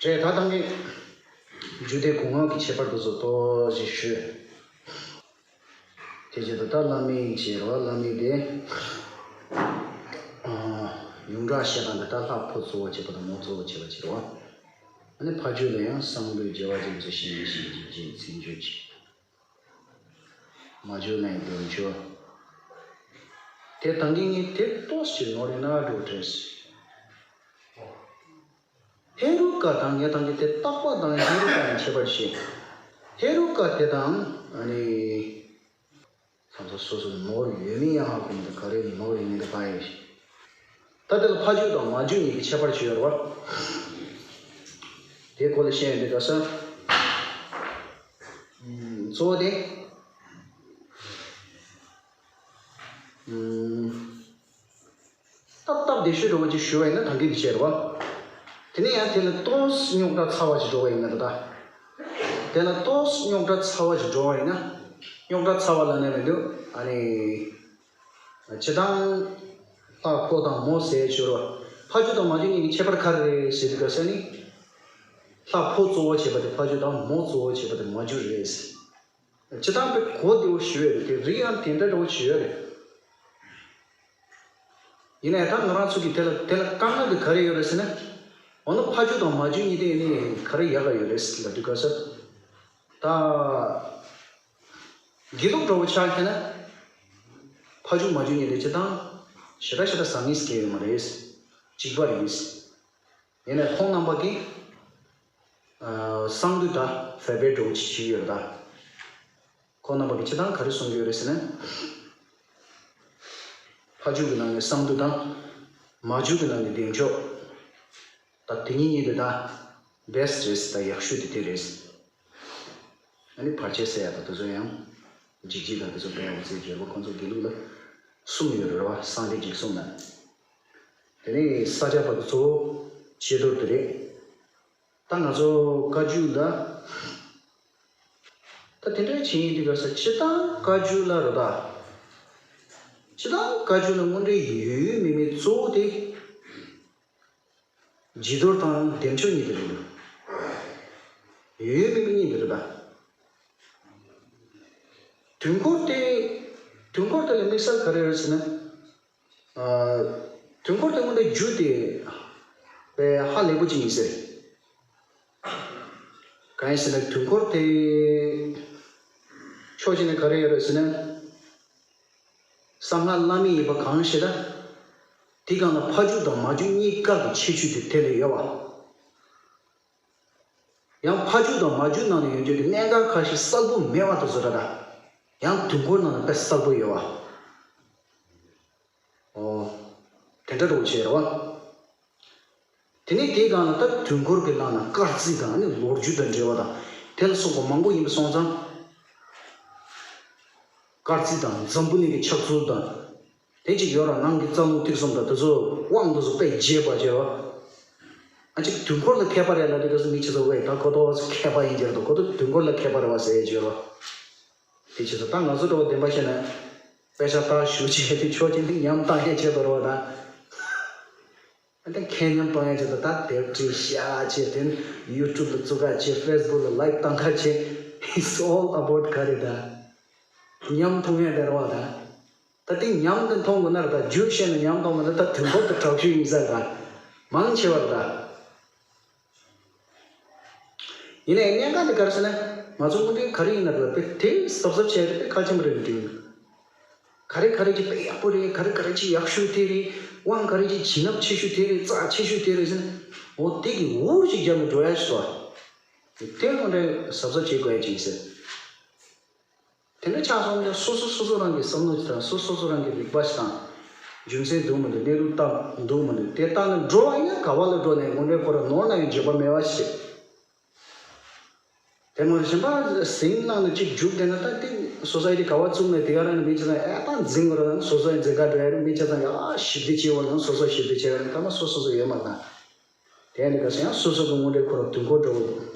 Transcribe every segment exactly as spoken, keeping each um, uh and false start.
རེད། ད་ཐང་གི་རྒྱུད་སྡེ་སྒོ་ལྔ་གི་ཁྱད་པར་དེ་ཚོ་ཏོག་ཙམ་ཞུས། དེ་རྗེས་དུ་ད་བླ་མའི་བྱེ་བྲག་བླ་མའི་སྡེ། ཡོངས་གྲགས་བཤད་པ་འདི་ལྟར་ལྷ་ཕོ་གཙོ་བོ་བྱེད་པ་དང་མོ་གཙོ་བོ་བྱེད་པ་བྱེད་རོ། ཨ་ནི་ཕ་རྒྱུད་ལ་ཡང་གསང་འདུས་རྒྱལ་བ་རྒྱ་མཚོ་ཞེས་པའི་ཞིང་གི་རྗེ་བཙན་བྱོལ་གྱི། མ་རྒྱུད་ལ་ཡང་བདེ་མཆོག་དེ་ཐང་གི་ངས་དེ་ཏོག་ཙམ་ནོར་ཡིན་ན་འགྲོ་དྲན། ཧེ་རུ་ཀ་དང་ངས་ཐང་གི་དེ་རྟག་པ་དང་ཧེ་རུ་ཀ་ཡང་ཁྱད་པར་ཞིག་ཧེ་རུ་ཀ་དེ་དང་ཨ་ནི། ད་ལྟ་སོ་སོ་ནོར་ཡོད་མིན་ཡང་ཧ་གོ་མི་འདུག་ག་རེ་ནོར་ཡིན་མིན་དེ་གང་ཡིན། ད་དེ་ལ་ཕ་རྒྱུད་དང་མ་རྒྱུད་གཉིས་ཀྱི་ཁྱད་པར་ཅི་ཡོད་རེད་བ། དེ་སྐོར་ལ་བཤད་ཡོང་དུས་ག་ས། གཙོ་བོ་དེ། སྟབས་སྟབས་བདེ་ཤོས་འདྲ་བོ་ཅིག་ཞུ་བ་ཡིན་ན་ད་གིན་འདི་བྱས་རེད་བ། དེ་ནས་ཡང་དེ་ལ་ཏོག་ཙམ་རྙོག་དྲ་ཚ་བ་ཞིག་འགྲོ་བ་ཡིན་ན་ད་ལྟ། དེ་ལ་ཏོག་ཙམ་རྙོག་དྲ་ཚ་བ་ཞིག་འགྲོ་བ་ཡིན་ན། རྙོག་དྲ་ཚ་བ་ལབ་ནས་མི་འདུག་ཨ་ནི། སྤྱིར་བཏང་། ལྷ་ཕོ་དང་མོ་ཟེར་ཞོར་བ། ཕ་རྒྱུད་དང་མ་རྒྱུད་གཉིས་ཀྱི་ཁྱད་པར་ག་རེ་རེད་ཟེར་དུས་ག་ས་ནི། ལྷ་ཕོ་གཙོ་བོ་བྱེད་པ་དེ་ཕ་རྒྱུད་དང་མོ་གཙོ་བོ་བྱེད་པ་དེ་མ་རྒྱུད་རེད། སྤྱིར་བཏང་པའི་གོ་བདེ་བོ་ཞུ་ཡོད་རེད་དེ་རིགས་ཡང་དེ་འདྲ་འདྲ་བོ་ཞུ་ཡོད་རེད། ཡིན་ནའི་ད་ང་རང་ཚོ་གིས་དེ་ལ་དེ་ལ་དཀའ་ངལ་དེ་ག་རེ་ཡོད་རེད་ཟེར་ན། འོ་ན་ཕ་རྒྱུད་དང་མ་རྒྱུད་གཉིས་དེ་ནི་ག་རེ་ཡག་ག་ཡོད་རེད་ལབ་དུས་ག་ས། ད། དགེ་ལུགས་འདྲ་བོ་ཆ་མཁྱེན་ན། ཕ་རྒྱུད་མ་རྒྱུད་གཉིས་དེ་སྤྱིར་བཏང་ཞེ་དྲག་ཞེ་དྲག་བཟང་ངེས་སྐྱེ་ཡོད་མ་རེད། གཅིག་པ་རེད། ཡིན་ནའི་ཁོང་རྣམ་པ་གིས། གསང་འདུས་དང་བེ་བེ་འདྲ་བོ་ཅིག་བྱས་ཡོད་རེད་ད། ཁོང་རྣམ་པ་གིས་སྤྱིར་བཏང་ག་རེ་གསུང་གི་ཡོད་རེད་ཟེར་ན། ཕ་རྒྱུད་ཀྱི་ནང་ནས་གསང་འདུས་དང་། མ་རྒྱུད་ཀྱི་ནང་ནས་བདེ་མཆོག་ད་དེ་གཉིས་གཉིས་དེ་ད། བེ་སི་ཊི་རེད་ད་ཡག་ཤོས་དེ་དེ་རེད། ཨ་ནི་བར་ཆད་སེལ་ཡག་དང་དེ་ཚོ་ཡང་། འཇིགས་བྱེད་དང་དེ་ཚོ་སྤེལ་ཡག་ཚེ་རྒྱལ་པོ་ཁོང་ཚོ་དགེ་ལུགས་ལ། གསུམ་ཡོད་རེད་བ་གསང་བདེ་འཇིགས་གསུམ་ལ། དེ་ནས་ས་སྐྱ་པ་དེ་ཚོ་བྱེད་དོར་དེ་རེད། ད་ང་ཚོ་བཀའ་བརྒྱུད་ལ། ད་དེ་འདྲའི་བྱེད་ཡིན་དུས་ག་ས་སྤྱིར་བཏང་བཀའ་བརྒྱུད་ལ་རེད་ད། སྤྱིར་བཏང་བཀའ་བརྒྱུད་ལ་དངོས་འབྲེལ་ཡོད་ཡོད་མེད་མེད་གཙོ་བོ་དེ། བྱི་དོར་དང་བདེ་མཆོག་གཉིས་དེ་རེད་འདུག་ཡོད་ཡོད་མེད་མེད་གཉིས་དེ་རེད་ད། དུས་འཁོར་དེ། དུས་འཁོར་དེ་ལ་དམིགས་བསལ་ག་རེ་ཡོད་ཟེར་ན། དུས་འཁོར་དེ་སྔོན་དུ་རྒྱུ་དེ་དཔེ་ཧ་ལས་པོ་ཅིག་ཡིན་ཟེར། གང་ཡིན་ཟེར་ན་དུས་འཁོར་དེ་ཕྱོགས་གཅིག་ནས་ག་རེ་ཡོད་རེད་ཟེར་ན། གསང་སྔགས་བླ་མེད་ཡིན་པ་གང་ཞིག་ལ། དེ་གང་ལ་ཕ་རྒྱུད་དང་མ་རྒྱུད་གཉིས་ཀ་གི་ཁྱད་ཆོས་དེ་དེ་ལ་ཡོད་པ། ཡང་ཕ་རྒྱུད་དང་མ་རྒྱུད་ནང་ནས་ཡོད་རྒྱུ་དེ་གནད་འགག་ཁ་ཤས་གསལ་པོ་མེད་པ་དེ་ཚོ་རེད་ད། ཡང་དུས་འཁོར་ནང་ནས་དཔེ་གསལ་པོ་ཡོད་པ། ཨོ། དེ་འདྲ་འདྲ་བོ་བྱས་རེད་བ། དེ་ནས་དེའི་སྒང་ལ་ད་དུས་འཁོར་གྱི་ནང་ན་སྐར་རྩིས་དང་ནི་ལོ་རྒྱུས་དང་འབྲེལ་བ་དང་དེ་ལ་སོགས་པ་མང་པོ་ཡིན་པ་སོང་ཙང་། སྐར་རྩིས་དང་འཛམ་བུ་གླིང་གི་ཆགས་ཚུལ་དང་། དེ་གཅིག་ཡོད་ར་ནང་གི་རྩ་རླུང་ཐིག་གསུམ་དང་དེ་ཚོ་དབང་དུ་སོང་དཔེ་རྒྱས་པ་བྱས་པ། ཨ་ཅིག་དུས་འཁོར་ལ་མཁས་པ་རེད་ལབ་དུས་ག་ཚོད་མི་ཆེ་ཚོ་བས་ད་ཁོ་ཐོག་མཁས་པ་ཡིན་གྱི་རེད་དོ་ཁོ་ཐོག་དུས་འཁོར་ལ་མཁས་པ་རེད་བ་ཟེར་ཡས་ཡོད་ར། དེ་ཆེ་ཚོ་ད་ང་ཚོ་འདྲ་བོ་བདེན་པ་བཤད་ན། དཔེ་ཆ་ལྟ་ཞུ་བྱེད་དེ་ཆོག་ཅིག་འདི་ཉམས་བཏང་ཡས་ཆེད་དོ་ར་བ་ད། ཨ་ད་མཁས་ཉམས་གཏོང་ཡ་ཆེད་དུ་ད་དེབ་བྲིས་ཤག་བྱས་དེ་ནི་ཡུ་ཊུབ་ལ་བཙུགས་ཁ་བྱས་ཕེ་སི་བུག་ལ་ལའིག་བཏང་ཁ་བྱས། It's all about ག་རེ་ད། ཉམས་མཐོང་ཡ་དེ་རེད་བ་ད། ད་དེ་ཉམས་དེ་མཐོང་དགོས་ན་རེད་ད་རྒྱུ་བཤད་ན་ཉམས་མཐོང་དགོས་ན་ད་དུས་འཁོར་དུ་དྲག་ཤོས་ཡིན་ས་རེད་ད། མང་ཆེ་བ་རེད་ད། ཡིན་ནའི་གནད་འགག་དེ་ག་རེ་ཟེར་ན། ང་ཚོ་དངོས་འབྲེལ་ག་རེ་ཡིན་ན་རེད་པས་དེ་གཟབ་གཟབ་བྱས་ཏེ་དཔེ་གལ་ཆེན་པོ་རེད་འདུག་ག་རེ་ག་རེ་ཅིག་དཔེ་ཡག་པོ་རེད། ག་རེ་ག་རེ་ཅིག་ཡག་ཤོས་དེ་རེད། དབང་ག་རེ་ཅིག་བྱིན་རླབས་ཆེ་ཤོས་དེ་རེད། རྩ་ཆེ་ཤོས་དེ་རེད་ཟེར་ན། འོ་དེ་གི་འུར་ཅིག་རྒྱབ་ནས་འགྲོ་ཡ་ཞིག་སོ། དེ་དངོས་འབྲེལ་གཟབ་གཟབ་བྱེད་དགོས་ཡ་ཅིག་ཡིན་ཟེར། དེ་འདྲ་ཆགས་སོང་ན་སོ་སོ་སོ་སོ་རང་གི་བསམ་བློ་ཞིག་དང་སོ་སོ་སོ་རང་གི་རིག་པ་ཞིག་དང་། རྒྱུ་མཚན་འདུག་མི་འདུག་གནས་ལུགས་ལྟ་འདུག་མི་འདུག་དེ་ལྟ་ན་འགྲོ་བ་ཡིན་ན་ག་བ་ལ་འགྲོ་ནས་དངོས་འབྲེལ་ཁོ་རང་ནོར་ན་ཡང་འགྱོད་པ་མེད་པ་ཞིག་དེ་མ་གཞན་པ་ཟིང་ནང་དུ་གཅིག་རྒྱུག་བསྡད་ན་ད་དེ་སོ་སའི་དེ་ག་བ་བཙུགས་ནས་དེ་ག་རང་ནས་མི་ཆ་ཚང་ཨེ་ད་འཛིང་གི་རོ་ན་སོ་སའི་འཛིང་ག་འགྲོ་ཡ་རེད། མི་ཆ་ཚང་ཡ་ཞི་བདེ་སྐྱེ་བ་ན་སོ་སོ་ཞི་བདེ་སྐྱེ་བ་ན་ད་མ་སོ་སོ་སོ་ཡོད་མ་ད། དེ་ནི་ག་ཟེར་ཡང་སོ་སོ་གི་དངོས་འབྲེལ་ཁོ་རང་དུས་འཁོར་འགྲོ་བ་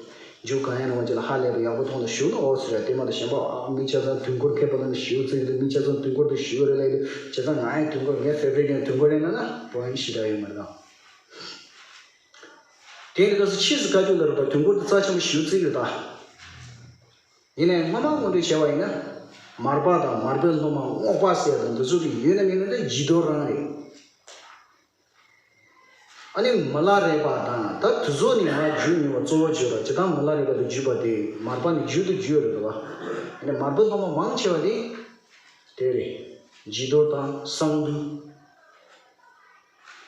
རྒྱུ་གང་ཡང་ནང་བ་ཅིག་ལ་ཧ་ལས་པའི་ཡག་པོ་མཐོང་ན་ཞུ་ན་འོ་ཟེར་ཡ་དེ་མ་ད་གཞན་པ་ཨ་མི་ཆ་ཚང་དུས་འཁོར་མཁས་པ་ལ་ནི་ཞུ་ཚིག་རེད། མི་ཆ་ཚང་དུས་འཁོར་དུ་ཞུ་རེད་ལས་དུས་ཆ་ཚང་ང་ཡང་དུས་འཁོར་ངའི་ཕེ་བ་རི་ཊི་ཡང་དུས་འཁོར་རེད་ན་ན་པོ་ཡིན་ཞེ་དྲག་ཡོད་མ་རེད་ད། དེ་ནི་ད་ཕྱིས་སུ་བཀའ་བརྒྱུད་ལ་རུ་ད་དུས་འཁོར་དུ་རྩ་ཆེན་པོ་ཞིག་བརྩི་ཡོད་ད། ཡིན་ནའི་སྔོན་མ་དངོས་འབྲེལ་བྱས་པ་ཡིན་ན། མར་པ་དང་མར་པའི་སློབ་མ་རྔོག་པ་ཟེར་དང་འདི་ཚོ་གི་ཡོད་ན་མེད་ན་ད་བྱི་དོར་རང་རེད། ཨ་ནི་མི་ལ་རས་པ་དང་ད་དེ་ཚོ་ནི་ང་རྒྱུད་རྙིང་བ་གཙོ་བོ་བརྗོད་ར་ཇི་ལྟར་མི་ལ་རས་པ་དང་བརྒྱུད་པ་དེ་མར་པ་ནི་རྒྱུད་དུ་བརྒྱུད་རེད་བ། ཨ་ནི་མར་པའི་སློབ་མ་མང་ཆེ་བ་དེ་དེ་རེད། བྱི་དོར་དང་གསང་འདུས།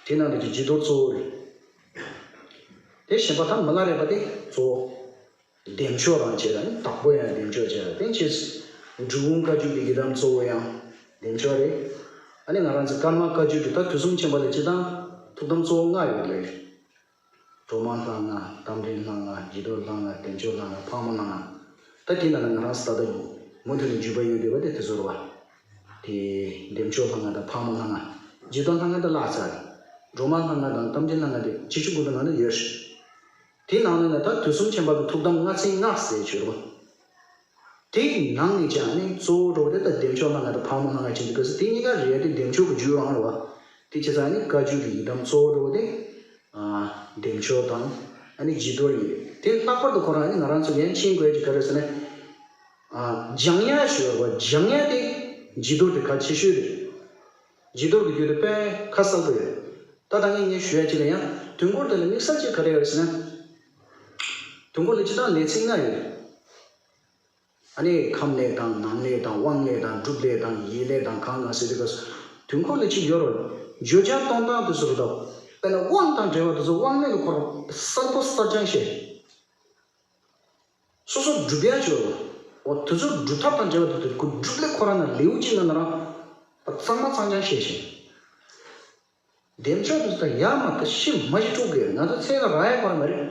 དེ་ནང་དུ་བྱི་དོར་གཙོ་བོ་རེད། དེ་གཞན་པ་ད་མི་ལ་རས་པ་དེ་གཙོ་བོ། བདེ་མཆོག་རང་བྱས་ར་ནི་བདག་པོ་ཡང་བདེ་མཆོག་བྱས་ར་དེ་ཕྱིས་འབྲི་གུང་བཀའ་བརྒྱུད་ཀྱི་ཡི་དམ་གཙོ་བོ་ཡང་བདེ་མཆོག་རེད། ཨ་ནི་ང་རང་ཚོ་ཀརྨ་བཀའ་བརྒྱུད་ཀྱི་ད་དུས་གསུམ་མཁྱེན་པ་ལ་སྤྱི་དང་ཐུགས་དམ་གཙོ་བོ་ལྔ་ཡོད་ལེ། སྒྲོལ་མ་ལྷ་ལྔ། རྟ་མགྲིན་ལྷ་ལྔ། བྱི་དོར་ལྷ་ལྔ། བདེ་མཆོག་ལྷ་ལྔ། ཕག་མོ་ལྷ་ལྔ། ད་དེ་ནང་ལ་ང་རང་ཚོ་ད་ལྟ་མུ་མཐུད་ནས་བརྒྱུད་པ་ཡོད་བསྡད་པ་དེ་དེ་ཚོ་རེད་བ། དེ་བདེ་མཆོག་ལྷ་ལྔ་དང་ཕག་མོ་ལྷ་ལྔ། བྱི་དོར་ལྷ་ལྔ་དེ་བརླག་ཚར་རེད། སྒྲོལ་མ་ལྷ་ལྔ་དང་རྟ་མགྲིན་ལྷ་ལྔ་དེ་ཆེ་ཆུང་གུ་དུ་ནང་ལ་ཡོད་རེད། དེ་ནང་ལ་ནི་ད་དུས་གསུམ་མཁྱེན་པ་གི་ཐུགས་དམ་ལྔ་ཚན་ལྔ་ཟེར་བརྗོད་རོ། དེའི་ནང་ནས་ཀྱང་ནི་གཙོ་བོ་འགྲོ་བ་དེ་ད་བདེ་མཆོག་ལྷ་ལྔ་དང་ཕག་མོ་ལྷ་ལྔ་ཅན་དུ་ག་ས་དེ་གཉིས་ཀ་རེད་དེ་བདེ་མཆོག་གི་རྒྱུད་རང་རེད་བ། དེ་བྱས་ཙང་ནི་བཀའ་བརྒྱུད་ཀྱི་ཡི་དམ་གཙོ་བོ་འགྲོ་བ་དེ་བདེ་མཆོག་དང་ཨ་ནི་བྱི་དོར་ཡིན། དེ་ལྷག་པར་དུ་ཁོ་རང་ནི་ང་རང་ཚོ་ཡན་ཆིང་དགོས་ཀྱི་ག་རེ་ཟེར་ན། སྦྱང་ཡ་ཞུ་བ་སྦྱང་ཡ་དེ་བྱི་དོར་དེ་གལ་ཆེ་ཤོས་རེད། བྱི་དོར་གྱི་རྒྱུད་དེ་དཔེ་ཁ་གསལ་པོ་ཡོད། ད་ད་ངས་ངས་ཞུ་ཡ་ཅིག་ལ་ཡང་དུས་འཁོར་དེ་ལ་དམིགས་བསལ་ཅིག་ག་རེ་ཡོད་ཟེར་ན། དུས་འཁོར་ལ་སྤྱི་བཏང་ལས་ཚིག་ལྔ་ཡོད། ཨ་ནི་ཁམས་ལས་དང་ནང་ལས་དང་དབང་ལས་དང་སྒྲུབ་ལས་དང་ཡིད་ལས་དང་གང་གང་ཟེར་དུས་སྐབས་སུ་དུས་འཁོར་ལ་ཅིག་ཡོད་རེད། བརྗོད་བྱ་གཏོང་སྟངས་དེ་ཚོ་རེད་དོ། དཔེར་ན་དབང་དང་འབྲེལ་བ་དེ་ཚོ་དབང་ལས་ལ་ཁོ་རང་གསལ་པོ་གསལ་རྐྱང་བཤད། སོ་སོ་སྒྲུབ་ཡ་ཆོག་འོ་དེ་ཚོ་སྒྲུབ་ཐབས་དང་འབྲེལ་བ་དེ་དེ་ཁོ་སྒྲུབ་ལས་ཁོ་རང་ན་ལེའུ་གཅིག་ན་ན་རང་གཙང་མ་གཙང་རྐྱང་བཤད་ཤིང་། བདེ་མཆོག་དེ་ཚོ་ཡ་མ་ད་ཤི་མ་ཤི་འཁྲུག་གི་ང་ཚོ་ཚེ་ག་རག་ཡ་ཁོ་རང་མ་རེད།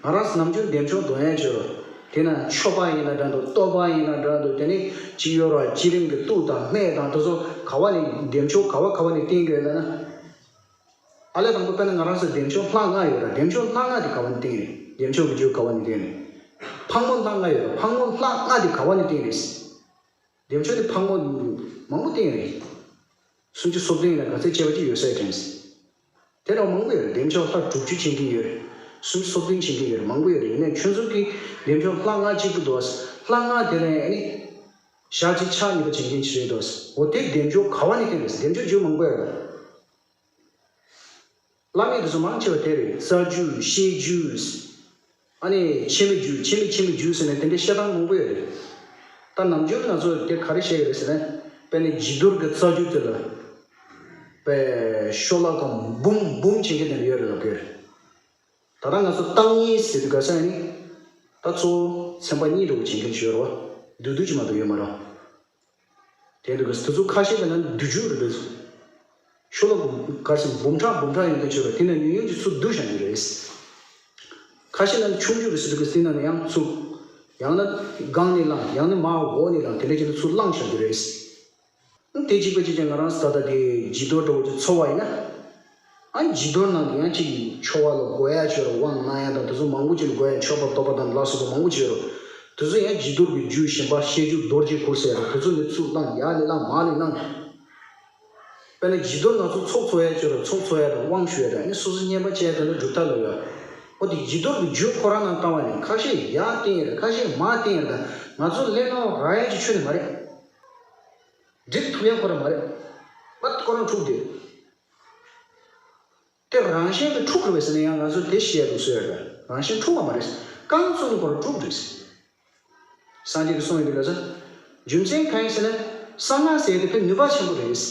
ང་རང་ནམ་རྒྱུན་བདེ་མཆོག་འདོན་ཡ་ཆོག་དེ་ན་མཆོད་པ་ཡིན་ན་འདྲ་འདུག་བསྟོད་པ་ཡིན་ན་འདྲ་འདུག་དེ་ནི་ཅི་ཡོད་ར་བསྐྱེད་རིམ་གྱི་གཏུག་དང་སྨད་དང་དེ་ཚོ་ག་བ་ནས་བདེ་མཆོག་ག་བ་ག་བ་ནས་བསྟན་དགོས་ལ་ན། ཨ་ལས་དང་པོ་དཔེར་ན་ང་རང་ཚོ་བདེ་མཆོག་ལྷ་ལྔ་ཡོད་ར་བདེ་མཆོག་ལྷ་ལྔ་དེ་ག་བ་ནས་བསྟན་རེད། བདེ་མཆོག་གི་རྒྱུ་ག་བ་ནས་བསྟན་རེད། ཕག་མོ་ལྷ་ལྔ་ཡོད་ར་ཕག་མོ་ལྷ་ལྔ་དེ་ག་བ་ནས་བསྟན་རེད། བདེ་མཆོག་དེ་ཕག་མོ་མང་པོ་བསྟན་རེད། སུམ་ཅུ་སོ་བདུན་ཡིན་ན་ག་ཚད་བཅས་པ་ཅིག་ཡོད་ས་དྲན། དེ་ར་མང་པོ་ཡོད་རེད། བདེ་མཆོག་ལྷ་དྲུག་ཅུ་བྱེད་མཁན་ཡོད་རེད། སུམ་ཅུ་སོ་བདུན་བྱེད་མཁན་ཡོད་རེད། མང་པོ་ཡོད་རེད། ཡིན་ནའི་ཁྱོད་ཚོ་གི་བདེ་མཆོག་ལྷ་ལྔ་གཅིག་པུ་འདུག་ལྷ་ལྔ་དེ་ལ་ཨ་ནི་ཞག་གཅིག་ཕྱག་གཉིས་པ་བྱེད་མཁན་ཅིག་རེད་འདུག་འོ་དེ་བདེ་མཆོག་ག་བ་ནས་བསྟན་རེད། བདེ་མཆོག་རྒྱུ་མང་པོ་ཡོད་རེད། བླ་མེད་དེ་ཚོ་མང་ཆེ་བ་དེ་རེད། རྩ་རྒྱུད། བཤད་རྒྱུད། ཨ་ནི་ཆེན་མོའི་རྒྱུད། ཆེན་མོའི་ཆེན་མོའི་རྒྱུད་ཟེར་ནས་དེ་འདྲའི་བཤད་སྟངས་མང་པོ་ཡོད་རེད། ད་ནམ་རྒྱུན་ང་ཚོ་དེ་ག་རེ་བཤད་ཀྱི་རེད་ཟེར་ན། དཔེར་ན་བྱི་དོར་གྱི་རྩ་རྒྱུད་དེ་ལ། དཔེ་ཤོ་ལོ་ཀ་འབུམ་འབུམ་བྱེད་མཁན་དེ་འདྲ་ཡོད་རེད་ལབ་ཀྱི་ཡོད་རེད། ད་ལྟ་ང་ཚོ་བརྟག་གཉིས་ཟེར་དུས་ག་ས་ནི། ད་གཙོ་བོ་ཚན་པ་གཉིས་འདྲ་བོ་བྱེད་མཁན་ཞིག་ཡོད་རེད་བ། བསྡུས་བསྡུས་ཅིག་མ་གཏོགས་ཡོད་མ་རེད། དེ་འདུག་གི་དེ་ཚོ་ཁ་ཤས་ཀྱི་ནང་བསྡུས་རྒྱུ་རེད་འདུག་ཤོ་ལོ་ཀ་ག་རེ་ཟེར་འབུམ་ཕྲག་འབུམ་ཕྲག་ཡོང་གི་ཆོད་རེད། དེ་ནས་ཉུང་ཉུང་ཅིག་ཚུར་བསྡུས་བཞག་རྒྱུ་རེད། ཁ་ཤས་ནང་ཆུང་ཆུང་རེད་ཟེར་འདུག་གི་དེ་ནང་ནས་ཡང་ཚུར། ཡང་ན་སྒང་ནས་བླངས་ཡང་ན་མར་འོག་ནས་བླངས་དེ་འདྲ་བྱས་ནས་ཚུར་བླངས་བཞག་རྒྱུ་རེད། དེ་གཅིག་པ་གཅིག་ཀྱང་ང་རང་ད་ལྟ་དེ་བྱི་དོར་འདྲ་བོ་ཅིག་འཚོལ་བ་ཡིན་ན། ཨ་བྱི་དོར་ནང་དུ་ཡང་གཅིག་འཚོལ་བ་ལ་དགོས་ཡ་ཅིག་ཡོད་རེད། དབང་གནང་ཡ་དང་དེ་ཚོ་མང་པོ་ཅིག་ལ་དགོས་ཡ། མཆོད་པ་བསྟོད་པ་དང་ལ་སོགས་པ་མང་པོ་ཅིག་ཡོད་རེད། དེ་ཚོ་ཡང་བྱི་དོར་གྱི་རྒྱུད་གཞན་པ་བཤད་རྒྱུད་རྡོ་རྗེ་ཕུར་ཟེར་རེད། དེ་ཚོ་ནས་ཚུར་བླངས་ཡར་ནས་བླངས་མར་ནས་བླངས། དཔེར་ན་བྱི་དོར་ང་ཚོ་ཚོགས་འཚོགས་ཡ་ཅིག་ཡོད་རེད། ཚོགས་འཚོགས་ཡ་དང་དབང་ཞུ་ཡ་དང་ཨ་ནི་སོ་སོ་བསྙེན་པ་བྱས་ཡ་དེ་འདྲ་སྒྲུབ་ཐབས་ལ་ཡོད། འོ་དེ་བྱི་དོར་གྱི་རྒྱུད་ཁོ་རང་ནང་བཏང་བ་ཡིན། ཁ་ཤས་ཡར་བསྟན་ཡ་རེད། ཁ་ཤས་མར་བསྟན་ཡ་རེད། ད་ང་ཚོ་ལས་སྣང་རག་ཡ་ཅིག་ཁྱོན་ནས་མ་རེད། འགྲིག་ཐུབ་ཡ་ཁོ་རང་མ་རེད། པ་ཁོ་རང་འཁྲུག་དེ། དེ་རང་བཞིན་གྱིས་འཁྲུག་དགོས་པས་ཟེར་ན་ཡང་ང་ཚོས་དེ་བཤད་འདུག་ཟེར་ཡ་རེད། རང་བཞིན་འཁྲུག་པ་མ་རེད། རྐང་བཙུགས་ནས་ཁོ་རང་འཁྲུག་རེད། སངས་རྒྱས་ཀྱིས་གསུངས་ཡོད་དེ་ལ་ཟེར། རྒྱུ་མཚན་གང་ཡིན་ཟེར་ན། གསང་སྔགས་ཟེར་དེ་དཔེ་ནུས་པ་ཆེན་པོ་རེད། གསང་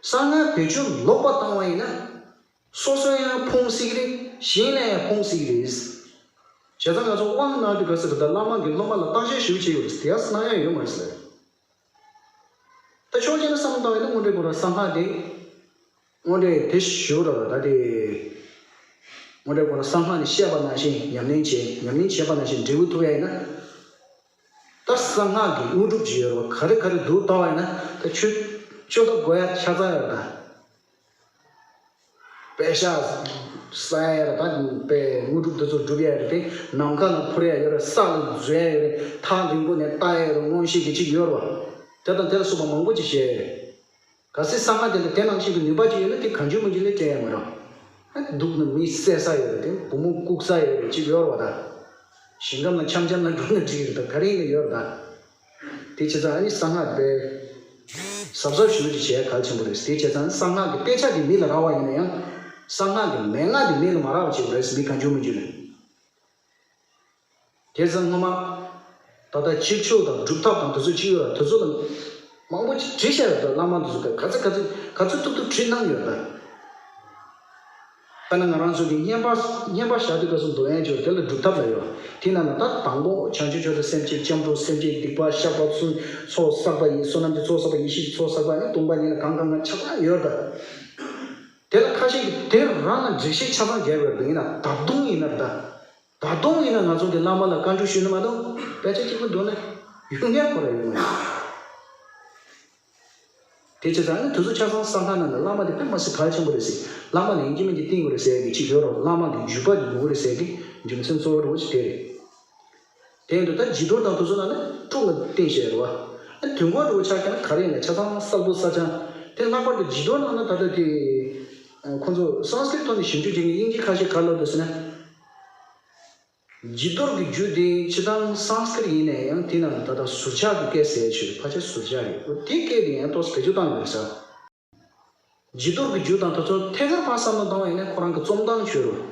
སྔགས་བེད་སྤྱོད་ལོག་པ་བཏང་བ་ཡིན་ན། སོ་སོ་ཡང་ཕུང་སྲིད་ཀྱི་རེད། གཞན་ལ་ཡང་ཕུང་སྲིད་ཀྱི་རེད། བྱས་ཙང་ང་ཚོ་དབང་གནང་དུས་ག་ཟེར་ད་བླ་མ་གིས་སློབ་མ་ལ་བརྟག་དཔྱད་ཞིབ་བྱེད་དགོས་རེད། དེ་ཡང་གནང་ཡ་ཡོད་མ་རེད་ཟེར། ད་ཕྱོགས་གཅིག་ནས་བསམ་བློ་བཏང་བས་ན་དངོས་འབྲེལ་ཁོ་རང་གསང་སྔགས་དེ། དངོས་འབྲེལ་དེ་ཞུ་ར་ད་དེ། དངོས་འབྲེལ་ཁོ་རང་གསང་སྔགས་ནས་བཤད་པ་ནང་བཞིན་ཉམས་ལེན་བྱེད། ཉམས་ལེན་བྱེད་པ་ནང་བཞིན་འབྲས་བུ་ཐོབ་ཡ་ཡིན་ན། ད་གསང་སྔགས་ཀྱི་དངོས་གྲུབ་ཅིག་ཡོད་རེད་བ། ག་རེ་ག་རེ་འདུག་ལྟ་བ་ཡིན་ན་ད་ཆོས་ཆོས་ལ་དགོས་ཡ་ཆ་ཚང་ཡོད་རེད་ད། པད་ཤག་ས་ཡ་ར་ད་པའི་དངོས་གྲུབ་དེ་ཚོ་སྒྲུབ་ཡ་རེད་དེ། ནམ་མཁའ་ལ་འཕུར་ཡ་ཡོད་རེད། ས་ལ་འཛུལ་ཡ་ཡོད་རེད། ཐག་རིང་པོ་ནས་ལྟ་ཡ་ཡོད་རེད། མངོན་ཤེས་ཀྱི་ཅིག་ཡོད་རེད་བ། དེ་དང་དེ་ལ་སོགས་པ་མང་པོ་ཅིག་བཤད་ཡ་ཡོད་རེད། གལ་སྲིད་གསང་སྔགས་དེ་ལ་དེ་ནང་བཞིན་གྱི་ནུས་པ་ཅིག་ཡོད་ན་དེ་གང་བྱུང་མང་བྱུང་ལས་སྤྲད་ཡ་མ་རེད། སྡུག་ན་མི་བསད་ས་ཡོད་རེད་དེ། བུ་མོ་བཀུག་ས་ཡོད་རེད། ཅིག་ཡོད་རེད་བ་ད། ཞིང་ཁམས་ལ་འཆམ་འཆམ་ལ་འགྲོ་ན་འགྲིག་རེད་ད། ག་རེ་ཡིན་ན་ཡོད་རེད་ད། དེ་བྱས་ཙང་ཨ་ནི་གསང་སྔགས་དཔེ་གཟབ་གཟབ་ཞུ་རྒྱུ་བྱས་གལ་ཆེན་པོ་རེད། དེ་བྱས་ཙང་གསང་སྔགས་ཀྱི་དཔེ་ཆ་དེ་མི་ལ་རག་པ་ཡིན་ན་ཡང་། གསང་སྔགས་ཀྱི་མན་ངག་དེ་མི་ལ་མ་རག་པ་བྱེད་དགོས་རེད། མི་གང་བྱུང་མི་འགྱུར་ནས། དེ་ཚོ་སྔོན་མ་ད་ལྟ་ཕྱིར་ཕྱོགས་དང་སྒྲུབ་ཐབས་དང་དེ་ཚོ་ཅི་ཡོད་ལ། དེ་ཚོ་ལ་མང་པོ་ཅིག་བྲིས་བཞག་ཡོད་ད། བླ་མ་དེ་ཚོ་ག་ཚོད་ག་ཚོད་ག་ཚོད་ཐུབ་ཐུབ་བྲིས་གནང་ཡོད་ད། དཔེར་ན་ང་རང་ཚོ་གི་བསྙེན་པ་བསྙེན་པ་བཞག་དུས་སྐབས་སུ་འདོན་ཡས་ཅིག་ཡོད། དེ་ལ་སྒྲུབ་ཐབས་ལབ་ཡོད། དེ་ནང་ན་ད་དང་པོ་བྱང་ཆུབ་མཆོག་ཏུ་སེམས་བསྐྱེད། སྐྱབས་འགྲོ་སེམས་བསྐྱེད། སྡིག་པ་བཤགས་པ། ཚོགས་བསགས་པ་ཡི། བསོད་ནམས་ཀྱི་ཚོགས་བསགས་པ། ཡེ་ཤེས་ཀྱི་ཚོགས་བསགས་པ། ནི་སྟོང་པ་ཉིད་ལ་གང་གང་གང་ཆ་ཚང་ཡོད་ད། དེ་ལ་ཁ་ཤས་ཀྱིས་དེ་རང་ལ་འགྲེལ་བཤད་ཆ་ཚང་རྒྱབ་ཡོད་རེད། ཡིན་ན་ད་དུང་ཡིན་ན་རེད་ད། ད་དུང་ཡིན་ན་ང་ཚོ་གི་བླ་མ་ལ་བཀའ་འགྲུལ་ཞུས་ན་མ་གཏོགས་དཔེ་ཆ་གཅིག་པུ་འདོན་ན་ཡོང་ཡ་ཁོ་རང་ཡོད་མ་རེད། དེ་བྱས་ཙང་ནི་དེ་ཚོ་ཆ་ཚང་གསང་སྔགས་ནང་ལ་བླ་མ་དེ་དཔེ་མ་སྲིད་གལ་ཆེན་པོ་རེད་ཟེར། བླ་མ་ལ་ཡིན་གཅིག་མིན་གཅིག་བསྟེན་དགོས་རེད་ཟེར་གི་ཅིག་ཡོད་རེད། བླ་མ་གི་བརྒྱུད་པ་དེ་དགོས་རེད་ཟེར་གི་རྒྱུ་མཚན་གཙོ་བོ་རེད་པ་ཅིག་དེ་རེད། དེ་ཡིན་དུས་ད་བྱི་དོར་དང་དེ་ཚོ་ནང་ནས་དཀྲུག་ལ་བསྟན་བཞག་རེད་བ། ཨ་དུས་འཁོར་འདྲ་བོ་ཆ་བཞག་ན་ག་རེ་ཡིན་ན་ཆ་ཚང་གསལ་པོ་གསལ་རྐྱང་། དེ་ལྷག་པར་དུ་བྱི་དོར་ནང་ན་ད་ལྟ་དེ་ཁོང་ཚོ་སཾ་སྐྲྀཏ་ཐོག་ནས་ཞིབ་འཇུག་བྱེད་མཁན་དབྱིན་ཇི་ཁ་ཤས་ག་རེ་ལབ་འདུག་ཟེར་ན། བྱི་དོར་གྱི་རྒྱུད་དེ་སྤྱིར་བཏང་སཾ་སྐྲྀཏ་ཡིན་ན་ཡང་དེ་ནང་ད་ལྟ་ཟུར་ཆག་གི་སྐད་ཟེར་ཆོས་ཕལ་ཆེར་ཟུར་ཆག་རེད། འོ་དེ་སྐད་དེ་ཡང་ཏོག་ཙམ་བེད་སྤྱོད་བཏང་ཡོད་ས། བྱི་དོར་གྱི་རྒྱུད་དང་དེ་ཚོ་ཐད་ཀར་ཕར་བསམ་བློ་བཏང་བ་ཡིན་ན་ཁོ་རང་གི་རྩོམ་སྟངས་བྱོས་རོགས།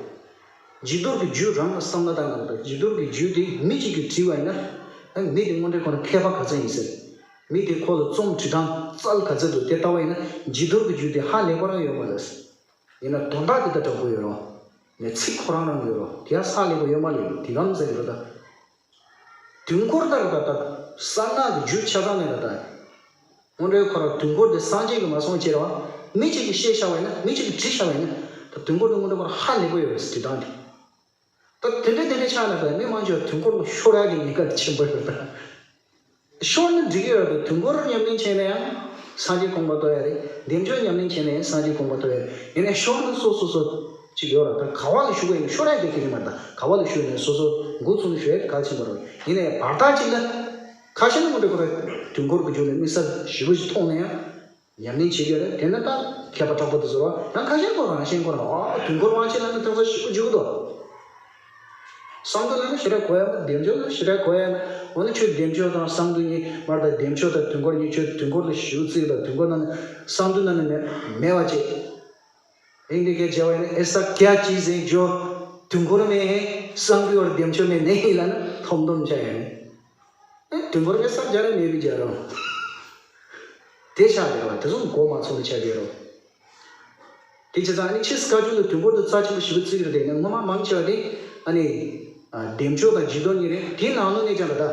བྱི་དོར་གྱི་རྒྱུད་རང་ལ་བསམ་བློ་བཏང་ན་རེད། བྱི་དོར་གྱི་རྒྱུད་དེ་མི་གཅིག་གིས་བྲིས་པ་ཡིན་ན། ཨ་མི་དེ་དངོས་འབྲེལ་ཁོ་རང་མཁས་པ་ག་ཚད་ཡིན་ཟེར། མི་དེ་ཁོ་ལ་རྩོམ་འབྲི་སྟངས་རྩལ་ག་ཚད་འདུག་དེ་ལྟ་བ་ཡིན་ན་བྱི་དོར་གྱི་རྒྱུད་དེ་ཧ་ལས་པ་རང་ཡོད་མ་རེད། ཡིན་ན་དོན་དག་དེ་ལྟར་དྲག་པོ་ཡོད་རོགས། ནས་ཚིག་ཁོ་རང་རང་ཡོད་རོགས། དེ་ཡང་ཧ་ལས་པ་ཡོད་མ་རེད། དེ་ག་མི་ཟེར་གྱི་རོ་ད། དུས་འཁོར་ལྟར་ད་ལྟ་གསང་སྔགས་ཀྱི་རྒྱུད་ཆ་ཚང་ནས་ད་ལྟ། དངོས་འབྲེལ་ཁོ་རང་དུས་འཁོར་དེ་སངས་རྒྱས་ཀྱིས་མ་གསུངས་ཅེས་རེད་བ། མི་གཅིག་གིས་བཤད་བཞག་པ་ཡིན་ན། མི་གཅིག་གིས་བྲིས་བཞག་པ་ཡིན་ན། ད་དུས་འཁོར་དེ་དངོས་འབྲེལ་ཁོ་རང་ཧ་ལས་པ་ཡོད་རེད་ཟེར་དེ་དང་དེ། ད་དེ་འདྲ་དེ་འདྲ་ཆགས་ན་ད་མི་མང་ཆེ་བ་དུས་འཁོར་ལ་ཤོར་ཡག་གི་ཉེན་ཁ་དེ་ཆེན་པོ་ཡོད་རེད་ད། ཤོར་ན་འགྲིག་གི་ཡོད་རེད། དུས་འཁོར་ཉམས་ལེན་བྱས་ན་ཡང་སངས་རྒྱས་གོ་འཕང་ཐོབ་ཡ་རེད། བདེ་མཆོག་ཉམས་ལེན་བྱས་ན་ཡང་སངས་རྒྱས་གོ་འཕང་ཐོབ་ཡ་རེད། ཡིན་ནའི་ཤོར་ན་སོ་སོ་སོ་ཅིག་ཡོད་རེད། ད་ག་བ་ལ་ཞུགས་པ་ཡིན་ན་ཤོར་ཡ་དེ་གི་རེད་མ་རེད། ད་ག་བ་ལ་ཞུགས་ཡིན་ན་སོ་སོ་འགོ་ཚུགས་ནས་ཞུགས་ཡ་དེ་གལ་ཆེན་པོ་རེད། ཡིན་ནའི་བར་ཐག་ཅིག་ལ་ཁ་ཤས་ནི་མི་འདྲ་ཁོ་རེ་དུས་འཁོར་གྱི་རྒྱུད་ལ་དམིགས་བསལ་ཞེ་པོ་ཞིག་མཐོང་ན་ཡང་། ཉམས་ལེན་བྱེད་ཀྱི་རེད། དེ་ནི་ད་མཁས་པ་དྲག་པོ་དེ་ཚོ་རེད་བ། ཡང་ཁ་ཤས་ཁོ་རང་ཤེས་ཁོ་རང་ཨ་དུས་འཁོར་དབང་ཆེན་ལ་ནི་ཏོག་ཙམ་ཞེ་པོ་འཇུག་གི་འདུག་གསང་འདུས་ལ་ནི་ཞེ་དྲག་གོ་ཡ་མེད། བདེ་མཆོག་ལ་ཞེ་དྲག་གོ་ཡ་མེད། འོ་ན་ཁྱོད་བདེ་མཆོག་དང་གསང་འདུས་གཉིས་མར་དང་། བདེ་མཆོག་དང་དུས་འཁོར་གཉིས་ཁྱོད་དུས་འཁོར་ལ་ཞེ་པོ་བརྩི་ལ། དུས་འཁོར་ནང་ནས་གསང་འདུས་ནང་ནས་མེད་མེད་པ་བྱེད། ཨིན་དེ་སྐད་བྱ་བ་ཡིན་ན། ऐसा क्या चीज़ है जो དུས་འཁོར में है, གསང་འདུས་और བདེ་མཆོག में नहीं ལབ་ན་ཐོམ་ཐོམ་ཆགས་ཡ་ནི། དུས་འཁོར་གྱི་ས་རྒྱ་རེ་མེད་པའི་རྒྱ་རོ། དེ་ཆགས་བསྡད་པ་དེ་ཚོ་མགོ་མ་ཚོས་ནས་ཆགས་བསྡད་རོ། དེ་བྱས་ཙང་ནི་ཕྱིས་བཀའ་བརྒྱུད་ལ་དུས་འཁོར་དུ་རྩ་ཆེན་པོ་ཞེ་པོ་བརྩི་གི་རེད་དེ། ནི་སྔོན་མ་མང་ཆེ་བ་དེ་ཨ་ནི་བདེ་མཆོག་དང་བྱི་དོར་གཉིས་རེད། དེའི་ནང་ལོགས་ནས་ཀྱང་རེད་ད།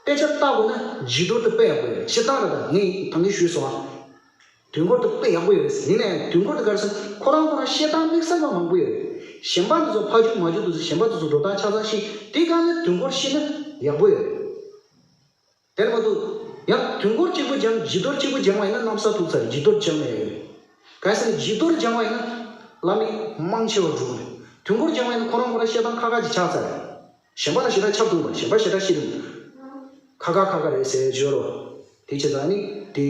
དཔེ་ཆ་ལྟ་དགོས་ན་བྱི་དོར་དེ་དཔེ་ཡག་པོ་ཡོད་རེད། སྤྱིར་བཏང་རེད་ད། ངས་ད་གིན་ཞུས་སོང་ཨ། དུས་འཁོར་དེ་དཔེ་ཡག་པོ་ཡོད་རེད། ཡིན་ནའི་དུས་འཁོར་དེ་ག་རེ་ཟེར་ན་ཁོ་རང་ཁོ་རང་བཤད་སྟངས་དམིགས་བསལ་བ་མང་པོ་ཡོད་རེད། གཞན་པ་དེ་ཚོ་ཕ་རྒྱུད་མ་རྒྱུད་དེ་ཚོ་གཞན་པ་དེ་ཚོ་འགྲོ་སྟངས་ཆ་ཚང་ཤེས། དེ་ག་ནི་དུས་འཁོར་ཤེས་ན་ཡག་པོ་ཡོད་རེད། དེར་མ་གཏོགས་ཡང་དུས་འཁོར་གཅིག་པུ་སྦྱང་། བྱི་དོར་གཅིག་པུ་སྦྱང་བ་ཡིན་ན་གནམ་ས་ཐུག་ཚར་རེད། བྱི་དོར་སྦྱང་ན་ཡག་ཡོད་རེད། ག་རེ་ཟེར་ན་བྱི་དོར་སྦྱང་བ་ཡིན་ན་བླ་མེད་མང་ཆེ་བ་འགྲུབ་རེད། དུས་འཁོར་སྦྱང་བ་ཡིན་ན་ཁོ་རང་ཁོ་རང་བཤད་སྟངས་ཁ་ཁ་ཅིག་ཆགས་ཚར་རེད། གཞན་པ་དང་ཞེ་དྲག་ཁྱབ་ཐུབ་པ། གཞན་པ་ཞེ་དྲག་ཤེས་ཐུབ། ཁ་ཁ་ཁ་ཁ་རེད་ཟེར་བརྗོད་རོགས། དེ་བྱས་ཙང་ནི་དེ་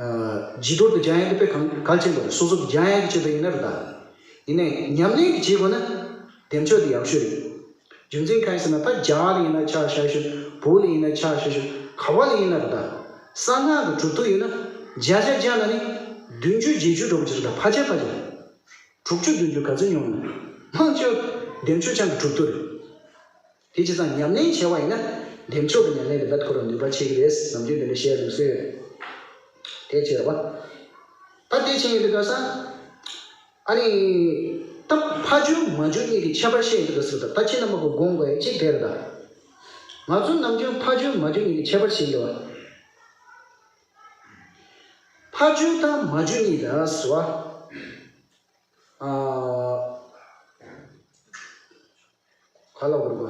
ཨ་བྱི་དོར་དུ་སྦྱང་ཡག་དེ་དཔེ་གང་གལ་ཆེན་པོ་རེད། སོ་སོ་སྦྱང་ཡག་གི་ཆེད་དུ་ཡིན་ན་རེད་ད། ཡིན་ནའི་ཉམས་ལེན་གྱི་བྱེད་དགོས་ན་བདེ་མཆོག་དེ་ཡག་ཤོས་རེད། རྒྱུ་མཚན་གང་ཡིན་ཟེར་ན་ད་རྒྱ་གར་ལ་ཡིན་ན་ཆ་བཞག་ཤོད། བོད་ལ་ཡིན་ན་ཆ་བཞག་ཤོད། ག་བ་ལ་ཡིན་ན་རེད་ད། གསང་སྔགས་ཀྱི་གྲུབ་ཐོབ་ཡོད་ན་བརྒྱ་ཆ་བརྒྱ་ན་ནི་བདུན་ཅུ་བརྒྱད་ཅུ་འགྲོ་གི་ཅིག་རེད་ད། ཕལ་ཆེར་ཕལ་ཆེར། དྲུག་ཅུ་བདུན་ཅུ་ག་ཚོད་ཉུང་ན། མང་ཆེ་བ་བདེ་མཆོག་རྐྱང་གི་གྲུབ་ཐོབ་རེད། དེ་བྱས་ཙང་ཉམས་ལེན་བྱས་པ་ཡིན་ན་བདེ་མཆོག་གི་ཉམས་ལེན་དེ་ད་ཁོ་རང་ནུས་པ་ཆེ་གི་རེད། ནམ་རྒྱུན་དེ་འདྲ་བཤད་ལུགས་སྲོལ་ཡོད། དེ་བྱས་པ། ད་དེ་བྱས་ཡིན་དུས་ག་ས། ཨ་ནི། ད་ཕ་རྒྱུད་མ་རྒྱུད་གཉིས་ཀྱི་ཁྱད་པར་བཤད་ཡིན་དུས་ག་ས། ད་ད་ཁྱེད་རྣམ་པ་གི་དགོངས་དགོས་ཡ་གཅིག་དེ་རེད་ད། ང་ཚོ་ནམ་རྒྱུན་ཕ་རྒྱུད་མ་རྒྱུད་གཉིས་ཀྱི་ཁྱད་པར་བཤད་ཡོད་པ། ཕ་རྒྱུད་དང་མ་རྒྱུད་གཉིས་ལ་ཟེར་བ། ཨ། ག་ལ་བར་བ།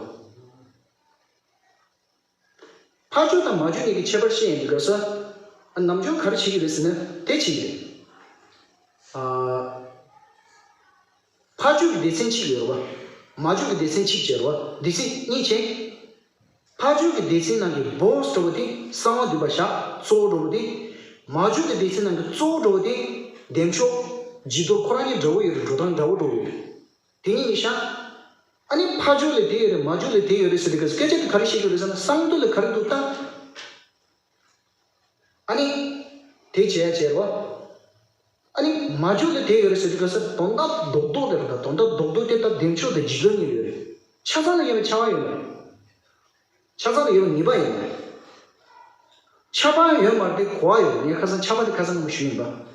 ཕ་རྒྱུད་དང་མ་རྒྱུད་གཉིས་ཀྱི་ཁྱད་པར་བཤད་ཡིན་དུས་ག་ས། ཨ་ནམ་རྒྱུན་ག་རེ་བྱེད་ཀྱི་རེད་ཟེར་ན་དེ་བྱེད་ཀྱི་རེད། ཨ། ཕ་རྒྱུད་ཀྱི་སྡེ་ཚན་གཅིག་ཡོད་རེད་བ། མ་རྒྱུད་ཀྱི་སྡེ་ཚན་གཅིག་བྱས་རེད་བ། སྡེ་ཚན་གཉིས་བྱས། ཕ་རྒྱུད་ཀྱི་སྡེ་ཚན་ནང་གི་སྦོ་སི་འདྲ་བོ་དེ་གསང་བ་འདུས་པ་བཞག་གཙོ་བོ་འདྲ་བོ་དེ། མ་རྒྱུད་ཀྱི་སྡེ་ཚན་ནང་གི་གཙོ་བོ་འདྲ་བོ་དེ་བདེ་མཆོག་བྱི་དོར་ཁོ་རང་གཉིས་འདྲ་བོ་ཡོད་རེད། འགྲོ་སྟངས་འདྲ་བོ་འགྲོ་གི་ཡོད་རེད། དེ་གཉིས་ནི་ཤ། ཨ་ནི་ཕ་ཇོ་ལ་དེ་ཡོད་རེད། མ་ཇོ་ལ་དེ་ཡོད་རེད་ཟེར་དུས་སྐད་ཆ་དེ་ག་རེ་བཤད་ཀྱི་རེད་ཟེར་ན། གསང་འདུས་ལ་ག་རེ་འདུག་ད། ཨ་ནི། དེ་བྱས་བྱས་རོ། ཨ་ནི་མ་ཇོ་ལ་དེ་ཡོད་རེད་ཟེར་དུས་སྐབས་སུ་དོན་དག་རྡོག་རྡོག་དེ་རེད། ད་དོན་དག་རྡོག་རྡོག་དེ་ད་བདེ་མཆོག་དང་འཇིག་རྟེན་གཉིས་ཡོད་རེད། ཆ་ཚང་ལ་ཡོད་པའི་ཆ་བ་ཡོད་མ་རེད། ཆ་ཚང་ལ་ཡོད་པའི་ངེས་པ་ཡོད་མ་རེད། ཆ་བ་ཡོད་མ་རེད་དེ་གོ་བ་ཡོད་རེད། ངས་ཁ་སང་ཆ་བ་དེ་ཁ་སང་ངོ་ཞུས་ཡིན་པ།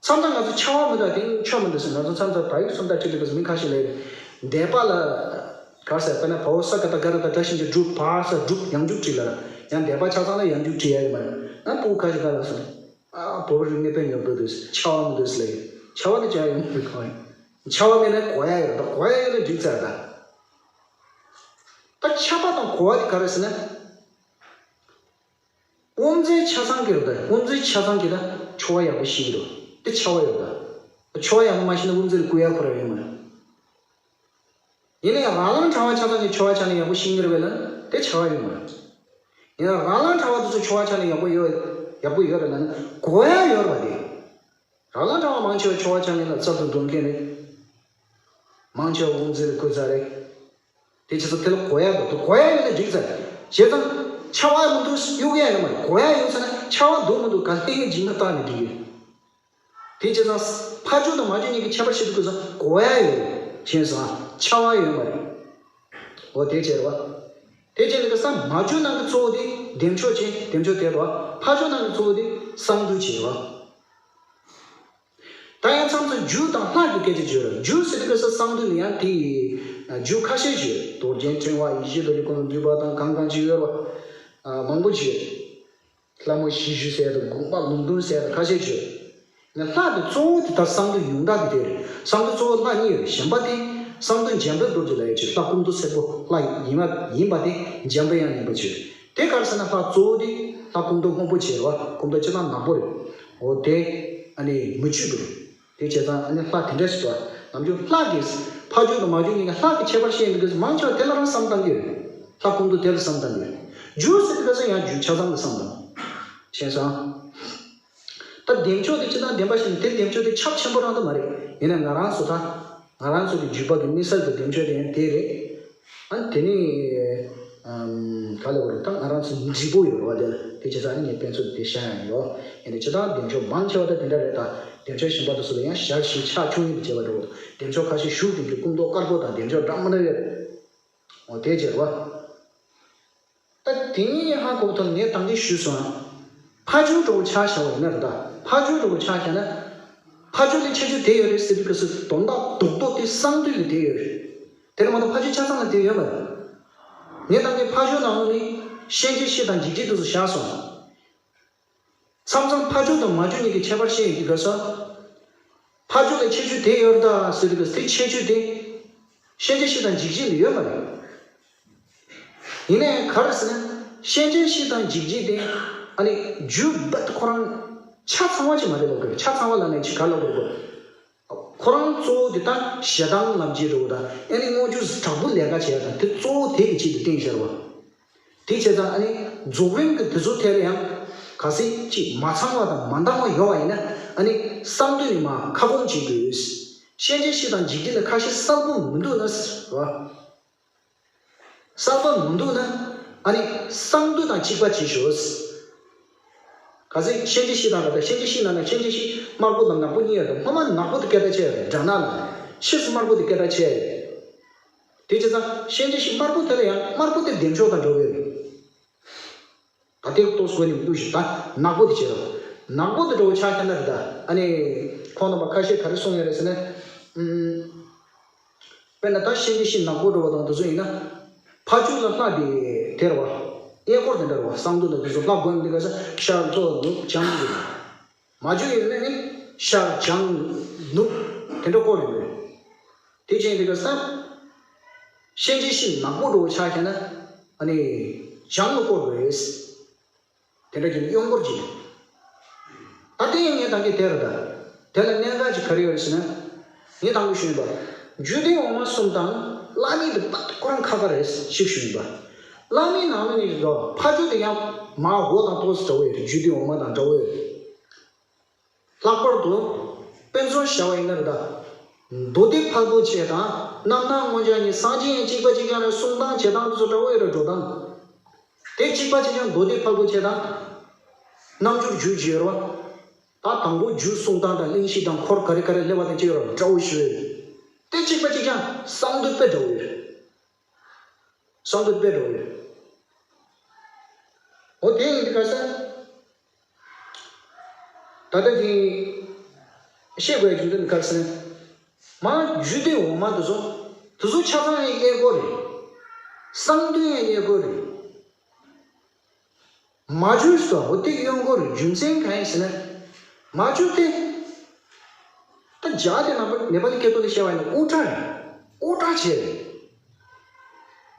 མཚམས་མཚམས་ང་ཚོ་ཆ་བ་མི་འདྲ་དེ་ཆོ་མི་འདུག་ཟེར། ང་ཚོ་མཚམས་མཚམས་བལ་ཡིག་སུམ་རྟགས་བྲིས་དུས་སྐབས་སུ་མི་ཁ་ཤས་ལས། འདས་པ་ལ། ག་ཟེར་དཔེར་ན་བ་འོ་ས་ག་བཏགས་སྒ་ར་བཏགས་སྒྲ་ཞབས་ཀྱུ་སྒྲུབ། བ་ས་སྒྲུབ། ཡང་འཇུག་བྲིས་ལ། ཡང་འདས་པ་ཆ་ཚང་ལ་ཡང་འཇུག་བྲིས་ཡ་ཡོད་མ་རེད། ང་ཕྲུ་གུ་ཁ་ཤས་ག་ལ་སོང་། ཨ་བོད་པ་རིག་གནས་དཔེ་ཉོབ་འདུག་འདུག་ཟེར། ཆ་བ་མི་འདུག་ཟེར་ལ་ཡོད། ཆ་བ་དེ་ཅང་ཡོང་མི་གང་ཡོད། ཆ་བ་མེད་ན་གོ་ཡ་ཡོད། ད་གོ་ཡ་ཡོད་ན་འགྲིག་ཚར་ད། ད་ཆ་བ་དང་གོ་བ་དེ་ག་རེ་ཟེར་ན། དབུ་མཛད་ཆ་ཚང་གི་རེད། ད་དབུ་མཛད་ཆ་ཚང་གི་ད་ཆོ་བ་ཡག་པོ་ཤེས་ཀྱི་རེད། དེ་ཆ་བ་ཡོད་ད། ཆོ་བ་ཡག་པོ་མ་ཤེས་ན་དབུ་མཛད་ལ་བསྐུར་ཡག་ཁོ་རང་ཡོད་མ་རེད། ཡིན་ན་ཡང་ར་ལང་གྲྭ་བ་ཆ་ཚང་གི་ཆོ་བ་ཆ་ནས་ཡག་པོ་ཤེས་ཀྱི་རེད་པས་ན་དེ་ཆ་བ་ཡོད་མ་རེད། ཡིན་ན་ར་ལང་གྲྭ་བ་དེ་ཚོ་ཆོ་བ་ཆ་ནས་ཡག་པོ་ཡོད། ཡག་པོ་ཡོད་རེད་ལ་ན་གོ་ཡ་ཡོད་རེད་པ་དེ། ར་ལང་གྲྭ་བ་མང་ཆེ་བ་ཆོ་བ་ཆ་ནས་ལ་རྩལ་དུ་འདོན་མཁན་རེད། མང་ཆེ་བ་དབུ་མཛད་ལ་བསྐུར་ཚར་རེད། དེ་བྱས་ཙང་དེ་ལ་གོ་ཡ་འདུག་དེ་གོ་ཡ་ཡོད་ན་འགྲིག་ཚར། བྱས་ཙང་ཆ་བ་མི་འདུག་གཡུག་ཡ་ཡོད་མ་རེད། གོ་ཡ་ཡོད་ཚར་ན་ཆ་བ་འདུག་མི་འདུག་ག་ལྷན་རྒྱས་འཇིགས་སྣང་བཏང་ནས་འགྲིག་གི། དེ་བྱས་ཙང་ཕ་ཇོ་དང་མ་ཇོ་གཉིས་ཀྱི་ཁྱད་པར་ཤེས་དུས་སྐབས་སུ་གོ་ཡ་ཡོད་རེད། བྱས་ཙང་ཆ་བ་ཡོད་མ་རེད། འོ་དེ་བྱས་རེད་བ། དེ་བྱས་ནས་ཀ་ས་མ་ཇོ་ནང་གི་གཙོ་བོ་དེ་བདེ་མཆོག་བྱས། བདེ་མཆོག་དེ་རེད་བ། ཕ་ཇོ་ནང་གི་གཙོ་བོ་དེ་གསང་འདུས་བྱས་རེད་བ། ད་ཡང་མཚམས་མཚམས་རྒྱུ་དང་ལྷ་གི་སྐད་ཆ་བརྗོད་ར། རྒྱུ་ཟེར་དུས་སྐབས་སུ་གསང་འདུས་ནི་ཡང་དེ་ཡི་རྒྱུ་ཁ་ཤས་བརྗོད། རྡོ་རྗེ་ཕྲེང་བ་ཡེ་ཤེས་རྡོ་རྗེ་ཀུན་ལས་བཏུས་པ་དང་གང་གང་ཅི་ཡོད་པ་མང་པོ་བརྗོད། ལྷ་མོ་བཞི་བཅུ་ཟེར་དང་དགོངས་པ་ལུང་སྟོན་ཟེར་དང་ཁ་ཤས་བརྗོད། ནི་ལྷ་དེ་གཙོ་བོ་དེ་ད་གསང་འདུས་ཡོངས་གྲགས་དེ་དེ་རེད། གསང་འདུས་གཙོ་བོ་ལྷ་གཉིས་ཡོད། གཞན་པ་དེ་གསང་འདུས་འཇམ་དཔལ་རྡོ་རྗེ་ལ་ཡོད་ཅེས། ལྷ་སྐུ་མདོག་སེར་པོ་ལྷ་ཡིན་པ་ཡིན་པ་དེ་འཇམ་དཔལ་དབྱངས་ཡིན་པ་བརྗོད། དེ་ག་རེ་ཟེར་ན་ལྷ་གཙོ་བོ་དེ་ལྷ་སྐུ་མདོག་སྔོན་པོ་བྱས་རེད་བ། སྐུ་མདོག་སྤྱིར་བཏང་ནག་པོ་རེད། འོ་དེ་ཨ་ནི་མི་བརྗོད་པ་རེད། དེ་བྱས་ཙང་ཨ་ནི་ལྷ་དེ་འདྲ་ཞིག་འདུག་ནམ་རྒྱུན་ལྷ་གི་ཕ་ཇོ་དང་མ་ཇོ་གཉིས་ཀྱི་ལྷ་གི་ཁྱད་པར་བཤད་ཡོང་དུས་མང་ཆེ་བ་དེ་ལ་རང་བསམ་བཏང་གི་ཡོད་རེད། ལྷ་སྐུ་མདོག་དེ་ལ་བསམ་བཏང་གི་ཡོད་རེད། རྒྱུ་ཟེར་དུས་སྐབས་སུ་ཡང་རྒྱུ་ཆ་ཚང་ལ་བསམ་བཏང་། བྱས་ཙང་། ད་བདེ་མཆོག་དེ་ཅི་དང་ལྡན་པ་ཞིག་ནི་དེ་བདེ་མཆོག་དེ་ཁྱབ་ཆེན་པོ་རང་དུ་མ་རེད། ཡིན་ན་ང་རང་ཚོ་ད། ང་རང་ཚོ་གི་བརྒྱུད་པ་གི་དམིགས་བསལ་གྱི་བདེ་མཆོག་དེ་ཡང་དེ་རེད། ཨ་དེ་ནི། ཨམ། ག་ལ་བ་རེད། ད་ང་རང་ཚོ་འཇིགས་པོ་ཡོད་རེད་བ། དེ་ལ་དེ་བྱས་ཙང་ནི་ངས་དཔེ་མཚོན་དེ་བཤད་ཡང་ཡོད། ཡིན་ན་ཅི་ད་བདེ་མཆོག་མང་ཆེ་བ་ད་དེ་འདྲ་རེད། ད་བདེ་མཆོག་གཞན་པ་དེ་ཚོ་ལ་ཡང་ཞག་བཞི་ཕྱག་ཆུང་ངུ་དེ་བྱས་པ་འདྲ་བོ། བདེ་མཆོག་ཁ་ཤས་བཞུགས་དེ་འདྲ་སྐུ་མདོག་དཀར་པོ་དང་བདེ་མཆོག་འདྲ་མི་འདྲ་ཡོད་རེད། འོ་དེ་བྱས་རེད་བ། ད་དེ་ཉིད་ཧ་གོ་ཐུབ་ངས་ད་གིན་ཞུས་སོང་། ཕ་ཇོ་འདྲ་བོ་ཆ་བཞག་པ་ཡིན་ན་རེད་ད། ཕ་ཇོ་འདྲ་བོ་ཆ་བཞག་ན། ཕ་ཇོ་ལས་ཆེ་ཆུང་དེ་ཡོད་རེད་ཟེར་དུས་སྐབས་སུ་དོན་དག་རྡོག་རྡོག་དེ་གསང་འདུས་ལ་དེ་ཡོད་རེད། དེ་རེད་མ་གཏོགས་ཕ་ཇོ་ཆ་ཚང་ལ་དེ་ཡོད་མ་རེད། ངས་ད་གིན་ཕ་ཇོ་ནང་ལོགས་ནས་གཤིན་རྗེ་གཤེད་དང་འཇིགས་བྱེད་དེ་ཚོ་བཞག་སོང་། མཚམས་མཚམས་ཕ་ཇོ་དང་མ་ཇོ་གཉིས་ཀྱི་ཁྱད་པར་བཤད་ཡོང་དུས་སྐབས་སུ། ཕ་ཇོ་ལས་ཆེ་ཆུང་དེ་ཡོད་རེད་ད་ཟེར་དུས་སྐབས་སུ་དེ་ཆེ་ཆུང་དེ། གཤིན་རྗེ་གཤེད་དང་འཇིགས་བྱེད་ལ་ཡོད་མ་རེད། ཡིན་ནའི་ག་རེ་ཟེར་ན། གཤིན་རྗེ་གཤེད་དང་འཇིགས་བྱེད་དེ། ཨ་ནི་རྒྱུ་རྦད་ཁོ་རང་ཆ་ཚང་བ་ཅིག་མ་རེད་ལབ་དགོས་རེད། ཆ་ཚང་བ་ལབ་ནས་ཅིག་ག་ལབ་དགོས་རེད། ཁོ་རང་གཙོ་བོ་དེ་དག་ཞེ་སྡང་ལམ་བྱེད་འགྲོ་བ་དང་ཨ་ནི་དངོས་རྒྱུ་དྲག་པོ་ལས་ཀ་བྱེད་ཡ་དང་དེ་གཙོ་བོ་དེ་གི་ཆེད་དུ་བསྟན་བཞག་པ། དེ་བྱས་ཙང་ཨ་ནི་རྫོགས་རིམ་གྱི་དེ་ཚོ་ཐད་ལ་ཡང་གལ་སྲིད་ཅིག་མ་ཚང་བ་དང་མ་འདང་བ་ཡོད་པ་ཡིན་ན་ཨ་ནི་གསང་འདུས་ནས་མར་ཁ་སྐོང་བྱེད་དགོས། གཤིན་རྗེ་གཤེད་དང་འཇིགས་བྱེད་ལ་ཁ་ཞེ་གསལ་པོ་མི་འདུག་ན་ཟེར་བ། གསལ་པོ་མི་འདུག་ན་ཨ་ནི་གསང་འདུས་དང་གཅིག་པ་བྱེད་ཤོག། གལ་སྲིད་གཤིན་རྗེ་གཤེད་དང་ད་ལྟ་གཤིན་རྗེ་གཤེད་ནང་ན་གཤིན་རྗེ་གཤེད་དམར་པོ་དང་ནག་པོ་གཉིས་ཡོད་དེ་སྔོན་མ་ནག་པོ་དེ་སྐད་གྲགས་ཆེ་ཡོད་རེད། དགྲ་ནག་ལ་ཕྱིས་སུ་དམར་པོ་དེ་སྐད་གྲགས་ཆེ་ཡོད་རེད། དེ་བྱས་ཙང་གཤིན་རྗེ་གཤེད་དམར་པོ་དེ་ལ་ཡང་དམར་པོ་དེ་བདེ་མཆོག་དང་འདྲ་བོ་ཡོད་རེད། ད་དེ་ཏོག་ཙམ་ནས་བསླུ་ཞིག་ད་ནག་པོ་དེ་བྱས་རོགས། ནག་པོ་དེ་འདྲ་བོ་ཆ་བཞག་ན་རེད་ད། ཨ་ནི་ཁོང་རྣམ་པ་ཁ་ཤས་ག་རེ་གསུང་ཡོད་རེད་ཟེར་ན། ཨུམ། དཔེར་ན་ད་གཤིན་རྗེ་གཤེད་ནག་པོ་འདྲ་བོ་དང་དེ་ཚོ་ཡིན་ན། ཕ་ཇོ་ལ་ལྷ་དེ་དེ་རེད་བ། གཡས་སྐོར་དེ་འདྲ་རེད་བ། གསང་འདུས་ལ་དེ་ཚོ་ལྷ་བསྐོར་འདི་ག་ས་ཤར་ལྷོ་ནུབ་བྱང་གི། མ་ཇོ་ཡིན་ན་ནི་ཤར་བྱང་ནུབ་དེ་འདྲ་བསྐོར་ཡོད་རེད། དེ་བྱས་འདི་ག་ས། གཤིན་རྗེ་གཤེད་ནག་པོ་འདྲ་བོ་ཆ་བཞག་ན། ཨ་ནི། བྱང་ལ་བསྐོར་དགོས། དེ་འདྲ་བྱས་ནས་གཡོན་སྐོར་གྱིས། ད་དེ་ཡང་ངས་ད་གིན་དེ་རེད་ད། དེ་ལ་གནད་འགག་ཅིག་ག་རེ་ཡོད་རེད་ཟེར་ན། ངས་དང་པོ་ཞུས་པ། རྒྱུད་སྡེ་འོག་མ་གསུམ་དང་བླ་མེད་དུ་དཔག་ཏུ་ཁོ་རང་ཁ་ཁ་རེད་ཞིག་ཞུས་པ། བླ་མེད་ནང་ལ་ནི་རེད་དོ། ཕ་ཇོ་དེ་ཡང་མར་འོག་དང་ཏོག་ཙམ་འདྲ་བོ་ཡོད་རེད། རྒྱུད་སྡེ་འོག་མ་དང་འདྲ་བོ་ཡོད་རེད། ལྷག་པར་དུ། དཔེ་མཚོན་བཞག་པ་ཡིན་ན་རེད་ད། མདོ་སྡེ་འཕགས་པོ་ཆེ་དང་རྣམ་སྣང་མངོན་བྱང་གཉིས་སངས་རྒྱས་ཡང་གཅིག་པ་གཅིག་རྐྱང་རེད། གསུང་སྟངས་བྱེད་སྟངས་དེ་ཚོ་འདྲ་བོ་ཡོད་རེད། འགྲོ་སྟངས་དེ་གཅིག་པ་གཅིག་རྐྱང་། མདོ་སྡེ་འཕགས་པོ་ཆེ་དང་རྣལ་འབྱོར་རྒྱུད་ཅེས་ཡོད་རེད་བ། ད་དང་པོ་རྒྱུད་གསུང་སྟངས་དང་གླེང་གཞི་དང་འཁོར་ག་རེ་ག་རེ་སླེབས་པ་དང་ཅི་ཡོད་རེད་འདྲ་བོ་ཞིག་ཡོད་རེད། དེ་གཅིག་པ་གཅིག་རྐྱང་། བསམ་འདུན་དཔེ་འདྲ་བོ་ཡོད་རེད། བསམ་འདུན་དཔེ་འདྲ་བོ་ཡོད་རེད། འོ་དེ་ཡིན་དུས་ག་ས། ད་ལྟ་དེ་བཤད་དགོས་རྒྱུ་མཚན་ག་རེ་ཟེར་ན། མ་རྒྱུད་སྡེ་འོག་མ་དེ་ཚོ། དེ་ཚོ་ཆ་ཚང་ཡང་གཡས་སྐོར་རེད། བསམ་འདུན་ཡང་གཡས་སྐོར་རེད། མ་རྒྱུད་ཟེར་བ་འོ་དེ་གཡོན་སྐོར་རེད། རྒྱུ་མཚན་གང་ཡིན་ཟེར་ན། མ་རྒྱུད་དེ། ད་རྒྱ་དེ་ནང་པ་ནེ་པ་ལི་སྐད་ཐོག་ནས་བཤད་པ་ཡིན་ན་དབུ་སྐྲ་རེད། དབུ་སྐྲ་བྱས་རེད།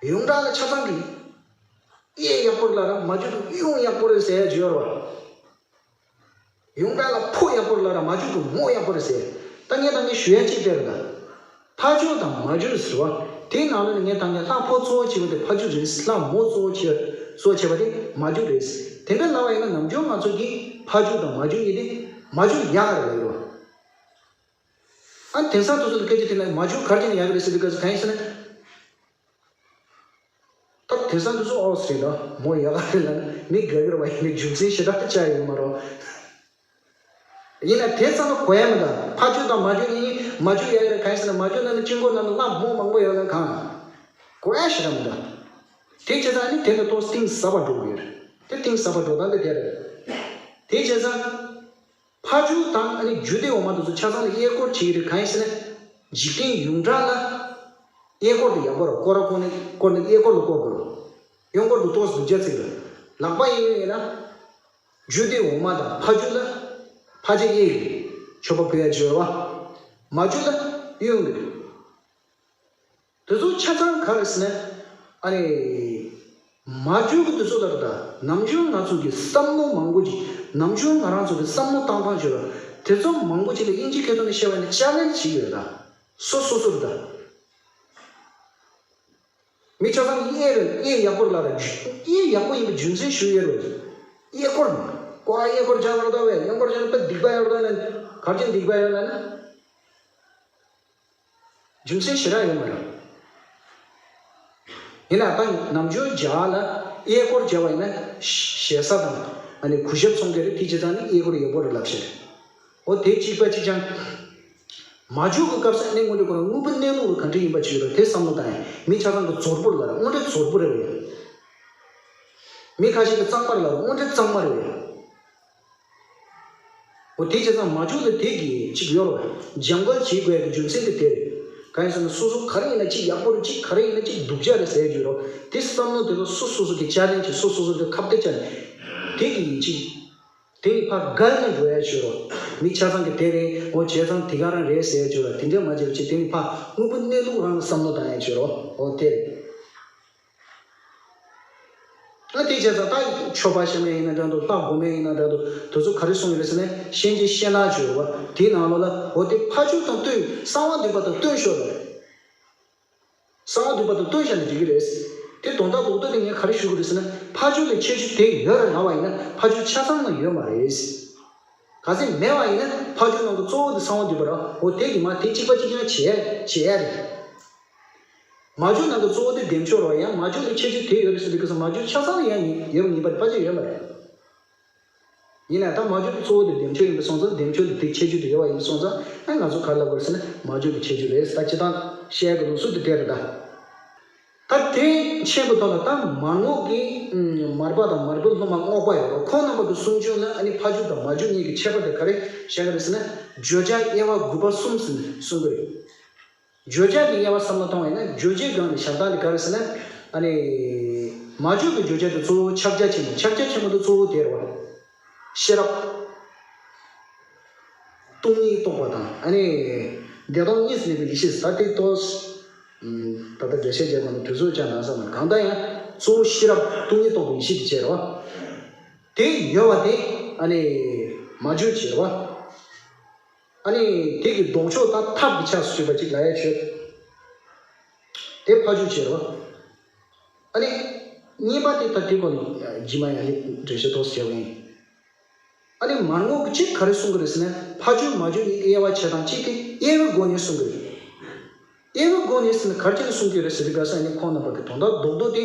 ཡོངས་གྲགས་ལ་ཆ་ཚང་གི། གཡས་ཡག་པོ་རེད་ལབ་ན་མ་རྒྱུད་དུ་གཡོན་ཡག་པོ་རེད་ཟེར་ཡ་ཅིག་ཡོད་རེད་བ། ཡོངས་གྲགས་ལ་ཕོ་ཡག་པོ་རེད་ལབ་ན་མ་རྒྱུད་དུ་མོ་ཡག་པོ་རེད་ཟེར། ད་ངས་ད་ངས་ཞུ་ཡ་གཅིག་དེ་རེད་ད། ཕ་རྒྱུད་དང་མ་རྒྱུད་ཟེར་བ། དེའི་ནང་ལ་ནི་ངས་ད་ངས་ལྷ་ཕོ་གཙོ་བོ་བྱས་པ་དེ་ཕ་རྒྱུད་རེད། ལྷ་མོ་གཙོ་བོ་བྱས་གཙོ་བོ་བྱས་པ་དེ་མ་རྒྱུད་རེད། དེ་འདྲ་ལབ་པ་ཡིན་ན་ནམ་རྒྱུན་ང་ཚོ་གིས་ཕ་རྒྱུད་དང་མ་རྒྱུད་གཉིས་དེ་མ་རྒྱུད་ཡག་རེད་ལབ་ཡོད་རེད་བ། ཨ་དེང་སང་དེ་ཚོ་ལ་སྐད་ཆ་དྲིས་ན་མ་རྒྱུད་ག་རེ་བྱས་ན་ཡག་གི་རེད་ཟེར་དུས་སྐབས་སུ་གང་ཡིན་ཟེར་ན། ད་དེང་སང་དེ་ཚོ་ཨོ་ཟེར་ད་མོ་ཡག་ག་རེད་ལབ་ན་མི་དགའ་གི་རེད་བ། ཡིན་ནའི་རྒྱུ་མཚན་ཞེ་དྲག་ཏུ་བཅའ་ཡོད་མ་རེད། ཡིན་ན་དེ་ཙམ་ལ་གོ་ཡ་མི་འདུག་ཕ་རྒྱུད་དང་མ་རྒྱུད་གཉིས། མ་རྒྱུད་ཡག་གི་རེད་གང་ཡིན་ཟེར་ན་མ་རྒྱུད་ནང་ནས་དཀྱིལ་འཁོར་ནང་ལ་ལྷ་མོ་མང་པོ་ཡོད་ན་གང་གོ་ཡ་ཞེ་དྲག་མི་འདུག་དེ་བྱས་ཙང་ནི་དེ་ནི་ཏོག་གཏིང་ཟབ་པ་འགྲོ་གི་ཡོད་རེད། དེ་གཏིང་ཟབ་པ་འགྲོ་སྟངས་དེ་དེ་རེད། དེ་བྱས་ཙང་། ཕ་རྒྱུད་དང་ཨ་ནི་རྒྱུད་སྡེ་འོག་མ་དེ་ཚོ་ཆ་ཚང་ལ་གཡས་སྐོར་བྱེད་ཀྱི་རེད། གང་ཡིན་ཟེར་ན། འཇིག་རྟེན་ཡོངས་གྲགས་ལ་གཡས་སྐོར་དེ་ཡག་པོ་རེད། སྐོར་ར་སྐོར་ནས་སྐོར་ནས་གཡས་སྐོར་ལ་སྐོར་དགོས་རེད། གཡོན་སྐོར་དུ་ཏོག་ཙམ་སྡུག་ཅག་བརྩི་གི་རེད། ལག་པ་གཡས་གཡོན་ཡིན་ན། རྒྱུད་སྡེ་འོག་མ་དང་ཕ་རྒྱུད་ལ་ཕ་རྒྱུད་གཡས་ཀྱི་མཆོད་པ་ཕུལ་ཡ་བྱོས་ར་བ། མ་རྒྱུད་ལ་གཡོན་གྱི། དེ་ཚོ་ཆ་ཚང་ག་རེ་ཟེར་ན། ཨ་ནི། མ་རྒྱུད་ཀྱི་དེ་ཚོ་ལ་རེད་ད། ནམ་རྒྱུན་ང་ཚོ་གི་བསམ་བློ་མང་པོ་ཅིག་ནམ་རྒྱུན་ང་རང་ཚོ་གི་བསམ་བློ་བཏང་སྟངས་བྱོས་ར། དེ་ཚོ་མང་པོ་ཅིག་ལ་དབྱིན་ཇིའི་སྐད་ཐོག་ནས་བཤད་པ་ཡིན་ན་ཅ་ལེན་ཇི་བྱེད་ཀྱི་ཡོད་ད། སོ་སོ་སོ་རེད་ད། མི་ཆ་ཚང་གིས་གཡས་རེད། གཡས་ཡག་པོ་རེད་ལབ་ར། གཡས་ཡག་པོ་ཡིན་པའི་རྒྱུ་མཚན་ཞུ་ཡོད་རེད། གཡས་སྐོར། སྐོར་ར་གཡས་སྐོར་བྱ་བར་ལྟ་བས་གཡོན་སྐོར་བྱས་ན་དཔེ་སྡིག་པ་ཡོད་རེད་ལབ་ན། ག་རེ་བྱས་སྡིག་པ་ཡོད་ལབ་ན། རྒྱུ་མཚན་ཞེ་དྲག་ཡོད་མ་རེད། ཡིན་ན་ད་ནམ་རྒྱུན་རྒྱ་གར་ལ་གཡས་སྐོར་བྱས་པ་ཡིན་ན་ཞེ་ས་དང་ཨ་ནི་གུས་ཞབས་ཚོང་གི་རེད། དེ་བྱས་ཙང་ནི་གཡས་སྐོར་ཡག་པོ་རེད་ལབ་ཤེས་རེད། འོ་དེ་གཅིག་པ་གཅིག་རྐྱང་། མ་རྒྱུད་ཀྱི་སྐབས་སུ་ཨ་ནི་དངོས་འབྲེལ་ཁོ་རང་དངོས་པོ་གནས་ལུགས་ལ་ག་འདྲ་ཡིན་པ་ཅིག་ཡོད་རེད། དེ་བསམ་བློ་བཏང་ཡིན། མི་ཆ་ཚང་གི་རྫོར་པོ་ལ་རེད། དངོས་འབྲེལ་རྫོར་པོ་རེད་བས། མི་ཁ་ཤས་ཀྱི་གཙང་མ་ལ་རེད། དངོས་འབྲེལ་གཙང་མ་རེད་བས། འོ་དེ་བྱས་ཙང་མ་རྒྱུད་ལ་དེ་གི་ཅིག་ཡོད་རེད། འཇམ་དཀར་བྱེད་དགོས་ཀྱི་རྒྱུ་མཚན་དེ་དེ་རེད། གང་ཡིན་ཟེར་ན་སོ་སོ་ག་རེ་ཡིན་ན་ཅིག་ཡག་པོ་རེད། ཅིག་ག་རེ་ཡིན་ན་ཅིག་སྡུག་ཅག་རེད་ཟེར་རྒྱུ་རོ། དེ་བསམ་བློ་དེ་ཚོ་སོ་སོ་སོ་གི་ཅ་ལེན་བྱེད། སོ་སོ་སོ་གི་ཁ་གཏད་བཅག་ནས། དེ་གི་ཡིན་ཅིག་དེ་ནི་ཕར་འགལ་ནས་འགྲོ་ཡ་བྱོས་རོ། མི་ཆ་ཚང་གི་དེ་རེད། འོ་བྱས་ཙང་དེ་ག་རང་རེད་ཟེར་བྱོས་རོ། དེ་འདྲ་མ་བྱས་པ་བྱས། དེ་ནི་ཕར་དངོས་པོ་གནས་ལུགས་རང་ལ་བསམ་བློ་བཏང་ཡ་བྱོས་རོ། འོ་དེ་རེད། ཨ་དེ་བྱས་ཙང་ད་མཆོད་པ་བཤམས་ཡ་ཡིན་ན་འདྲ་འདུག་ལྷ་སྒོམ་ཡ་ཡིན་ན་འདྲ་འདུག་དེ་ཚོ་ག་རེ་གསུངས་ཡོད་རེད་ཟེར་ན། གཤིན་རྗེ་གཤེད་ནག་ཅེས་པ་དེའི་ནང་ལོགས་ལ། འོ་དེ་ཕ་རྒྱུད་དང་བསྟུན། གསང་བ་འདུས་པ་དང་བསྟུན་ཤོག་ལབ་རེད། གསང་བ་འདུས་པ་དང་བསྟུན་བཞག་ན་འགྲིག་གི་རེད། དེ་དོན་དག་ལོག་ལྟ་དེ་ངས་ག་རེ་ཞུ་གི་རེད་ཟེར་ན། ཕ་རྒྱུད་ལ་ཁྱད་ཆོས་དེ་ཡོད་རེད་ལབ་པ་ཡིན་ན་ཕ་རྒྱུད་ཆ་ཚང་ལ་ཡོད་མ་རེད། གལ་སྲིད་མེད་པ་ཡིན་ན་ཕ་རྒྱུད་ནང་གི་གཙོ་བོ་དེ་གསང་བ་འདུས་པ་རེད། འོ་དེ་གི་མ་དེ་གཅིག་པ་གཅིག་རྐྱང་བྱེད་བྱེད་ཡ་རེད། མ་རྒྱུད་ནང་གི་གཙོ་བོ་དེ་བདེ་མཆོག་རེད་བ། ཡང་མ་རྒྱུད་ལ་ཁྱད་ཆོས་དེ་ཡོད་རེད་ཟེར་དུས་སྐབས་སུ་མ་རྒྱུད་ཆ་ཚང་ཡང་ཡོད་པ་ངེས་པ་རེད། ཕལ་ཆེར་ཡོད་མ་རེད། ཡིན་ན་ད་མ་རྒྱུད་ཀྱི་གཙོ་བོ་དེ་བདེ་མཆོག་ཡིན་པ་སོང་ཙང་། བདེ་མཆོག་དེ་དེའི་ཁྱད་ཆོས་དེ་ཡོད་པ་ཡིན་པ་སོང་ཙང་། ཨ་ང་ཚོ་ག་རེ་ལབ་དགོས་ཟེར་ན་མ་རྒྱུད་ཀྱི་ཁྱད་ཆོས་རེད། ད་སྤྱིར་བཏང་བཤད་ཀྱི་ལུགས་སྲོལ་དེ་དེ་རེད་ད། ད་དེ་མཆན་པོ་ཐོག་ལ་ད་མར་ངོགས་ཀྱི་མར་པ་དང་མར་པའི་སློབ་མ་རྔོག་པ་ཡོད་རེད། ཁོང་རྣམ་པ་གི་གསུང་ཆོས་ལ་ཨ་ནི་ཕ་རྒྱུད་དང་མ་རྒྱུད་གཉིས་ཀྱི་ཁྱད་པར་དེ་ག་རེ་བཤད་ཀྱི་རེད་ཟེར་ན། བརྗོད་བྱ་དབྱེ་བ་དགུ་པ་གསུམ་ཟེར་ནས་གསུང་གི་རེད། བརྗོད་བྱ་གི་དབྱེ་བ་བསམ་བློ་གཏོང་བ་ཡིན་ན། རྗོད་བྱེད་སྒང་ནས་བཞག་སྟངས་དེ་ག་རེ་ཟེར་ན། ཨ་ནི། མ་བརྗོད་ཀྱི་བརྗོད་བྱ་དེ་གཙོ་བོ་ཕྱག་རྒྱ་ཆེན་མོ། ཕྱག་རྒྱ་ཆེན་མོ་དེ་གཙོ་བོ་དེ་རེད་བ། ཤེས་རབ། སྟོང་ཉིད་རྟོགས་པ་དང་། ཨ་ནི། བདེ་སྟོང་གཉིས་སུ་མེད་པའི་ཡེ་ཤེས། ད་དེ་ཏོག་ད་ལྟ་འགྲེལ་བཤད་བྱས་པ་ནི་དུས་ཚོད་ཅང་ནང་ས་མ་གང་ལྟར་ཡང་གཙོ་བོ་ཤེས་རབ་སྟོང་ཉིད་རྟོགས་པའི་ཡེ་ཤེས་དེ་བྱས་རེད་བ། དེ་ཡོད་པ་དེ་ཨ་ནི་མ་བརྗོད་བྱས་རེད་བ། ཨ་ནི་དེ་གི་ལྡོག་ཕྱོགས་ད་ཐབས་ཀྱི་ཆ་སུ་ཞུས་པ་ཅིག་ལ་ཡ་ཆོས། དེ་ཕ་རྒྱུད་ཆེ་རོ། ཨ་ནི་གཉིས་པ་དེ་ད་དེ་གོ་ནི་ཇི་མ་ཡ་ལི་འགྲེལ་བཤད་ཏོག་ཙམ་བྱས་པ་ཡིན། ཨ་ནི་མར་ངོ་གི་གཅིག་ག་རེ་གསུང་གི་རེད་ཟེར་ན། ཕ་ཇོ་མ་ཇོ་གཉིས་ཀྱི་དབྱེ་བ་ཕྱེ་སྟངས་གཅིག་དེ་དབྱེ་བའི་སྒོ་ནས་གསུང་གི་རེད། དབྱེ་བའི་སྒོ་ནས་ཟེར་ན་ག་རེ་བྱས་ནས་གསུང་གི་རེད་ཟེར་དུས་སྐབས་སུ། ཨ་ནི་ཁོང་རྣམ་པ་གི་དོན་དག་རྡོག་རྡོག་དེ།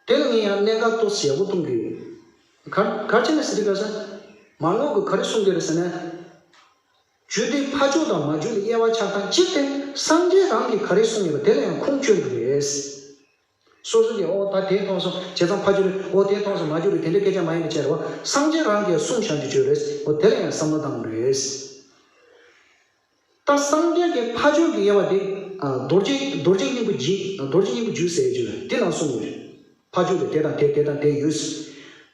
དེ་ལ་ངས་ཡང་གནད་འགག་ཏོག་ཙམ་ཡག་པོ་མཐོང་གི་ཡོད། ག་ག་རེ་བྱས་ནས་ཟེར་དུས་སྐབས་སུ། མར་ངོ་གི་ག་རེ་གསུང་གི་རེད་ཟེར་ན། རྒྱུ་དེ་ཕ་ཇོ་དང་མ་ཇོ་ལ་དབྱེ་བ་ཕྱེ་སྟངས་གཅིག་དེ་སངས་རྒྱས་རང་གིས་ག་རེ་གསུངས་ཡོད་པ་དེ་ལ་ཡང་ཁུངས་བཅོལ་གི་རེད། སོ་སོ་གིས་འོ་ད་དེ་མཐོང་སོང་བྱས་ཙང་ཕ་ཇོ་རེད། འོ་དེ་མཐོང་སོང་མ་ཇོ་རེད། དེ་འདྲའི་སྐད་ཆ་མ་ཡིན་པ་བྱས་རེད་བ། སངས་རྒྱས་རང་གིས་གསུངས་བཞག་རྒྱུ་བརྗོད་རེད། འོ་དེ་ལ་ཡང་བསམ་བློ་བཏང་དགོས་རེད། ད་སངས་རྒྱས་ཀྱི་ཕ་ཇོ་གི་དབྱེ་བ་དེ། ཨ། རྡོ་རྗེ་རྡོ་རྗེ་སྙིང་པོ་རྗེ། རྡོ་རྗེ་སྙིང་པོ་རྗེ་ཟེར་རྒྱུ་དེ་ནང་གསུངས་ཡོད། ཕ་ཇོ་ལ་དེ་དང་དེ་དེ་དང་དེ་ཡོད།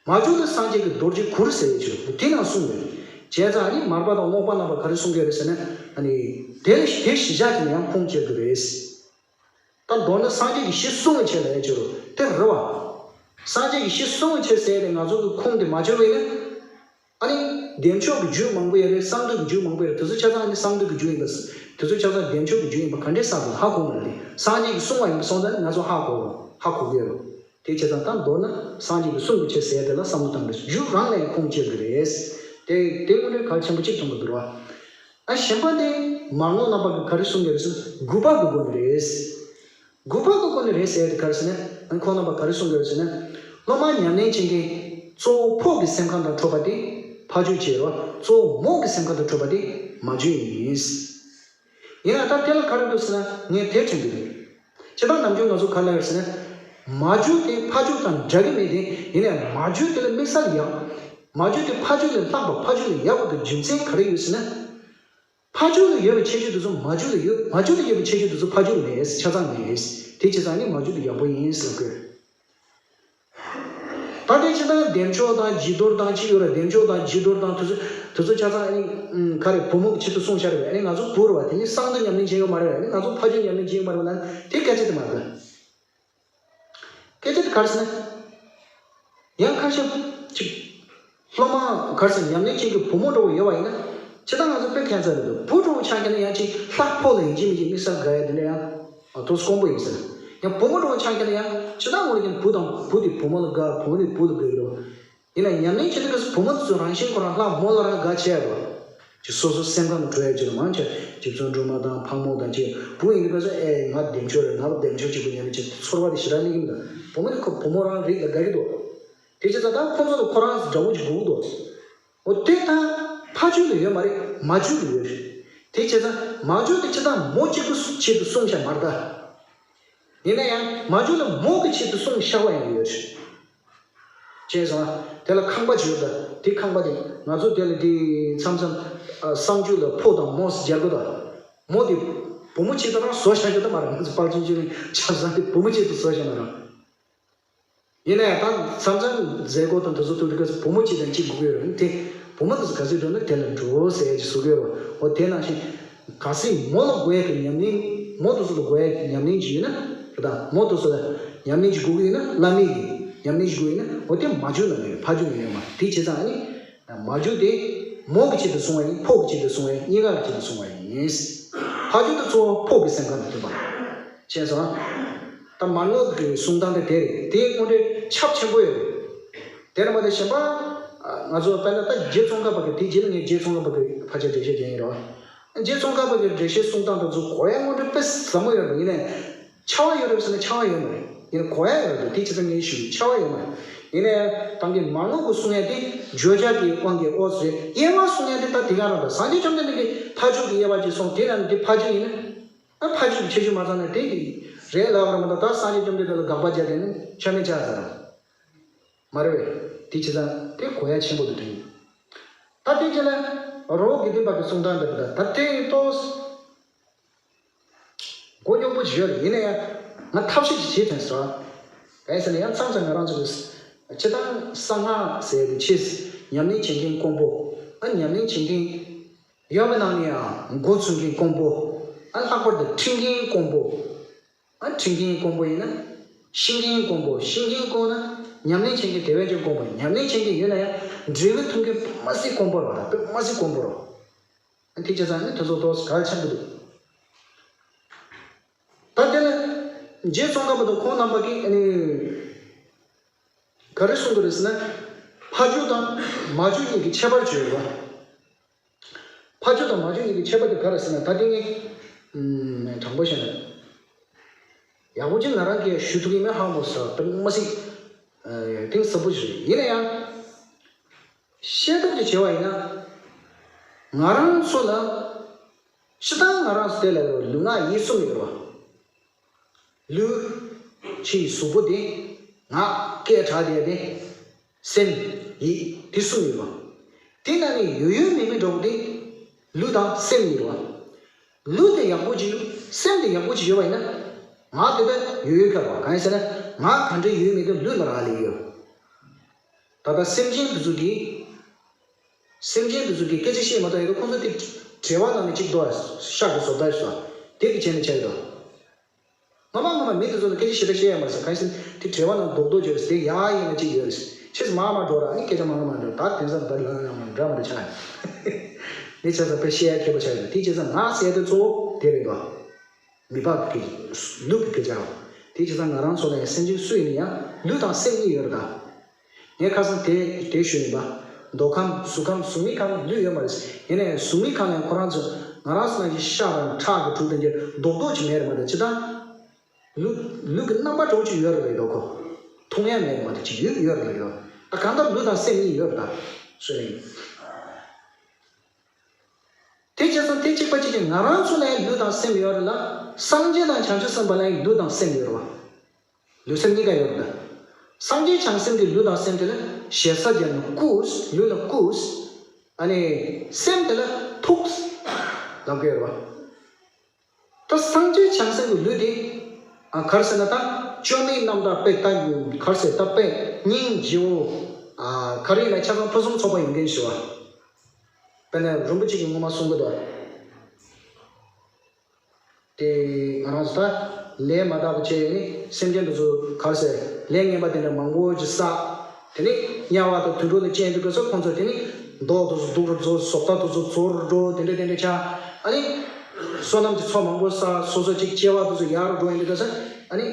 མ་ཇོ་ལ་སངས་རྒྱས་ཀྱི་རྡོ་རྗེ་གུར་ཟེར་རྒྱུ་དེ་ནང་གསུངས་ཡོད། བྱས་ཙང་ཨ་ནི་མར་པ་དང་ཀློག་པ་རྣམ་པ་ག་རེ་གསུང་གི་རེད་ཟེར་ན། ཨ་ནི་དེ་ལ་དེ་གཞི་བཞག་གིས་ཡང་ཁུངས་བཅོལ་གི་རེད། ད་མདོར་ན་སངས་རྒྱས་ཀྱིས་གཞི་གསུང་བའི་ཆེད་ལ་ཡང་བྱོས་རོགས་དེ་རེད་བ། སངས་རྒྱས་ཀྱིས་གཞི་གསུང་བའི་ཆེད་ཟེར་ཏེ་ང་ཚོ་གི་ཁུངས་དེ་མ་བཅོལ་བས་ན། ཨ་ནི་བདེ་མཆོག་གི་རྒྱུད་མང་པོ་ཡོད་རེད། གསང་འདུས་ཀྱི་རྒྱུད་མང་པོ་ཡོད་རེད། དེ་ཚོ་ཆ་ཚང་ཨ་ནི་གསང་འདུས་ཀྱི་རྒྱུད་ཡིན་པ། དེ་ཚོ་ཆ་ཚང་བདེ་མཆོག་གི་རྒྱུད་ཡིན་པ་ག་འདྲས་བསམ་དགོས་ཧ་གོ་མ་རེད། སངས་རྒྱས་ཀྱིས་གསུང་བ་ཡིན་པ་སོང་ཙང་ང་ཚོ་ཧ་གོ། ཧ་གོ་གི་ཡོད་རེད། དེ་བྱས་ཙང་ད་མདོར་ན་སངས་རྒྱས་ཀྱིས་གསུང་གི་ཆེད་ཟེར་དེ་ལ་བསམ་བློ་བཏང་དགོས། རྒྱུད་རང་ལ་ཡང་ཁུངས་བཅོལ་གི་རེད། དེ་དེ་དངོས་འབྲེལ་གལ་ཆེན་པོ་གཅིག་མཐོང་གི་འདུག་ར། ཨ་གཞན་པ་དེ་མར་ངོ་རྣམ་པ་གིས་ག་རེ་གསུང་གི་རེད་ཟེར་ན། དགུ་པ་གི་སྒོ་ནས་རེད། དགུ་པ་གི་སྒོ་ནས་རེད་ཟེར་དེ་ག་རེ་ཟེར་ན། ཨ་ཁོང་རྣམ་པ་ག་རེ་གསུང་གི་རེད་ཟེར་ན། སློབ་མ་ཉམས་ལེན་བྱེད་མཁན་གཙོ་བོ་ཕོ་གི་སེམས་ཁམས་དང་འཕྲོད་པ་དེ་ཕ་ཇོ་བྱས་རོ། གཙོ་བོ་མོ་གི་སེམས་ཁམས་དང་འཕྲོད་པ་དེ་མ་ཇོ་ཡིན། ཡིན་ན་ད་དེ་ལ་ག་རེ་འདུག་ཟེར་ན་ངས་དེ་དྲན་གྱི་རེད། སྤྱིར་བཏང་ནམ་རྒྱུན་ང་ཚོ་ག་རེ་ལབ་ཡོད་ཟེར་ན། མ་ཇོ་དེ་ཕ་ཇོ་དང་འདྲ་གི་མེད་དེ། ཡིན་ནའི་མ་ཇོ་དེ་ལ་དམིགས་བསལ་ཡག་མ་ཇོ་དེ་ཕ་ཇོ་ལས་ལྷག་པ། ཕ་ཇོ་ལས་ཡག་པ་དེ་རྒྱུ་མཚན་ག་རེ་ཡོད་ཟེར་ན། ཕ་ཇོ་ལ་ཡོད་པའི་ཁྱད་ཆོས་དེ་ཚོ་མ་ཇོ་ལ་ཡོད། མ་ཇོ་ལ་ཡོད་པའི་ཁྱད་ཆོས་དེ་ཚོ་ཕ་ཇོ་ལ་མེད། ཆ་ཚང་མེད། དེ་བྱས་ཙང་ནི་མ་ཇོ་དེ་ཡག་པོ་ཡིན་ཟེར་དགོས། ད་དེ་ཕྱི་ནང་བདེ་མཆོག་དང་སྦྱིས་གཏོར་དང་གཅིག་ཡོད་རེད། བདེ་མཆོག་དང་སྦྱིས་གཏོར་དང་དེ་ཚོ་དེ་ཚོ་ཆ་ཚང་ཨ་ནི་ག་རེ་བུ་མོ་གི་ཆེད་དུ་གསུངས་བཞག་རེད་པས། ཨ་ནི་ང་ཚོ་བུ་རེད་པ། དེ་ནི་གསང་སྟེ་ཉམས་ལེན་བྱེད་ཡོད་མ་རེད་པས། ཨ་ནི་ང་ཚོ་ཕ་ཇོ་ཉམས་ལེན་བྱེད་ཡོད་མ་རེད་པ་ལབ་ན་དེ་སྐད་ཆ་དེ་མ་རེད། སྐད་ཆ་དེ་ག་རེ་ཟེར་ན། ཡང་ཁ་ཤས་ཅིག་སློབ་མ་ག་རེ་ཟེར་ན་ཉམས་ལེན་བྱེད་མཁན་བུ་མོ་འདྲ་བོ་ཡོད་པ་ཡིན་ན། སྤྱིར་བཏང་ང་ཚོ་དཔེ་ཁྱད་མཚར་རེད་འདུག་བུ་འདྲ་བོ་ཆགས་མཁན་ན་ཡང་ཅིག་ལྷག་ཕོགས་ལ་ཡིན་གཅིག་མིན་གཅིག་དམིགས་བསལ་དགའ་ཡ་དེ་འདྲ་ཡང་ཏོག་ཙམ་དཀོན་པོ་ཡིན་ཟེར། ཡང་བུ་མོ་འདྲ་བོ་ཆགས་མཁན་ན་ཡང་སྤྱིར་བཏང་ངོ་ལ་ཀྱང་བུ་དང་བུ་དེ་བུ་མོ་ལ་དགའ། བུ་མོ་དེ་བུ་ལ་དགའ་གི་རེད་པ། ཡིན་ན་ཉམས་ལེན་བྱེད་དུས་སྐབས་སུ་བུ་མོ་དེ་ཚོ་རང་བཞིན་ཁོ་རང་ལྷག་མོ་ལ་རང་དགའ་ཆེ་བ། ཅིག་སོ་སོ་སེམས་ཁམས་ལ་འགྲོ་ཡ་ཅིག་ལ་མང་ཆེ་རྗེ་བཙུན་སྒྲོལ་མ་དང་ཕག་མོ་དང་ཅིག་བུ་ཡིན་དུས་སྐབས་སུ་ཨེ་ང་བདེ་མཆོག་རེད། ང་བདེ་མཆོག་གཅིག་པུ་ཉམས་ལེན་བྱེད་ཚོར་བ་དེ་ཞེ་དྲག་སླེབས་ཀྱི་མི་འདུག་བུ་མོ་དེ་ཁོ་བུ་མོ་རང་རིགས་ལ་དགའ་གི་འདུག་དེ་བྱས་ཙང་ད་ཁོ་ཚོ་ལ་ཁོ་རང་འདྲ་བོ་ཅིག་དགོས་ཀྱི་འདུག་འོ་དེ་ད་ཕ་ཇོ་ལ་ཡོད་མ་རེད། མ་ཇོ་ལ་ཡོད་རེད། དེ་བྱས་ཙང་མ་ཇོ་དེ་སྤྱིར་བཏང་མོ་གཅིག་པུ་ཆེད་དུ་གསུངས་བཞག་མ་རེད་ད། ཡིན་ན་ཡང་མ་ཇོ་ལ་མོ་གི་ཆེད་དུ་གསུངས་བཞག་པ་ཡང་ཡོད་རེད། ཅེས་སོང་། དེ་ལ་ཁང་པ་བྱོས་ད། དེ་ཁང་པ་དེ་ང་ཚོ་དེ་ལ་དེ་མཚམས་མཚམས་ཨ་གསང་སྤྱོད་ལ་ཕོ་དང་མོ་ཟེར་སྦྱར་གི་འདུག་མོ་དེ་བུ་མོ་ཆེད་དུ་རང་བཟོ་བཞག་རྒྱུ་ད་མ་རེད། ང་ཚོ་དཔལ་སྤྱི་སྤྱི་ནས་ཆབ་གསང་དེ་བུ་མོ་ཆེད་དུ་བཟོ་བཞག་མ་རེད། ཡིན་ན་ཡང་ད་མཚམས་མཚམས་མཛད་སྒོ་དང་དེ་ཚོ་ཐུག་དུས་སྐབས་སུ་བུ་མོ་གཅིག་དང་གཅིག་དགོས་ཀྱི་ཡོད་རེད། དེ་བུ་མོ་དེ་ཚོ་ག་ཚོད་འགྲོ་ན་དེ་ལ་འགྲོ་ཟེར་གྱི་བཟོ་གི་ཡོད་རེད། འོ་དེ་ནང་བཞིན་གལ་སྲིད་མོ་ལ་དགོས་ཡ་གི་ཉམས་ལེན། མོ་དེ་ཚོ་ལ་དགོས་ཡ་གི་ཉམས་ལེན་ཅིག་ཡོད་ན་རེད་ད། མོ་དེ་ཚོ་ལ་ཉམས་ལེན་ཅིག་དགོས་ཀྱི་ཡོད་ན། བླ་མེད་ཀྱི་ཉམས་ལེན་ཅིག་དགོས་ཡོད་ན་འོ་དེ་མ་ཇོ་ལ་ཡོད། ཕ་ཇོ་ལ་ཡོད་མ་རེད། དེ་བྱས་ཙང་ཨ་ནི་མ་ཇོ་དེ་མོ་གི་ཆེད་དུ་གསུང་བ་ཡིན། ཕོ་གི་ཆེད་དུ་གསུང་བ་ཡིན། གཉིས་ཀ་གི་ཆེད་དུ་གསུང་བ་ཡིན། ཕ་ཇོ་དེ་གཙོ་བོ་ཕོ་གི་སེམས་ཁམས་དང་མཐུན་པ། ཤེས་སོང་ཨ། ད་མར་ངོ་གི་གསུང་སྟངས་དེ་དེ་རེད། དེ་དངོས་འབྲེལ་ཁྱབ་ཆེན་པོ་ཡོད་རེད། དེ་རེད་མ་གཏོགས་གཞན་པ། ང་ཚོ་དཔེར་ན་ད་རྗེ་ཙོང་ཁ་པ་གི། དེ་རྗེས་ལ་ངས་རྗེ་ཙོང་ཁ་པ་གི་ཕལ་ཆེར་འགྲེལ་བཤད་རྒྱག་གི་ཡིན་རོ། རྗེ་ཙོང་ཁ་པ་གི་འགྲེལ་བཤད་གསུང་སྟངས་དེ་ཚོ་གོ་ཡ་དངོས་འབྲེལ་དཔེ་ཟབ་མོ་ཡོད་རེད། ཡིན་ནའི་ཁྱབ་པ་ཡོད་རེད་ཟེར་ན་ཁྱབ་པ་ཡོད་མ་རེད། ཡིན་ནའི་གོ་ཡ་ཡོད་རེད། དེ་བྱས་ཙང་ངས་ཞུ། ཁྱབ་པ་ཡོད་མ་རེད། ཡིན་ནའི་ད་གིན་མར་ངོ་གི་གསུང་ཡ་དེ་བརྗོད་བྱ་གི་དབང་གིས་ཨོ་ཟེར། དབྱེ་བ་གསུང་ཡ་དེ་ད་དེ་ག་རང་རེད། སངས་རྒྱས་བཅོམ་ལྡན་འདས་ཀྱིས་ཕ་ཇོ་གི་དབྱེ་བ་ཅིག་གསུངས། དེ་ལ་ནི་དེ་ཕ་ཇོ་ཡིན་ན། ཨ་ཕ་ཇོ་གི་ཁྱད་ཆོས་མ་ཚང་ན་དེ་གི་རེད་ལབ་ར་མ་གཏོགས། ད་སངས་རྒྱས་བཅོམ་ལྡན་འདས་ལ་དགག་པ་བརྒྱབ་དེ་ནི་ཆོས་མེད་ཆགས་ཚར་ར་མ་རེད་པས། དེ་བྱས་ཙང་དེ་གོ་ཡ་ཆེན་པོ་འདུག་དྲན། ད་དེ་རྗེས་ལ་རི་བོ་དགེ་ལྡན་པ་གི་གསུང་སྟངས་འདི་རེད། ད་དེ་ཏོག་མགོ་རྙོག་པོ་ཞིག་ཡོད་རེད། ཡིན་ན་ཡང་ང་ཐབས་ཤེས་ཅིག་བྱེད་དྲན་སོང་། གང་ཡིན་ཟེར་ན་ཡང་མཚམས་མཚམས་ང་རང་ཚོ་གི་སྤྱིར་བཏང་གསང་སྔགས་ཟེར་དེ་ཆེས་ཉམས་ལེན་བྱེད་མཁན་དཀོན་པོ། ཨ་ཉམས་ལེན་བྱེད་མཁན་ཡོད་པའི་ནང་ནས་ཡང་འགོ་ཚུགས་མཁན་དཀོན་པོ། ཨ་ལྷག་པར་དུ་ཁྲིད་མཁན་དཀོན་པོ། ཨ་ཁྲིད་མཁན་དཀོན་པོ་ཡིན་ན། ཤེས་མཁན་དཀོན་པོ། ཤེས་མཁན་དཀོན་ན་ཉམས་ལེན་བྱེད་མཁན་དེ་བས་ཀྱང་དཀོན་པོ། ཉམས་ལེན་བྱེད་མཁན་ཡོད་ན་ཡང་འབྲས་བུ་ཐོབ་མཁན་དཔེ་མ་སྲིད་དཀོན་པོ་རེད་པ། དཔེ་མ་སྲིད་དཀོན་པོ་རེད། ཨ་དེ་བྱས་ཙང་ནི་དེ་ཚོ་ཏོག་ཙམ་གལ་ཆེན་པོ་འདུག་ད་དེ་ལ་རྗེ་ཙོང་ཁ་པ་དང་ཁོང་རྣམ་པ་གིས་ཨ་ནི་ག་རེ་གསུང་གི་རེད་ཟེར་ན། ཕ་ ཕ་ཆོས་དང་མ་ཆོས་གཉིས་ཀྱི་ཁྱད་པར་བརྗོད་ཡོད་པ། ཕ་ཆོས་དང་མ་ཆོས་གཉིས་ཀྱི་ཁྱད་པར་དེ་ག་རེ་ཟེར་ན། ད་དེ་ངས་དྲང་པོ་བཤད་ན། ཡག་པོ་ཅིག་ང་རང་གིས་ཞུ་ཐུབ་ཡིན་མིན་ཧ་མ་གོ་ས་དེ་མ་སྲིད། ཨ། གཏིང་ཟབ་པོ་ཞིག་རེད། ཡིན་ན་ཡང་། བཤད་ཐབས་ཀྱི་བྱ་བ་ཡིན་ན། ང་རང་ཚོ་ལ་སྤྱིར་བཏང་ང་རང་ཚོ་དེ་ལ་ལུས་ངག་ཡིད་གསུམ་ཡོད་རེད་བ། ལུས། ཕྱི་ཡི་གཟུགས་པོ་དེ། ངག་སྐད་གྲགས་བསྡད་དེ། སེམས། ཡིད། དེ་གསུམ་ཡོད་པ། དེ་ནང་ནས་ཡོད་ཡོད་མེད་མེད་འདྲ་བོ་དེ། ལུས་དང་སེམས་གཉིས་རེད་བ། ལུས་དེ་ཡག་པོ་ཅིག་སེམས་དེ་ཡག་པོ་ཅིག་ཡོད་པ་ཡིན་ན། ངག་དེ་ད་ཡོད་ཡོད་ཁ་བ། གང་ཡིན་ཟེར་ན། ངག་ག་འདྲ་ཡོད་མེད་དེ་ལུས་ལ་རག་ལས་ཡོད། ད་ལྟ་སེམས་ཅན་དེ་ཚོ་གིས། སེམས་ཅན་དེ་ཚོ་གིས་སྐད་ཆ་བཤད་མ་ཐག་ཡོད་དུས་ཁོང་ཚོ་དེ་བྲེལ་བ་ནང་ནས་ཅིག་འདུག་ཨ། ཤག་གི་བཟོ་ལྟ་ཞིག་འདུག་ཨ། དེ་གི་བྱས་ནས་བྱས་ཡོད་དོ། ངོ་མ་ངོ་མ་མི་དེ་ཚོ་ལ་སྐད་ཆ་ཞེ་དྲག་བཤད་ཡ་མ་རེད་ཟེར། གང་ཡིན་ཟེར་ན་དེ་བྲེལ་བ་ནང་རྡོག་རྡོག་བྱས་ཟེར། དེ་ཡག་ཡིན་ན་ཅིག་ཡོད་རེད། ཕྱིས་མར་མར་འགྲོ་ར། ཨ་ནི་སྐད་ཆ་མང་མང་འགྲོ། ད་དེང་སང་ད་ལང་ཡང་མང་འདྲ་མི་འདྲ་ཆགས་ཡོད། དེ་བྱས་ཙང་དཔེ་བཤད་ཡ་ཁག་པོ་ཆགས་ཡོད། དེ་བྱས་ཙང་ངག་ཟེར་དེ་གཙོ་བོ་དེ་རེད་དོ། མི་ཕམ་གྱི་ལུས་ཀྱི་སྐད་ཆ་རེད། དེ་བྱས་ཙང་ང་རང་ཚོ་ལ་ཡང་སེམས་ཅན་སུ་ཡིན་ན་ཡང་ལུས་དང་སེམས་གཉིས་ཡོད་རེད་ད། ངས་ཁ་སང་དེ་དེ་ཞུས་ཡིན་པ། མདོ་ཁམས་གཟུགས་ཁམས་གཟུགས་མེད་ཁམས་ལུས་ཡོད་མ་རེད། ཡིན་ནའི་གཟུགས་མེད་ཁམས་ལ་ཁོ་རང་ཚོ་ང་རང་ཚོ་ནང་བཞིན་ཤ་དང་ཁྲག་གི་གྲུ་དེ་འདྲ་རྡོག་རྡོག་ཅིག་མེད་རེད་མ་གཏོགས། ཅི་ལྟར་ལུས་ལུས་ཀྱི་རྣམ་པ་འདྲ་བོ་ཅིག་ཡོད་རེད་ལབ་ཡོད་ཁོ། མཐོང་ཡ་མེད་རེད་མ་གཏོགས་ཅིག་ཡོད་ཡོད་རེད་ལབ་ཡོད། ད་གང་ལྟར་ལུས་དང་སེམས་གཉིས་ཡོད་རེད་ད། སུ་ལ་ཡིན། དེ་བྱས་ཙང་དེ་གཅིག་པ་གཅིག་གིས་ང་རང་ཚོ་ལ་ཡང་ལུས་དང་སེམས་ཡོད་རེད་ལ། སངས་རྒྱས་དང་བྱང་ཆུབ་སེམས་དཔའ་ལ་ཡང་ལུས་དང་སེམས་ཡོད་རེད་བ། ལུས་སེམས་གཉིས་ཀ་ཡོད་རེད་ད། སངས་རྒྱས་བྱང་སེམས་ཀྱི་ལུས་དང་སེམས་དེ་ལ་ཞེ་ས་བརྒྱབ་ནས་སྐུ། ལུས་ལ་སྐུ། ཨ་ནི་སེམས་དེ་ལ་ཐུགས་ལབ་ཀྱི་ཡོད་རེད་བ། ད་སངས་རྒྱས་བྱང་སེམས་ཀྱི་ལུས་དེ། ཨ། ག་རེ་ཟེར་ན་ད་བཅོམ་ལྡན་རྣམ་དག་དཔེ་ལྟ་ཡུལ་ག་རེ་ཟེར། ད་དཔེ་སྙིང་རྗེ་བོ། ཨ། ག་རེ་ཡིན་ན་ཆ་ཚང་ཕུན་སུམ་ཚོགས་པ་ཡོང་མཁན་ཞུ་བ། དཔེར་ན་རིན་པོ་ཆེ་གིས་སྔོན་མ་གསུང་གི་འདུག་དེ་ང་རང་ཚོ་ད་ལས་མ་དག་པ་བྱས་ནས་སེམས་ཅན་དེ་ཚོ་ག་རེ་ཟེར། ལས་ངན་པ་དེ་འདྲ་མང་པོ་ཅིག་བསགས། དེ་ནས་དམྱལ་བ་དང་དུད་འགྲོ་ལ་སྐྱེས་འདུག་ག་ཚོ། ཁོང་ཚོ་དེ་ནས་མདོག་དེ་ཚོ་སྡུག་རུ་འགྲོ། བཟོ་ལྟ་དེ་ཚོ་བཙོག་རུ་འགྲོ། དེ་འདྲ་དེ་འདྲ་ཆགས། ཨ་ནི་བསོད་ནམས་ཀྱི་ཚོགས་མང་པོ་བསགས། སོ་སོ་ཅིག་སྐྱེ་བ་དེ་ཚོ་ཡག་རུ་འགྲོ་ཡིན་འདུག་ག་ཚོ། ཨ་ནི་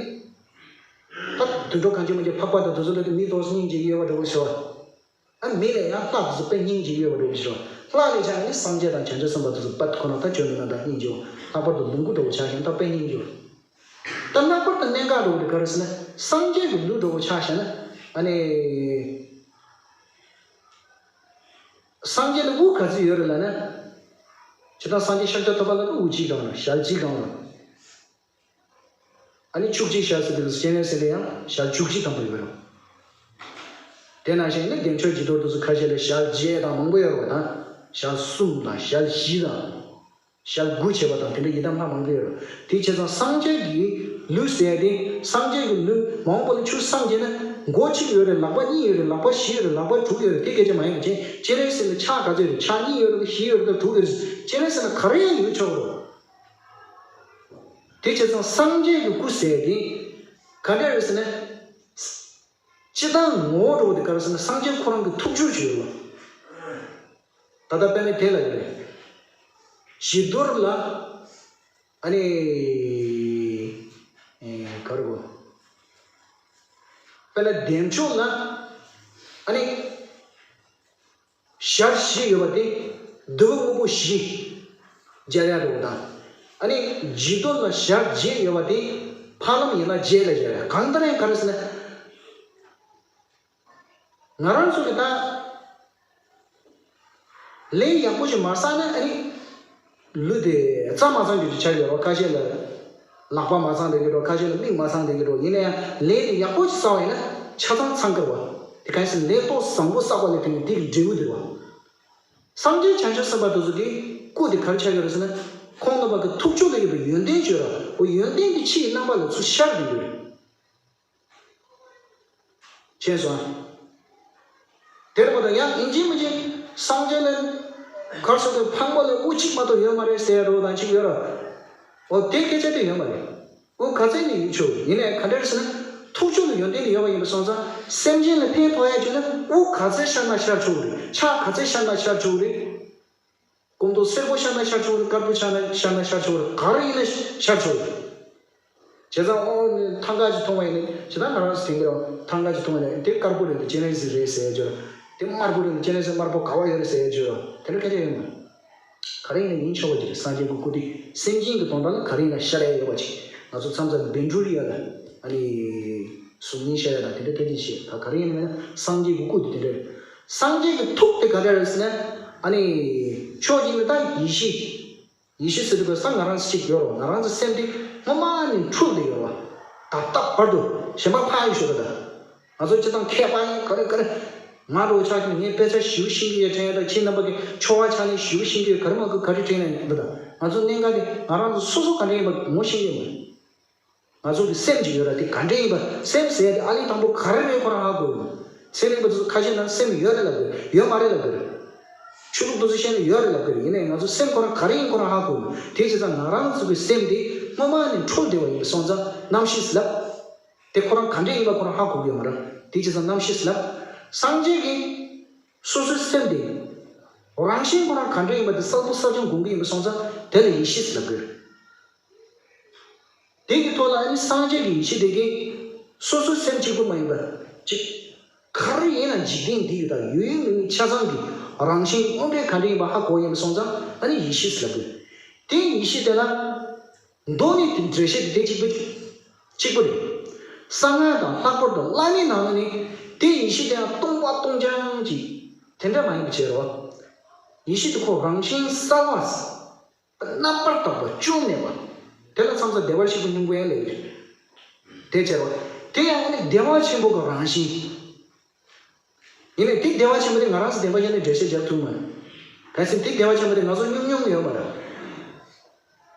ད་དུད་འགྲོ་གང་ཅི་མང་ཅི་ཕག་པ་དང་དེ་ཚོ་ལ་དེ་མི་ཏོག་སྙིང་རྗེ་ཡོད་པ་འདྲ་བོ་ཞིག་བ། ཨ། མི་ལས་ཡང་ལྷ་དེ་ཚོ་དཔེ་སྙིང་རྗེ་ཡོད་པ་འདྲ་བོ་ཞིག་རེད། ལྷ་ལས་ཀྱང་ནི་སངས་རྒྱས་དང་བྱང་ཆུབ་སེམས་དཔའ་དེ་ཚོ་དཔེ་ཁོ་ན་ད་བཅོམ་ལྡན་རྣམ་དག་སྙིང་རྗེ་བོ། ལྷག་པར་དུ་ལོངས་སྐུ་འདྲ་བོ་ཆ་བཞག་ན་ད་དཔེ་སྙིང་རྗེ་བོ། ད་ལྷག་པར་དུ་གནད་འགག་འདྲ་བོ་དེ་ག་རེ་ཟེར་ན། སངས་རྒྱས་ཀྱི་ལུས་འདྲ་བོ་ཆ་བཞག་ན། ཨ་ནི་སངས་རྒྱས་ལ་དབུ་ག་ཚོད་ཡོད་རེད་ལབ་ན། ཇི་ལྟར་སངས་རྒྱས་ཤཱཀྱ་ཐུབ་པ་ལ་དབུ་གཅིག་གང་རེད། ཞལ་གཅིག་གང་རེད། ཨ་ནི་བཅུ་གཅིག་ཞལ་ཟེར་དུས་སྤྱན་རས་གཟིགས་ལ་ཡང་ཞལ་བཅུ་གཅིག་ཐམ་པ་ཡོད་རེད། དེ་ནང་བཞིན་ནི་བདེ་མཆོག་བྱི་དོར་དེ་ཚོ་ཁ་ཤས་ལ་ཞལ་བརྒྱད་དང་མང་པོ་ཡོད་རེད་བ། དང་ཞལ་གསུམ་དང་ཞལ་བཞི་དང་། ཞལ་དགུ་བྱས་པ་དང་དེ་འདྲ་ཡི་དམ་ལྷ་མང་པོ་ཡོད་རེད། དེ་བྱས་ཙང་སངས་རྒྱས་ཀྱི་ལུས་ཟེར་དེ། སངས་རྒྱས་ཀྱི་ལུས་མང་པོ་ལ་ཆུ་སངས་རྒྱས་ན་མགོ་གཅིག་ཡོད་རེད། ལག་པ་གཉིས་ཡོད་རེད། ལག་པ་བཞི་ཡོད་རེད། ལག་པ་དྲུག་ཡོད་རེད། དེ་སྐད་ཆ་མ་ཡིན་པ་ཅན། སྤྱན་རས་གཟིགས་ལ་ཕྱག་ག་ཚོད་ཡོད་རེད། ཕྱག་གཉིས་ཡོད་རེད། བཞི་ཡོད་རེད། དྲུག་ཡོད་རེད། སྤྱན་རས་གཟིགས་ལ་ག་རེ་ཡང་ཡོད་ཆོག་གི་རེད། དེ་བྱས་ཙང་སངས་རྒྱས་ཀྱི་སྐུ་ཟེར་དེ་ག་འདྲ་རེད་ཟེར་ན། སྤྱིར་བཏང་ངོ་བོ་འདྲ་བོ་དེ་ག་རེ་ཟེར་ན། སངས་རྒྱས་ཁོ་རང་གི་ཐུགས་སྤྲུལ་ཞིག་ཡོད་ལ། ད་ལྟ་དཔེར་ན་དེ་ལ་ཡོད་རེད། བྱི་དོར་ལ། ཨ་ནི། ཨེ། ག་རེ་གོ། དཔེར་ན་བདེ་མཆོག་ལ། ཨ་ནི། ཞལ་བཞི་ཡོད་པ་དེ་བདུད་པོ་དངོས་པོ་བཞི་སྦྱར་ཡ་འདྲ་བོ་དང་། ཨ་ནི་བྱི་དོར་ལ་ཞལ་བརྒྱད་ཡོད་པ་དེ་ཕ་ལམ་ཡན་ལག་བརྒྱད་ལ་སྦྱར་ཡ། གང་ལྟར་ཡང་ག་རེ་ཟེར་ན། ང་རང་ཚོ་གི་ད་ལས་ཡག་པོ་ཞིག་མ་བསགས་ན། ཨ་ནི་ལུས་དེ་རྩ་མ་ཚང་རྒྱུ་ཅིག་ཆགས་ཡོད་རེད། ཁ་ཤས་ལ་ལག་པ་མ་ཚང་བསྡད་ཀྱི་འདུག་ཁ་ཤས་ལ་མིག་མ་ཚང་བསྡད་ཀྱི་འདུག་ཡིན་ན་ཡང་ལས་དེ་ཡག་པོ་ཞིག་བསགས་པ་ཡིན་ན་ཆ་ཚང་ཚང་དགོས་པ། དེ་ག་ཡིན་ཟེར་ན་ལས་ཏོག་བཟང་པོ་བསགས་པ་ལས་དེ་ནི་དེ་གི་འབྲས་བུ་དེ་རེད་བ། སངས་རྒྱས་བྱང་ཆུབ་སེམས་དཔའ་དེ་ཚོ་གི་སྐུ་དེ་ག་རེ་ཆགས་ཡོད་རེད་ཟེར་ན། ཁོང་རྣམ་པ་གི་ཐུགས་མཆོག་ལ་ཡོད་པའི་ཡོན་ཏན་བརྗོད་ར། འོ་ཡོན་ཏན་དེ་ཕྱི་ཡི་རྣམ་པ་ལ་ཚུར་ཤར་བསྡད་ཡོད་རེད། མཁྱེན་སོང་ཨ། དེར་མ་གཏོགས་ཡང་ཡིན་གཅིག་མིན་གཅིག་སངས་རྒྱས་ལ་གར་སོང་དུས་ཕག་མོ་ལ་དབུ་གཅིག་མ་གཏོགས་ཡོད་མ་རེད་ཟེར་ཡ་འདྲ་བོ་དང་གཅིག་ཡོད་ར། འོ་དེ་སྐད་ཆ་དེ་ཡོད་མ་རེད། དབུ་ག་ཚད་ནས་ཡོད་ཆོག་ཡིན་ནའི་ག་འདྲ་རེད་ཟེར་ན། ཐུགས་མཆོག་ལ་ཡོན་ཏན་དེ་ཡོད་པ་ཡིན་པ་སོང་ཙང་སེམས་ཅན་ལ་ཕན་ཐོགས་ཡ་བྱུང་ན་དབུ་ག་ཚད་ཤར་ན་ཤར་ཆོག་གི་རེད། ཕྱག་ག་ཚད་ཤར་ན་ཤར་ཆོག་གི་རེད། སྐུ་མདོག་སེར་པོ་ཤར་ན་ཤར་ཆོག་རེད། དཀར་པོ་ཤར་ན་ཤར་ན་ཤར་ཆོག་རེད། ག་རེ་ཡིན་ན་ཤར་ཆོག་རེད། བྱས་ཙང་ཨོ་ནི་ཐང་ག་ཅིག་མཐོང་བ་ཡིན་ན། བྱས་ཙང་ང་རང་ཚོ་དེང་གི་རང་ཐང་ག་ཅིག་མཐོང་བ་ཡིན་ན་དེ་དཀར་པོ་རེད་འདུག་སྤྱན་རས་གཟིགས་རེད་ཟེར་རྒྱུ་རེད། དེ་དམར་པོ་རེད། སྤྱན་རས་གཟིགས་དམར་པོ་དགའ་བ་ཡོད་རེད་ཟེར་ཡ་བརྗོད་རོགས། དེ་འདྲ་སྐད་ཆ་ཡོད་མ་རེད། ག་རེ་ཡིན་ན་ཡིན་ཆོག་པ་ཅིག་རེད། སངས་རྒྱས་ཀྱི་སྐུ་དེ་སེམས་ཅན་གྱི་དོན་དག་ལ་ག་རེ་ཡིན་ན་ཤར་ཡ་ཡོད་པ་ཅིག་ང་ཚོ་མཚམས་མཚམས་བཻ་ཌཱུརྱ་ལ་ཨ་ནི་གཟུགས་བརྙན་ཤར་ཡ་དང་དེ་འདྲ་སྐད་ཆ་བཤད། ད་ག་རེ་ཡིན་ན་མེད་ན་སངས་རྒྱས་ཀྱི་སྐུ་དེ་དེ་འདྲ་རེད། སངས་རྒྱས་ཀྱི་ཐུགས་དེ་ག་འདྲ་རེད་ཟེར་ན་ཨ་ནི་ཕྱོགས་གཅིག་ནས་ད་ཡེ་ཤེས། ཡེ་ཤེས་ཟེར་དུས་ཙང་ང་རང་ཚོ་གཅིག་ཡོད་རེད། ང་རང་ཚོ་སེམས་དེ་སྔོན་མ་ནས་འཁྲུལ་བསྡད་ཡོད་རེད། ད་ལྟ་བར་དུ་གཞན་པ་ཕར་ཡོད་ཤོད་ད། ང་ཚོ་སྤྱིར་བཏང་མཁས་པ་ཡིན་ག་རེ་ག་རེ། ང་འདྲ་བོ་ཆགས་ཀྱི་ངས་དཔེ་ཆ་ཞིབ་ཤེས་ཀྱི་ཡོད་དྲན་ཡོད་ད། ཁྱེད་རྣམ་པ་གི་ཆོ་ག་ཆ་ནས་ཞིབ་ཤེས་ཀྱི་ཡོད་ག་རེ་མ་གི་ག་རེ་དྲན་ནས་འདུག་ད། ང་ཚོ་གནད་འགག་དེ་ང་རང་ཚོ་སོ་སོ་ག་འདྲ་ཡིན་པ་ངོ་ཤེས་ཀྱི་མ་རེད། ང་ཚོ་གི་སེམས་ཀྱི་ཡོད་ར་དེ་ག་འདྲ་ཡིན་པ། སེམས་ཟེར་དེ་ཨ་ལི་དང་པོ་ག་རེ་རེད་ཁོ་རང་ཧ་གོ་ཡོད། ཚན་རིག་པ་ཚོ་ཁ་ཤས་ནང་སེམས་ཡོད་རེད་ལབ་གི་རེད། ཡོད་མ་རེད་ལབ་གི་རེད། ཆོས་ལུགས་དེ་ཚོ་བཤད་ན་ཡོད་རེད་ལབ་གི་རེད། ཡིན་ནའི་ང་ཚོ་སེམས་ཁོ་རང་ག་རེ་ཡིན་ཁོ་རང་ཧ་གོ་ཡོད། དེ་བྱས་ཙང་ང་རང་ཚོ་གི་སེམས་དེ་སྔོན་མ་ནས་འཁྲུལ་བསྡད་པ་ཡིན་པ་སོང་ཙང་རྣམ་ཤེས་ལབ། དེ་ཁོ་རང་ག་འདྲ་ཡིན་པ་ཁོ་རང་ཧ་གོ་གི་ཡོད་མ་རེད། དེ་བྱས་ཙང་རྣམ་ཤེས་ལབ། སངས་རྒྱས་ཀྱི་སོ་སོའི་སེམས་དེ་རང་བཞིན་ཁོ་རང་ག་འདྲ་ཡིན་པ་དེ་གསལ་པོ་གསལ་རྐྱང་དགོངས་ཀྱི་ཡིན་པ་སོང་ཙང་དེ་ལ་ཡེ་ཤེས་ལབ་གི་རེད། དེ་གི་ཐོག་ལ་ཨ་ནི་སངས་རྒྱས་ཀྱི་ཡེ་ཤེས་དེ་གིས་སོ་སོའི་སེམས་གཅིག་པུ་མ་ཡིན་པ་གཅིག་ག་རེ་ཡིན་ན་འཇིག་རྟེན་འདི་ཡི་དང་ཡོད་ཡོད་མེད་མེད་ཆ་ཚང་གི་རང་བཞིན་དངོས་འབྲས་ག་འདྲ་ཡིན་པ་ཧ་གོ་ཡིན་པ་སོང་ཙང་ཨ་ནི་ཡེ་ཤེས་ལབ་དགོས། དེ་ཡེ་ཤེས་དེ་ལ་མདོ་ནས་དེ་འགྲེལ་བཤད་དེ་དེ་གཅིག་པུ་གཅིག་པུ་རེད། གསང་སྔགས་དང་ལྷག་པར་དུ་བླ་མའི་ནང་ནས་དེ་ཡེ་ཤེས་དེ་ཡང་སྟོང་པ་སྟོང་རྐྱང་གཅིག་དེ་འདྲ་མ་ཡིན་པ་བྱས་རོགས། ཡེ་ཤེས་དེ་ཁོ་རང་བཞིན་གསལ་བ། རྣམ་པར་དག་པ་བཅོམ་མེད་པ། དེ་ལ་མཚམས་མཚམས་བདེ་བར་གཤེགས་པའི་སྙིང་པོ་ཡང་ལབ་ཡོད། དེ་བྱས་པ། དེ་ཡང་ནི་བདེ་བ་ཆེན་པོ་གི་རང་བཞིན། ཡིན་ནའི་དེ་བདེ་བ་ཆེན་པོ་དེ་ང་རང་ཚོ་བདེན་པ་བཤད་ན་འགྲེལ་བཤད་རྒྱག་ཐུབ་མ་རེད། གལ་སྲིད་དེ་བདེ་བ་ཆེན་པོ་དེ་ང་ཚོ་མྱོང་མྱོང་ཡོད་མ་རེད།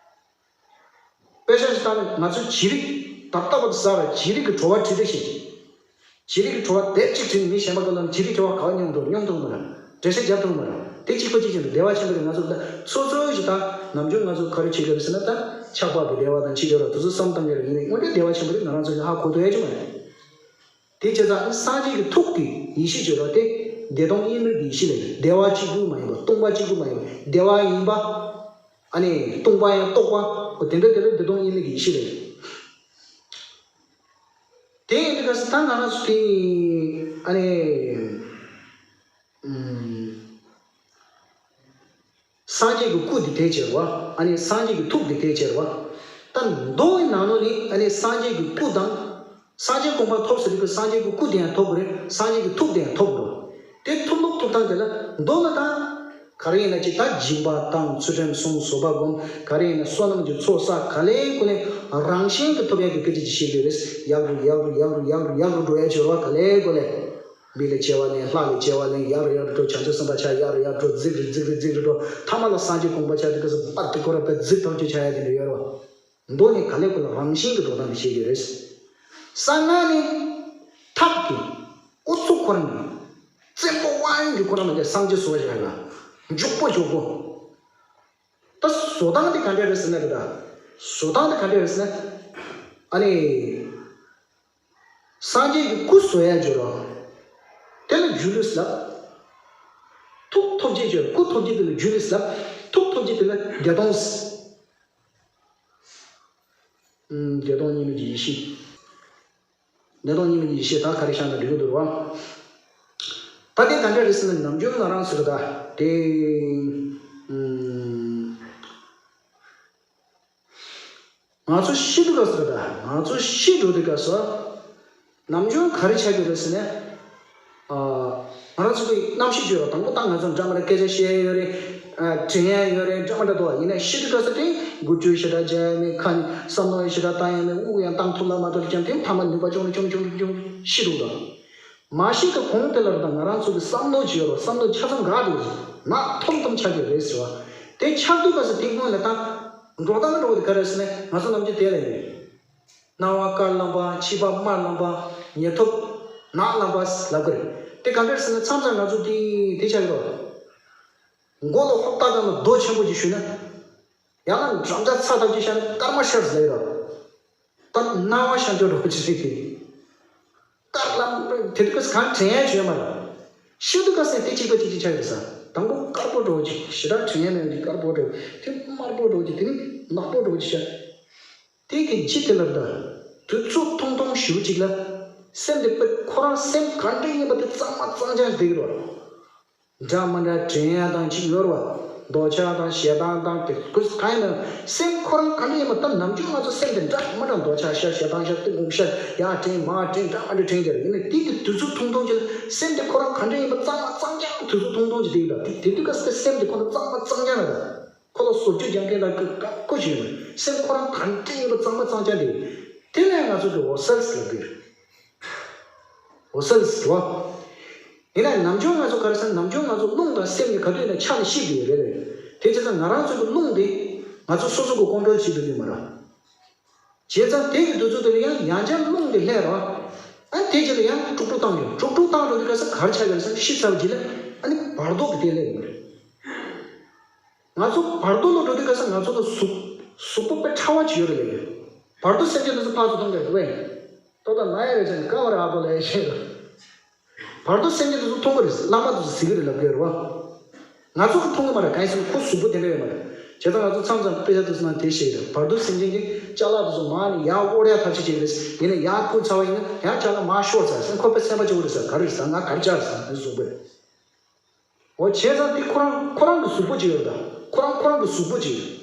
དཔེ་ཆ་ཞིག་བལྟས་ན་ང་ཚོ་བྱི་རིལ་ད་ལྟ་བར་དུ་ཟ་བ་བྱི་རིལ་གྱི་བྲོ་བ་དྲི་བ་ཞིག་བྱི་རིལ་གྱི་བྲོ་བ་དེབ་གཅིག་བྲིས་ནས་མི་གཞན་པ་ག་ལ་བྱི་རིལ་བྲོ་བ་ག་བ་མྱོང་འདུག་མྱོང་ཐུབ་མ་རེད། འགྲེལ་བཤད་རྒྱབ་ཐུབ་མ་རེད། དེ་གཅིག་པ་གཅིག་ཀྱང་བདེ་བ་ཆེན་པོ་རེད། ང་ཚོ་ད་སོ་སོའི་ཞིག་ད་ནམ་རྒྱུན་ང་ཚོ་ག་རེ་བྱེད་དགོས་རེད་ཟེར་ན་ད་ཆགས་པ་གི་བདེ་བ་དང་ཅི་དགོས་རེད། དེ་ཚོ་བསམ་བཏང་གི་རེད། ཡིན་ནའི་དངོས་འབྲེལ་བདེ་བ་ཆེན་པོ་རེད། ང་རང་ཚོ་ཞིག་ཧ་གོ་ཐུབ་ཡ་ཅིག་མ་རེད། དེ་བྱས་ཙང་སངས་རྒྱས་ཀྱི་ཐུགས་ཀྱི་ཡེ་ཤེས་བརྗོད་རོགས་དེ་བདེ་སྟོང་དབྱེར་མེད་ཀྱི་ཡེ་ཤེས་ལས་བདེ་བ་གཅིག་པུ་མ་ཡིན་པ། སྟོང་པ་གཅིག་པུ་མ་ཡིན་པ། བདེ་བ་ཡིན་པ། ཨ་ནི་སྟོང་པ་ཡང་རྟོགས་པ། དེ་འདྲ་དེ་ལ་བདེ་སྟོང་དབྱེར་མེད་ཀྱི་ཡེ་ཤེས་ལས། དེ་ཡིན་དུས་ད་ང་རང་ཚོ་དེ་ཨ་ནི་ཨུམ། སངས་རྒྱས་ཀྱི་སྐུ་འདི་དེ་བྱེད་པ། ཨ་ནི་སངས་རྒྱས་ཀྱི་ཐུགས་འདི་དེ་བྱེད་པ། ད་མདོ་ཡི་ནང་ལོགས་ནས་ཨ་ནི་སངས་རྒྱས་ཀྱི་སྐུ་དང་། སངས་རྒྱས་གོ་འཕང་ཐོབ་ཟེར་དུས་སངས་རྒྱས་ཀྱི་སྐུ་དེ་ཡང་ཐོབ་དགོས་རེད། སངས་རྒྱས་ཀྱི་ཐུགས་དེ་ཡང་ཐོབ་དགོས་རེད། དེ་ཐུབ་ཐུབ་ཐུབ་སྟངས་དེ་ལ་མདོ་ལ་ད་ག་རེ་ཡིན་ན་ཅིག་ད་སྦྱིན་པ་བཏང་། ཚུལ་ཁྲིམས་སྲུང་། བཟོད་པ་སྒོམ། ག་རེ་ཡིན་ན་བསོད་ནམས་ཀྱི་ཚོགས་བསགས། ག་ལེ་གོ་ལེ་རང་བཞིན་གྱིས་ཐོབ་ཡག་གི་སྐད་ཆ་ཅིག་བཤད་དགོས་རེད། ཡག་རུ་ཡག་རུ་ཡག་རུ་ཡག་རུ་ཡག་རུ་འགྲོ་ཡག་བྱེད་རོགས། ག་ལེ་གོ་ལེ། མི་ལ་བྱེ་བ་ལེན། ལྷ་ལ་བྱེ་བ་ལེན། ཡར་ཡར་འགྲོ། བྱང་ཆུབ་སེམས་དཔའ་ཆགས། ཡར་ཡར་འགྲོ། རྫིག་རུ་རྫིག་རུ་རྫིག་རུ་འགྲོ། ཐ་མ་ལ་སངས་རྒྱས་གོ་འཕང་ཆགས་དུས་སྐབས་སུ་པ་དེ་ཁོ་ར་པའི་རྫིག་ཐག་ཆོད་ཆགས་ཡ་དེ་འདྲ་ཡོད་རེད་བ། མདོ་ནི་ག་ལེ་ཁོ་ལ་རང་བཞིན་གྱི་འགྲོ་སྟངས་དེ་བཤད་ཀྱི་རེད། གསང་སྔགས་ནི་ཐབས་ཀྱི་ཨུ་ཚུགས་ཁོ་རང་གི་བཙན་པོ་དབང་གི་ཁོ་རང་མ་ཅིག་སངས་རྒྱས་སོ་ཞེས་ལ་མགྱོགས་པོ་མགྱོགས་པོ། ད་བཟོ་སྟངས་དེ་ག་འདྲ་རེད་ཟེར་ན་རེད་ད། བཟོ་སྟངས་དེ་ག་འདྲ་རེད་ཟེར་ན། ཨ་ནི། སངས་རྒྱས་ཀྱི་སྐུ་བཟོ་ཡ་འཇོག་རོགས། དེ་ལ་སྒྱུ་ལུས་ལབ། ཐུགས་ཐོབ་བྱེད་འཇོག་སྐུ་ཐོབ་བྱེད་དེ་ལ་སྒྱུ་ལུས་ལབ། ཐུགས་ཐོབ་བྱེད་དེ་ལ་བདེ་སྟོང་། ཨུམ། བདེ་སྟོང་གཉིས་མེད་ཀྱི་ཡེ་ཤེས། བདེ་སྟོང་གཉིས་མེད་ཀྱི་ཡེ་ཤེས་ད་ག་རེ་བཞག་ན་འགྲིག་གི་འདུག་རོགས། ད་དེ་ག་འདྲ་རེད་ཟེར་ན་ནམ་རྒྱུན་ང་རང་ཚོ་གི་ད་དེ། ཨུམ། ང་ཚོ་ཤི་དུས་སྐབས་སུ་ད་ང་ཚོ་ཤི་འགྲོ་དུས་སྐབས་སུ་ནམ་རྒྱུན་ག་རེ་ཆགས་ཀྱི་རེད་ཟེར་ན། ཨ། ང་རང་ཚོ་གི་རྣམ་ཤེས་བརྗོད་པ་དང་པོ་ད་ང་ཚོ་འདྲ་མི་འདྲ་སྐད་ཆ་བཤད་ཡ་ཡོད་རེད། ཨ། དྲན་ཡ་ཡོད་རེད། འདྲ་མི་འདྲ་འདུག་ཡིན་ན་ཤི་དུས་སྐབས་སུ་དེ་འགུལ་སྐྱོད་ཞེ་དྲག་བྱ་ཡ་མེད། ཁ་ནས་བསམ་མནོ་ཞེ་དྲག་བཏང་ཡ་མེད། དབུགས་ཡང་བཏང་ཐུབ་ལ་མ་ཐུབ་ཀྱང་དེ་ཐ་མ་ནུས་པ་ཅུང་ཅུང་ཅུང་ཅུང་ཤི་འགྲོ་འདུག་མ་ཤི་གི་གོང་དེ་ལ་ད་ང་རང་ཚོ་གི་བསམ་བློ་ཅིག་ཡོད་རེད། བསམ་བློ་ཆ་ཚང་འགག་འགྲོ་ཟེར། ནག་ཐོམ་ཐོམ་ཆགས་ཀྱི་རེད་ཟེར་བ། དེ་ཆགས་དུས་སྐབས་སུ་དེ་སྔོན་ལ་ད་འགྲོ་སྟངས་འགྲོ་བ་དེ་ག་རེ་ཟེར་ན་ང་ཚོ་ནམ་རྒྱུན་དེ་ལ་ཡོད། སྣང་བ་དཀར་ལམ་པ། མཆིས་པ་དམར་ལམ་པ། ཉེ་ཐོབ་ནག་ལམ་པ་ལབ་ཀྱི་རེད། དེ་ག་འདྲ་ཟེར་ན་མཚམས་མཚམས་ང་ཚོ་དེ་དེ་ཆགས་ཀྱི་རེད། མགོ་ལ་ཧོབ་ཏག་ཏག་ན་རྡོ་ཆེན་པོ་ཅིག་གཞུས་ན། ཡང་ན་འགྲམ་ལྕག་ཚ་ཐབས་ཅིག་བཞག་ན་སྐར་མ་ཤར་ཟེར་རོ། ད་སྣང་བ་ཤར་འགྲོ་འགྲོ་བ་ཅིག་རེད་དེ། དཀར་ལམ་དེ་དུས་སྐབས་སུ་གང་དྲན་ཡ་ཡོད་མ་རེད། ཤི་དུས་སྐབས་སུ་དེ་གཅིག་པ་གཅིག་གཅིག་ཆགས་ཡོད་ས། དང་པོ་དཀར་པོ་འགྲོ་བ་ཅིག་ཞེ་དྲག་དྲན་ཡ་མེད་པ་ཅིག་དཀར་པོ་འགྲོ། དེ་དམར་པོ་འགྲོ་བ་ཅིག་དེ་ནི་ནག་པོ་འགྲོ་བ་ཅིག་ཤར། དེ་གི་རྗེས་དེ་ལ་ད་དུས་ཚོད་ཐུང་ཐུང་ཞེ་པོ་ཅིག་ལ། སེམས་དེ་དཔེ་ཁོ་རང་སེམས་ག་འདྲ་ཡིན་པ་དེ་གཙང་མ་གཙང་རྐྱང་བསྡད་ཀྱི་རེད་བ། འདྲ་མི་འདྲ་དྲན་ཡ་དང་ཅིག་ཡོད་རེད་བ། འདོད་ཆགས་དང་ཞེ་སྡང་དང་དེ་ཁོ་གང་ཡིན་ན་སེམས་ཁོ་རང་ག་འདྲ་ཡིན་པ་ད་ནམ་རྒྱུན་ང་ཚོ་སེམས་དེ་འདྲ་མི་འདྲ་འདོད་ཆགས་ཤར་ཞེ་སྡང་ཤར་གཏི་མུག་ཤར་ཡར་དྲན་མར་དྲན་འདྲ་མི་འདྲ་དྲན་གྱི་རེད། ཡིན་ནའི་དེ་གི་དུས་ཚོད་ཐུང་ཐུང་ཅིག་ལ་སེམས་དེ་ཁོ་རང་ག་འདྲ་ཡིན་པ་གཙང་མ་གཙང་རྐྱང་དུས་ཚོད་ཐུང་ཐུང་ཅིག་བསྡད་ཡོད་ད། དེ་དེ་དུས་སྐབས་སུ་སེམས་དེ་ཁོ་རང་གཙང་མ་གཙང་རྐྱང་རེད་ད། ཁོ་ལ་བཟོ་བཅོས་རྒྱག་མཁན་དང་ཀ་ཀ་ཁོ་ཞིག་ཡོད་མ་རེད། སེམས་ཁོ་རང་ག་འདྲ་ཡིན་པ་གཙང་མ་གཙང་རྐྱང་དེ་དེ་ལས་ང་ཚོ་གི་འོ་སེལ་ཟེར་ལབ་ཀྱི་རེད། འོ་སེལ་ཟེར་བ། ཡིན་ན་ནམ་རྒྱུན་ང་ཚོ་ག་རེ་ཟེར་ན་ནམ་རྒྱུན་ང་ཚོ་རླུང་དང་སེམས་ནི་ག་དུས་ཡིན་ན་ཆ་ནས་ཤེས་དགོས་རེད་རེད། དེ་བྱས་ཙང་ང་རང་ཚོ་གི་རླུང་དེ་ང་ཚོ་སོ་སོ་གི་ཀོན་ཀྲོལ་བྱེད་ཐུབ་ཀྱི་མ་རེད། བྱས་ཙང་དེ་གི་དུས་ཚོད་དེ་ལ་ཡང་ཡང་བསྐྱར་རླུང་དེ་ལྷས་རོགས། ཨ་དེ་རྗེས་ལ་ཡང་དཀྲུག་དཀྲུག་བཏང་རྒྱུ་དཀྲུག་དཀྲུག་བཏང་འགྲོ་དུས་སྐབས་སུ་ག་རེ་ཆགས་ཀྱི་རེད་ཟེར་ན་ཤི་ཚར་བ་རྗེས་ལ་ཨ་ནི་བར་དོ་གི་དེ་སླེབས་ཡོང་གི་རེད། ང་ཚོ་བར་དོ་ལ་འགྲོ་དུས་སྐབས་སུ་ང་ཚོ་ལ་གཟུགས་གཟུགས་པོ་དཔེ་ཕྲ་བ་ཅིག་ཡོད་རེད་ལབ་ཡོད། བར་དོ་སེམས་ཅན་དེ་ཚོ་ཕར་ཚུར་མཐོང་གི་རེད་བས། ཏོག་ཏོག་ན་ཡ་རེད་ཟེར་ནས་དཀའ་བ་རེད་ཨ་ཕོ་ལབ་ཡ་ཤེས་རེད། བར་དོ་སེམས་ཅན་དེ་ཚོ་མཐོང་གི་རེད། བླ་མ་དེ་ཚོ་གཟིགས་ཀྱི་རེད་ལབ་ཀྱི་ཡོད་རེད་བ། ང་ཚོ་གི་མཐོང་གི་མ་རེད། གང་ཡིན་ཟེར་ན་ཁོ་གཟུགས་པོ་དེ་འདྲ་ཡོད་མ་རེད། བྱས་ཙང་ང་ཚོ་མཚམས་མཚམས་དཔེ་ཆ་དེ་ཚོ་ནང་དེ་བཤད་ཀྱི་རེད། བར་དོ་སེམས་ཅན་གྱི་ཅ་ལག་དེ་ཚོ་མར་ནས་ཡར་དབོར་ཡ་ཐབས་ཤེས་བྱེད་ཀྱི་རེད། ཡིན་ན་ཡར་བསྐུར་ཚར་བ་ཡིན་ན་ཡང་ཅ་ལག་མར་ཤོར་ཚར་ཟེར། ཁོ་དཔེ་སེམས་པ་སྐྱོ་བོ་རེད་ཟེར། ག་རེ་རེད་ཟེར། ང་ག་རེ་བྱས་རེད་ཟེར། དེ་གཟུགས་པོས། འོ་བྱས་ཙང་དེ་ཁོ་རང་ཁོ་རང་གི་གཟུགས་པོ་ཅིག་ཡོད་རེད་ད། ཁོ་རང་ཁོ་རང་གི་གཟུགས་པོ་ཅིག་ཡོད།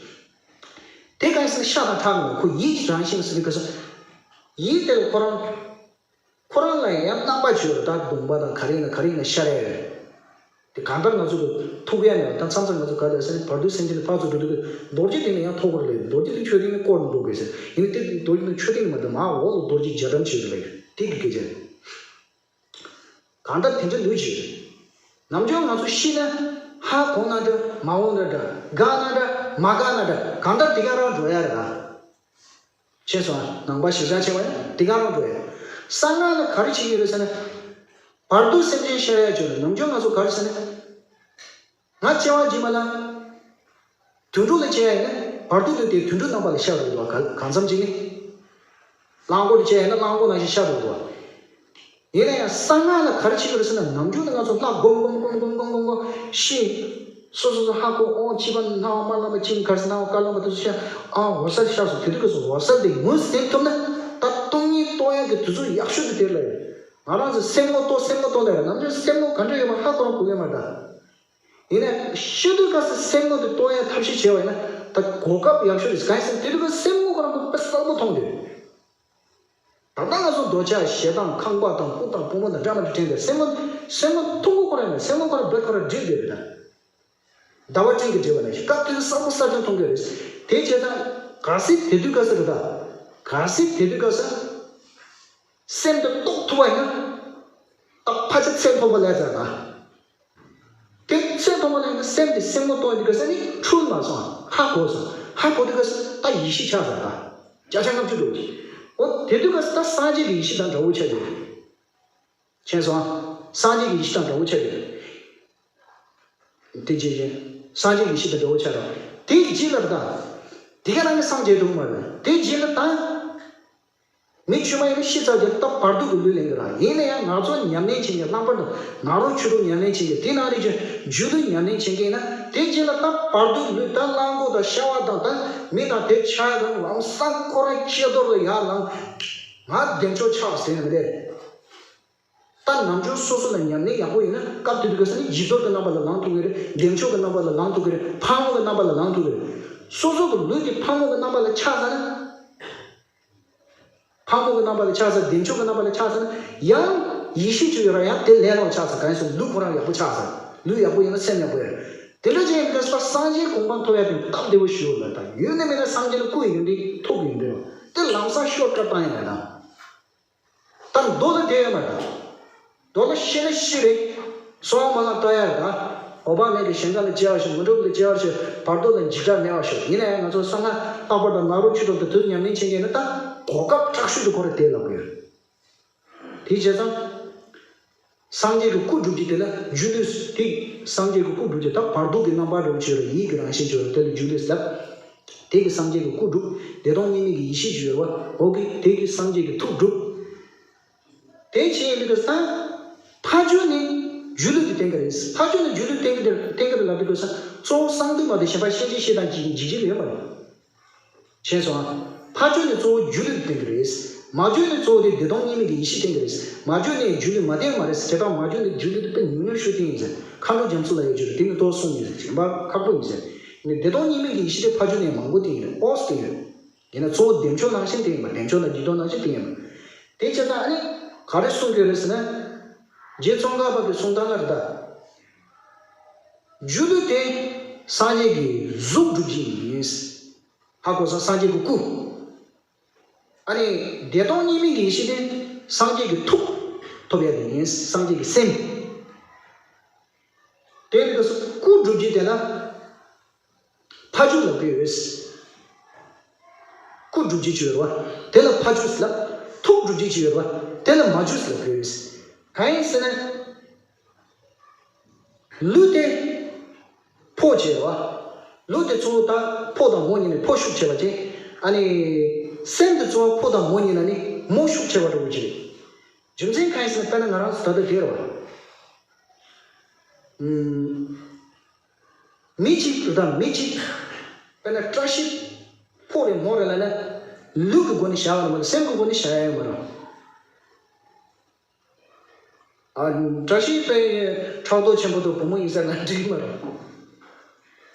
དེ་གང་ཡིན་ཟེར་ན་ཤ་དང་ཁྲག་མིན། ཁོ་ཡིད་ཀྱི་རང་བཞིན་ཟེར་བའི་སྐབས་སུ། ཡིད་དེ་ལ་ཁོ་རང་ཁོ་རང་ལ་ཡང་རྣམ་པ་ཅིག་ཡོད་རེད་ད། གདོང་པ་དང་ག་རེ་ཡིན་ན་ག་རེ་ཡིན་ན་ཤར་ཡ་ཡོད་རེད། དེ་གང་ལྟར་ང་ཚོ་གི་ཐུག་ཡ་མེད་པ་ད། མཚམས་མཚམས་ང་ཚོ་ག་ལ་ཟེར་ན་བར་དོའི་སེམས་ཅན་དེ་ཕར་ཚུར་འགྲོ་དུས་རྡོ་རྗེ་དེ་ནས་ཡང་ཐོག་གོ་རེད་ལབ། རྡོ་རྗེ་དེ་མཆོད་རྟེན་ནས་བསྐོར་འགྲོ་དགོས་ཟེར། ཡིན་ནའི་དེ་རྡོ་རྗེ་དེ་མཆོད་རྟེན་ནས་མ་འདུག་མར་འོག་ལ་རྡོ་རྗེ་རྒྱ་གྲམ་ཅིག་ཡོད་རེད་ལབ་ཡོད། དེ་གི་སྐད་ཆ་རེད། གང་ལྟར་དེ་འདྲ་ལོས་བྱེད་རེད། ནམ་རྒྱུན་ང་ཚོ་ཤི་ན་ཧ་གོ་ན་འདྲ་མ་འོང་ན་འདྲ་དགའ་ན་འདྲ་མ་དགའ་ན་འདྲ་གང་ལྟར་དེ་ག་རང་འགྲོ་ཡ་རེད་ད། ཤེས་སོང་ཨ། ནང་པ་གཞིར་བཞག་བྱས་པ་ཡིན་ན་དེ་ག་རང་འགྲོ་ཡ། གསང་སྔགས་ལ་ག་རེ་བྱེད་ཀྱི་ཡོད་ཟེར་ན། བར་དོ་སེམས་ཅན་ཤར་ཡ་བྱོས་ལ་ནམ་རྒྱུན་ང་ཚོ་ག་རེ་ཟེར་ན། ང་སྐྱེ་བ་རྗེས་མ་ལ། དུད་འགྲོ་ལ་སྐྱེ་ཡ་ཡིན་ན་བར་དོ་ལུས་དེ་དུད་འགྲོ་རྣམ་པ་ལ་ཤར་འགྲོ་གི་འདུག་ག་གང་འཚམ་ཅིག་ནི། གླང་པོ་ལ་སྐྱེ་ཡ་ཡིན་ན་གླང་པོ་ནང་བཞིན་ཤར་འགྲོ་གི་འདུག་ཡིན་ན་ཡང་གསང་སྔགས་ལ་ག་རེ་བྱེད་ཀྱི་རེད་ཟེར་ན་ནམ་རྒྱུན་ནས་ང་ཚོ་ལྷ་སྒོམ་སྒོམ་སྒོམ་སྒོམ་ཤི། སོ་སོ་སོ་ཧ་གོ་ཨོ་ཅི་བ་སྣང་བ་མ་ལམ་པ་ཅིང་གར་སྣང་བ་ཀ་ལམ་པ་དེ་ཚོ་ཤར། ཨ་འོ་ས་ཤར་སོང་། དེ་དུས་སྐབས་སུ་འོ་ས་དེ་ངོས་ཟིན་ཐུབ་ན་ད་སྟོང་ཉིད་རྟོགས་ཡ་གི་དུས་ཚོད་ཡག་ཤོས་དེ་དེ་ལ་ཡོད། ང་རང་ཚོ་སེམས་ངོ་རྟོགས་སེམས་ངོ་རྟོགས་ལ་ཡོད། ནམ་རྒྱུན་སེམས་ངོ་ག་འདྲ་ཡོད་པ་ཧ་གོ་རང་གོ་གི་མ་རེད་ད། ཡིན་ནའི་ཤི་དུས་སྐབས་སུ་སེམས་ངོ་དེ་རྟོགས་ཡ་ཐབས་ཤེས་བྱས་པ་ཡིན་ན་ད་གོ་སྐབས་ཡག་ཤོས་རེད། གང་ཡིན་ཟེར་ན་དེ་དུས་སྐབས་སེམས་ངོ་ཁོ་རང་ཁོ་དཔེ་གསལ་པོ་མཐོང་དུས། ད་ལྟ་ང་ཚོ་འདོད་ཆགས་ཞེ་སྡང་ཁང་པ་དང་སྐུ་དང་བུ་མོ་དང་འདྲ་མི་འདྲ་དྲན་ཏེ་སེམས་ངོ་སེམས་ངོ་མཐོང་གི་ཁོ་རང་ཡིན་ན་སེམས་ངོ་ཁོ་རང་བེད་ཁོ་རང་འགྲིག་དགོས་རེད་ད། ཟླ་བ་སྤྲིན་གྱིས་བསྒྲིབས་པ་ནང་བཞིན་སྐབས་དེ་གསལ་པོ་གསལ་རྐྱང་མཐོང་གི་རེད། དེ་བྱས་ཙང་གལ་སྲིད་དེ་དུས་སྐབས་སུ་རེད་ད། གལ་སྲིད་དེ་དུས་སྐབས་སུ། སེམས་དེ་རྟོགས་ཐུབ་པ་ཡིན་ན། ད་ཕལ་ཆེར་ཚད་མཐོ་པོ་སླེབས་ཚར་ད། དེ་ཚད་མཐོ་པོ་སླེབས་ན་སེམས་དེ་སེམས་ངོ་རྟོགས་ཡོང་དུས་སྐབས་སུ་ནི་འཁྲུལ་མ་སོང་། ཧ་གོ་སོང་། ཧ་གོ་དུས་སྐབས་སུ་ད་ཡེ་ཤེས་ཆགས་ཚར་ད། བརྒྱ་ཆ་ལྔ་བཅུ་འགྲོ་གི། འོ་དེ་དུས་སྐབས་སུ་ད་སངས་རྒྱས་ཀྱི་ཡེ་ཤེས་དང་འདྲ་བོ་ཆགས་ཀྱི་རེད། མཁྱེན་སོང་ཨ། སངས་རྒྱས་ཀྱི་ཡེ་ཤེས་དང་འདྲ་བོ་ཆགས་ཀྱི་རེད། དེ་རྗེས་ཀྱི་སངས་རྒྱས་ཀྱི་ཡེ་ཤེས་དང་འདྲ་བོ་ཆགས་རེད། དེའི་རྗེས་ལ་ད། དེ་ག་རང་གི་སངས་རྒྱས་འགྲོ་གི་མ་རེད། དེའི་རྗེས་ལ་ད། མི་ཤི་མ་ཡིན་ན་ཤི་ཚར་རྗེས་ད་བར་དོ་གི་ལུས་ལེན་གི་ར། ཡིན་ན་ཡང་ང་ཚོ་ཉམས་ལེན་བྱེད་མཁན་ལྷག་པར་དུ་ནཱ་རོ་ཆོས་དྲུག་ཉམས་ལེན་བྱེད་མཁན་དེ་ནང་རེ་ཅིག་སྒྱུ་ལུས་ཉམས་ལེན་བྱེད་མཁན་ཡིན་ན་དེ་རྗེས་ལ་ད་བར་དོ་ལུས་ད་གླང་པོ་དང་ཤ་བ་དང་ད་མི་དང་དེ་ཆགས་དང་ལམ་སང་ཁོ་རང་ཁྱེད་དོར་ལ་ཡར་ལངས། ང་བདེ་མཆོག་ཆགས་ཟེར་ནས་མི་བདེ། ད་ནམ་རྒྱུན་སོ་སོ་ལ་ཉམས་ལེན་ཡག་པོ་ཡིན་ན་སྐབས་དེ་དུས་སྐབས་སུ་ནི་བྱི་དོར་གྱི་རྣམ་པ་ལ་ལངས་ཐུབ་ཀྱི་རེད། བདེ་མཆོག་གི་རྣམ་པ་ལ་ལངས་ཐུབ་ཀྱི་རེད། ཕག་མོ་གི་རྣམ་པ་ལ་ལངས་ཐུབ་ཀྱི་རེད། སོ་སོ་གི་ལུས་དེ་ཕག་མོ་གི་རྣམ་པ་ལ་ཆགས་ཚར་ན། ཕག་མོ་གི་རྣམ་པ་ལ་ཆགས་ཚར། བདེ་མཆོག་གི་རྣམ་པ་ལ་ཆགས་ཚར་ན་ཡང་ཡེ་ཤེས་ཅིག་ཡོད་ར། ཡང་དེ་ལས་སླ་པོ་ཆགས་ཚར། གང་ཡིན་ཟེར་ན་ལུས་ཁོ་རང་ཡག་པོ་ཆགས་ཚར། ལུས་ཡག་པོ་ཡིན་ན་སེམས་ཡག་པོ་ཡོད་རེད། དེ་འདྲ་ཅིག་ཡིན་དུས་སྐབས་སུ་སངས་རྒྱས་གོ་འཕང་ཐོབ་ཡ་དེ་སྟབས་བདེ་པོ་ཞིག་ཡོད་ལ། ད་ཡོད་ན་མེད་ན་སངས་རྒྱས་ལ་སྐུ་ཡོད་དུས་ཐུགས་ཡོད་དུས་དེ་ལམ་སང་ཤོར་ཀ་བཏང་ཡ་མེད་ན། ད་མདོ་ལ་དེ་ཡོད་མ་རེད། མདོ་ལ་ཤི་ན་ཤི་རེད། གསང་བ་མ་ལ་ལྟ་ཡ་རེད་ད། འོད་དཔག་མེད་ཀྱི་ཞིང་ཁམས་ལ་སྐྱེ་བར་ཤོག་མི་འགྲུབ་པ་ལ་སྐྱེ་བར་ཤོག་བར་དོ་ལ་འཇིགས་སྐྲག་མེད་པར་ཤོག་ཡིན་ན་ཡང་ང་ཚོ་གསང་སྔགས་ལྷག་པར་དུ་ནཱ་རོ་ཆོས་དྲུག་དེ་དུས་ཉམས་ལེན་བྱེད་མཁན་ནི་ད་གོ་སྐབས་དྲག་ཤོས་དེ་ཁོ་རང་དེ་ལབ་དགོས། དེ་བྱས་ཙང་། སངས་རྒྱས་ཀྱི་སྐུ་སྒྲུབ་ཀྱི་དེ་ལ་སྒྱུ་ལུས་དེ། སངས་རྒྱས་ཀྱི་སྐུ་སྒྲུབ་ཀྱི་ད་བར་དོ་གི་རྣམ་པ་འདྲ་བོ་ཅིག་ཡོད་རེད། ཡིད་ཀྱི་རང་བཞིན་ཅིག་ཡོད་རེད། དེ་ལ་སྒྱུ་ལུས་ལབ། དེ་གི་སངས་རྒྱས་ཀྱི་སྐུ་སྒྲུབ། བདེ་སྟོང་གཉིས་མེད་ཀྱི་ཡེ་ཤེས་ཅིག་ཡོད་རེད་བ། འོ་གི་དེ་གི་སངས་རྒྱས་ཀྱི་ཐུགས་སྒྲུབ། དེ་བྱས་ཡིན་དུས་ད་ཕ་ཇོ་ནི་སྒྱུ་ལུས་དེ་བསྟན་གི་རེད། ཕ་ཇོ་ནི་སྒྱུ་ལུས་བསྟན་གི་རེད། བསྟན་གི་རེད་ལབ་དུས་ད་གཙོ་བོ་གསང་འདུས་མ་གཏོགས་གཞན་པ་གཤིན་རྗེ་གཤེད་དང་འཇིགས་བྱེད་ལ་ཡོད་མ་རེད། མཁྱེན་སོང་ཨ། ཕ་ཇོ་ནི་གཙོ་བོ་སྒྱུ་ལུས་བསྟན་གི་རེད། མ་རྒྱུད་ནི་གཙོ་བོ་དེ་བདེ་སྟོང་གཉིས་མེད་ཀྱི་ཡེ་ཤེས་བསྟན་གྱི་རེད། མ་རྒྱུད་ནི་རྒྱུད་ལ་མ་བསྟན་མ་རེད། དེ་དག་མ་རྒྱུད་ནི་རྒྱུད་ལ་དཔེ་ཉུང་ཉུང་ཞིག་བསྟན་ཡིན་ཟེར། མཁའ་འགྲོ་རྒྱ་མཚོ་ལ་ཡོད་རྒྱུ་རེད། དེ་ནི་ཏོག་གསུངས་ཡིན་ཟེར། གཞན་པ་ཁག་པོ་ཡིན་ཟེར། ནི་བདེ་སྟོང་གཉིས་མེད་ཀྱི་ཡེ་ཤེས་དེ་ཕ་རྒྱུད་ནས་མང་པོ་བསྟན་ཡོད། ཨོས་བསྟན་ཡོད། ཡིན་ན་གཙོ་བོ་བདེ་མཆོག་ནང་བཞིན་བསྟན་ཡིན་པ། བདེ་མཆོག་དང་སྒྱུ་ལྡོག་ནང་བཞིན་བསྟན་ཡིན་པ། དེ་བྱས་ཙང་ཨ་ནི་ག་རེ་གསུངས་ཀྱི་རེད་ཟེར་ན། རྗེ་ཙོང་ཁ་པ་གི་གསུང་སྟངས་ལ་རེད་ད། སྒྱུ་ལུས་དེ་སངས་རྒྱས་ཀྱི་གཟུགས་སྒྲུབ་ཀྱི་ཡིན། ཧ་གོ་སོང་། སངས་རྒྱས་ཀྱི་སྐུ། ཨ་ནི་བདེ་སྟོང་གཉིས་མེད་ཀྱི་ཡེ་ཤེས་དེ་སངས་རྒྱས་ཀྱི་ཐུགས་ཐོབ་ཡ་དེ་ཡིན། སངས་རྒྱས་ཀྱི་སེམས། དེ་ནི་སྐུ་སྒྲུབ་ཀྱི་དེ་ལ་ཕ་རྒྱུད་ལབ་ཀྱི་ཡོད། སྐུ་སྒྲུབ་ཀྱི་ཅིག་ཡོད་རེད་བ། དེ་ལ་ཕ་རྒྱུད་ལབ། ཐུགས་སྒྲུབ་ཀྱི་ཅིག་ཡོད་རེད་བ། དེ་ལ་མ་རྒྱུད་ལབ་ཀྱི་ཡོད། གང་ཡིན་ཟེར་ན། ལུས་དེ་ཕོ་བྱས་པ། ལུས་དེ་གཙོ་བོ་ད་ཕོ་དང་མོ་གཉིས་ནས་ཕོ་ཤུགས་ཆེ་བ་བྱས། ཨ་ནི་སེམས་དེ་གཙོ་བོ་ཕོ་དང་མོ་གཉིས་ན་ནི་མོ་ཤུགས་ཆེ་བ་འདྲ་བོ་ཅིག་རེད། རྒྱུ་མཚན་གང་ཡིན་ཟེར་ན། དཔེར་ན་ང་རང་ཚོ་ད་ལྟ་དེ་རེད་བ། ཨུམ། མི་གཅིག་དང་མི་གཅིག། དཔེར་ན་བཀྲ་ཤིས་ཕོ་རེད་མོ་རེད་ལབ་ན། ལུས་ཀྱི་སྒོ་ནས་བཞག་པ་མ་གཏོགས་སེམས་ཀྱི་སྒོ་ནས་བཞག་ཡ་ཡོད་མ་རེད། ཨ། བཀྲ་ཤིས་དཔེ་ཕྲག་དོག་ཆེན་པོ་དང་བུ་མོ་ཡིན་ས་ན་འགྲིག་མ་རེད།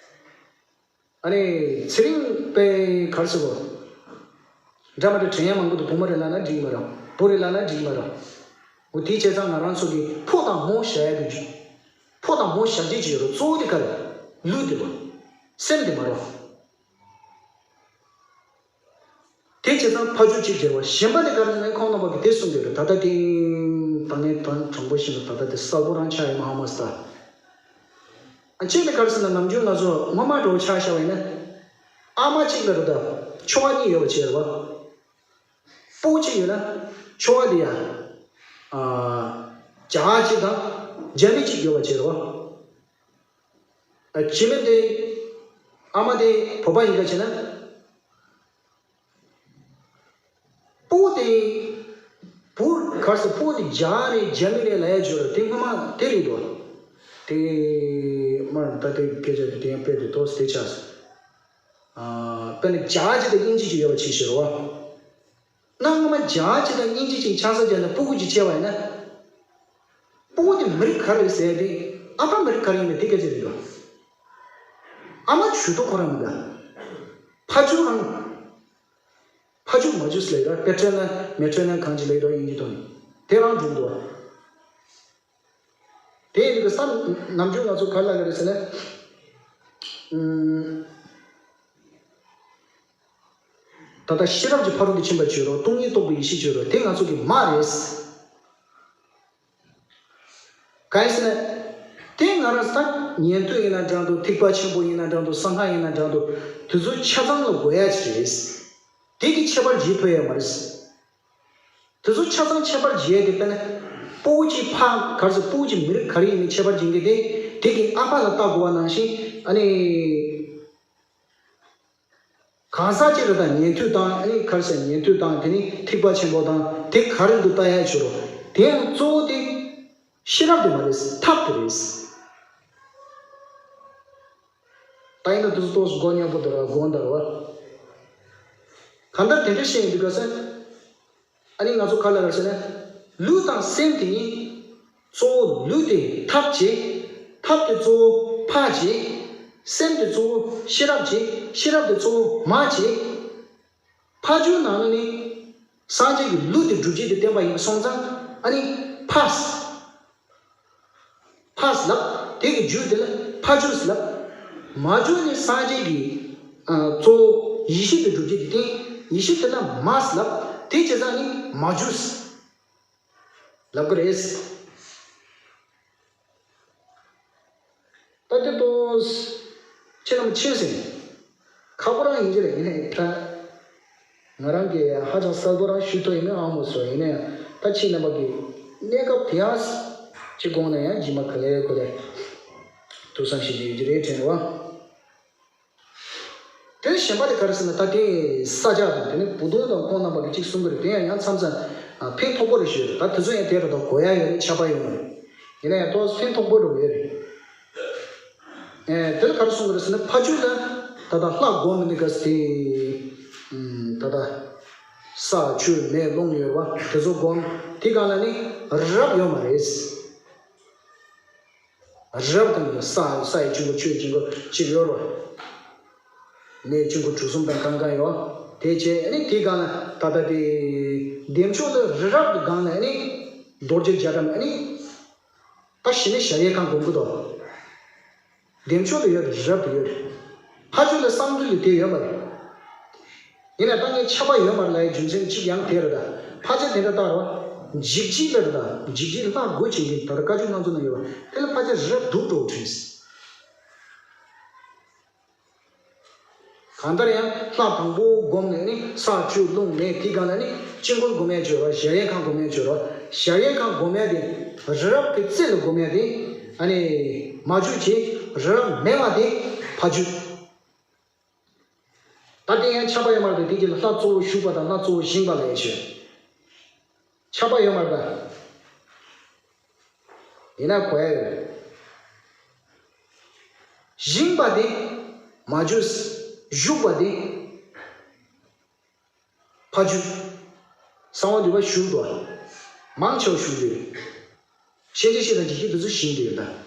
ཨ་ནི་ཚེ་རིང་དཔེ་ག་རེ་ཟེར་དགོས། འདྲ་མི་འདྲ་དྲན་ཡ་མང་པོ་འདུག་བུ་མོ་རེད་ལབ་ན་འགྲིག་མ་རེད། བུ་རེད་ལབ་ན་འགྲིག་མ་རེད། འོ་དེ་བྱས་ཙང་ང་རང་ཚོ་གིས་ཕོ་དང་མོ་བཞག་ཡ་དེ། ཕོ་དང་མོ་བཞག་བྱེད་ཅིག་ཡོད་རེད། གཙོ་བོ་དེ་ག་རེ། ལུས་དེ་རེད། སེམས་དེ་མ་རེད། དེ་བྱས་ཙང་ཕ་རྒྱུད་གཅིག་འབྲེལ་བ། གཞན་པ་ནི་ག་རེ་ཟེར་ན། ཁོང་རྣམ་པ་གིས་དེ་གསུངས་ཡོད་རེད། ད་ལྟ་དེ་ད་ངས་ད་དྲང་པོ་བཤད་ན་ད་ལྟ་དེ་གསལ་པོ་རང་ཆགས་ཡོད་མ་ཧ་མ་སི་ད། ཨ། གཅིག་ནི་ག་རེ་ཟེར་ན། ནམ་རྒྱུན་ང་ཚོ་སྔོན་མ་འདྲ་བོ་ཆ་བཞག་པ་ཡིན་ན། ཨ་མ་གཅིག་ལ་རེད་ད། ཁྱོ་ག་གཉིས་ཡོད་པ་བྱས་རེད་བ། སྤོ་བོ་གཅིག་ཡོད་ན་ཁྱོ་ག་དེ་ཡ། ཨ། རྒྱ་གཅིག་དང་རྒྱ་མི་གཅིག་ཡོད་པ་བྱས་རེད་བ། ཨ། བྱེད་མི་དེ། ཨ་མ་དེ་བོད་པ་ཡིན་ག་བྱས་ན། སྤོ་བོ་དེ། བུ་ག་རེ་ཟེར། སྤོ་བོ་དེ་རྒྱ་རེད་རྒྱ་མི་རེད་ལབ་ཡ་ཅིག་ཡོད་རེད། དེ་སྔོན་མ་དེ་རེད་འདུག་དེ་མར་ད་དེ་སྐད་ཆ་དེ་དེ་ཡང་དཔེ་དེ་ཏོག་ཙམ་དེ་ཆགས་སོང་། ཨ། དཔེར་ན་རྒྱ་གཅིག་དང་དབྱིན་ཇི་གཅིག་ཡོད་པ་བྱས་ཤེས་རེད་བ། གནའ་སྔ་མ་རྒྱ་གཅིག་དང་དབྱིན་ཇི་གཅིག་ཆང་ས་བརྒྱབ་ནས་སྤུ་གུ་གཅིག་སྐྱེས་པ་ཡིན་ན། སྤུ་གུ་དེ་མི་རིགས་ག་རེ་རེད་ཟེར་ཏེ། ཨ་ཕ་མི་རིགས་ག་རེ་ཡིན་མིན་དེ་སྐད་ཆ་རེད་འདུག་ཨ་མ་ཇུས་གཏོགས་ཁོ་རང་མི་འདུག་ཕ་ཇུས་རང་། ཕ་ཇུས་མ་ཇུས་ལབ་ཡོད་ར། པེ་ཏྲེ་ན་མེ་ཏྲེ་ན་གང་ཅི་ལབ་ཡོད་ར། དབྱིན་ཇི་ཐོག་ནས་དེ་རང་འགྲོ་འདུག་དེ་ཡིན་དུས་ས་ནམ་རྒྱུན་ང་ཚོ་ག་རེ་ལབ་ཀྱི་རེད་ཟེར་ན། ཨུམ། ད་ལྟ་ཤེས་རབ་ཀྱི་ཕ་རོལ་ཏུ་ཕྱིན་པ་བྱོས་རོགས། སྟོང་ཉིད་རྟོགས་པའི་ཡེ་ཤེས་བྱོས་རོགས། དེ་ང་ཚོ་གི་མ་རེད། གང་ཡིན་ཟེར་ན། དེ་ང་རང་ཚོ་ད་ཉན་ཐོས་ཡིན་ན་འདྲ་འདུག་ཐེག་པ་ཆེན་པོ་ཡིན་ན་འདྲ་འདུག་སངས་རྒྱས་ཡིན་ན་འདྲ་འདུག་དེ་ཚོ་ཆ་ཚང་ལ་གོ་ཡ་ཅིག་རེད། དེ་གི་ཁྱད་པར་འབྱེད་ཕོད་ཡ་མ་རེད། དེ་ཚོ་ཆ་ཚང་ཁྱད་པར་འབྱེད་དེ། དཔེར་ན། སྤོ་བོ་གཅིག་ཕ་ག་རེ་ཟེར། སྤོ་བོ་གཅིག་མི་རིགས་ག་རེ་ཡིན་མིན་ཁྱད་པར་འབྱེད་མཁན་དེ། དེ་གི་ཨ་ཕ་ལ་བལྟ་དགོས་པ་ནང་བཞིན། ཨ་ནི། གང་ཟག་གཅིག་རེད་ད། ཉན་ཐོས་དང་། ཨ་ནི་ག་རེ་ཟེར། ཉན་ཐོས་དང་། དེ་ནི་ཐེག་པ་ཆེན་པོ་དང་། དེ་ག་རེ་འདུག་བལྟ་ཡ་བྱོས་རོགས། དེ་ཡང་གཙོ་བོ་དེ་ཤེས་རབ་དེ་མ་རེད། ཐབས་དེ་རེད། ད་ཡིན་ན་དེ་ཚོ་ཏོག་ཙམ་མགོ་རྙོག་པོ་འདུག་ར། དགོངས་དག་ར་བ། གང་ལྟར་དེ་འདྲ་བཤད་ཡོང་དུས་ག་ས། ཨ་ནི་ང་ཚོ་ག་རེ་ལབ་ཀྱི་རེད་ཟེར་ན། ལུས་དང་སེམས་དེ་གཉིས། གཙོ་བོ་ལུས་དེ་ཐབས་བྱེད། ཐབས་དེ་གཙོ་བོ་ཕ་བྱེད། སེམས་དེ་གཙོ་བོ་ཤེས་རབ་བྱེད། ཤེས་རབ་དེ་གཙོ་བོ་མ་བྱེད། ཕ་རྒྱུད་ནང་ལ་ནི། སངས་རྒྱས་ཀྱི་ལུས་དེ་སྒྲུབ་བྱེད་དེ་བསྟན་པ་ཡིན་པ་སོང་ཙང་། ཨ་ནི་ཕ། ཕ་ཟེར་ལབ། དེ་གི་རྒྱུད་དེ་ལ་ཕ་རྒྱུད་ཟེར་ལབ། མ་རྒྱུད་ནི་སངས་རྒྱས་ཀྱི། ཨ། གཙོ་བོ་ཡེ་ཤེས་དེ་སྒྲུབ་བྱེད་དེ་བསྟན། ཡེ་ཤེས་དེ་ལ་མ་ཟེར་ལབ། དེ་བྱས་ཙང་ནི་མ་རྒྱུད་ཟེར་ལབ་ཀྱི་རེད། ད་དེ་ཏོག་ཙམ་ཁྱེད་རྣམས་ཤེས་ཟིན། ཁག་པོ་རང་ཡིན་གྱི་རེད། ཡིན་ནའི་ད་ང་རང་གིས་ཧ་ཅང་གསལ་པོ་རང་ཞུ་ཐུབ་ཡིན་ན་ཨ་མོ་སོ། ཡིན་ནའི་ད་ཁྱེད་རྣམ་པ་གི་གནས་སྐབས་དེ་ཡང་ཅིག་དགོངས་ན་ཡང་ཇི་མ་ག་ལེར་གོ་ལེ་ཐུགས་བསམ་བཞེས་ཀྱི་ཡོད་ཀྱི་རེད་དྲན་བ། དེ་གཞན་པ་དེ་ག་རེ་ཟེར་ན། ད་དེ་ས་སྐྱ་དང་། དེ་ནི་བུ་སྟོན་དང་ཁོང་རྣམ་པ་གིས་ཅིག་གསུང་གི་རེད། དེ་ཡང་ཡང་མཚམས་མཚམས་ཕན་ཐོགས་པོ་རེ་ཞིག་ཡོད་རེད། ད་དེ་ཚོ་ཡང་དེ་རེད་དོ། གོ་ཡ་ཡོད་རེད། ཁྱབ་པ་ཡོད་རེད། ཡིན་ན་ཡང་ཏོག་ཙམ་ཕན་ཐོགས་པོ་རེ་ཡོད་རེད། ཨེ། དེ་ལ་ག་རེ་གསུང་གི་རེད་ཟེར་ན། ཕ་རྒྱུད་ལ་ད་ལྟ་ལྷ་སྒོམ་མི་འདུག་ག་ཟེར་ཏེ། ཨུམ། ད་ལྟ། ས་ཆུ་མེ་རླུང་ཡོད་པ་དེ་ཚོ་སྒོམ། དེ་གང་ལ་ནི་རི་རབ་ཡོད་མ་རེད། རི་རབ་དང་ས་ས་ཡི་དཀྱིལ་འཁོར་ཆུ་ཡི་དཀྱིལ་འཁོར་གཅིག་ཡོད་རེད། མེའི་དཀྱིལ་འཁོར་གྲུ་གསུམ་དང་གང་གང་ཡོད། དེ་བྱས་ཨ་ནི་དེ་གང་ལ་ད་ལྟ་དེ་བདེ་མཆོག་ལ་རི་རབ་ཀྱི་སྒང་ལ་ཨ་ནི་རྡོ་རྗེ་རྒྱ་གྲམ་ཨ་ནི་ད་གཞི་ནས་གཞལ་ཡས་ཁང་སྒོམ་གྱི་འདུག་བདེ་མཆོག་ལ་ཡོད་རེད། རི་རབ་ཏུ་ཡོད་རེད། ཕ་ཆོས་ལ་གསང་འདུས་ལ་དེ་ཡོད་མ་རེད། ཡིན་ན་ད་ངས་ཁྱབ་པ་ཡོད་མ་རེད་ལབ་ཡའི་རྒྱུ་མཚན་གཅིག་ཡང་དེ་རེད་ད། ཕ་ཆོས་དེ་འདྲ་ལྟར་བ། འཇིགས་བྱེད་ལ་རེད་ད། འཇིགས་བྱེད་ལྷ་དགུ་བྱེད་ཀྱི་ད་ལྟ་བཀའ་བརྒྱུད་རྣམ་གསུམ་ན་ཡོད་པ་དེ་ལ་ཕ་ཆོས་རི་རབ་སྡུག་འགྲོ་བྲིས། གང་ལྟར་ཡང་ལྷ་དང་པོ་བསྒོམས་ནས་ནི་ས་ཆུ་རླུང་མེ་དེ་གང་ལ་ནི་དཀྱིལ་འཁོར་སྒོམ་ཡས་བྱོས་རོགས། གཞལ་ཡས་ཁང་སྒོམ་ཡས་བྱོས་རོགས། གཞལ་ཡས་ཁང་སྒོམ་ཡས་དེ་རི་རབ་ཀྱི་རྩེ་ལ་སྒོམ་ཡས་དེ་ཨ་ནི་མ་བཅུ་བྱས། རི་རབ་མེད་པ་དེ་ཕ་བཅུ། ད་དེ་ཡང་ཁྱབ་པ་ཡོད་མ་རེད་དེ། དེ་གྱི་ལྷ་གཙོ་བོ་བཞུགས་པ་དང་ལྷ་གཙོ་བོ་བཞེངས་པ་ལ་ཡང་བྱོས། ཁྱབ་པ་ཡོད་མ་རེད་ད། ཡིན་ན་གོ་ཡ་ཡོད། བཞེངས་པ་དེ་མ་བཅུ། བཞུགས་པ་དེ་ཕ་བཅུ། གསང་བ་འདུས་པ་བཞུགས་འདུག་མང་ཆེ་བ་བཞུགས་འདུག་ཤེས་བྱ་ཤེས་དང་འཇིགས་བྱེད་དེ་ཚོ་བཞེངས་འདུག་ཡོད་ད།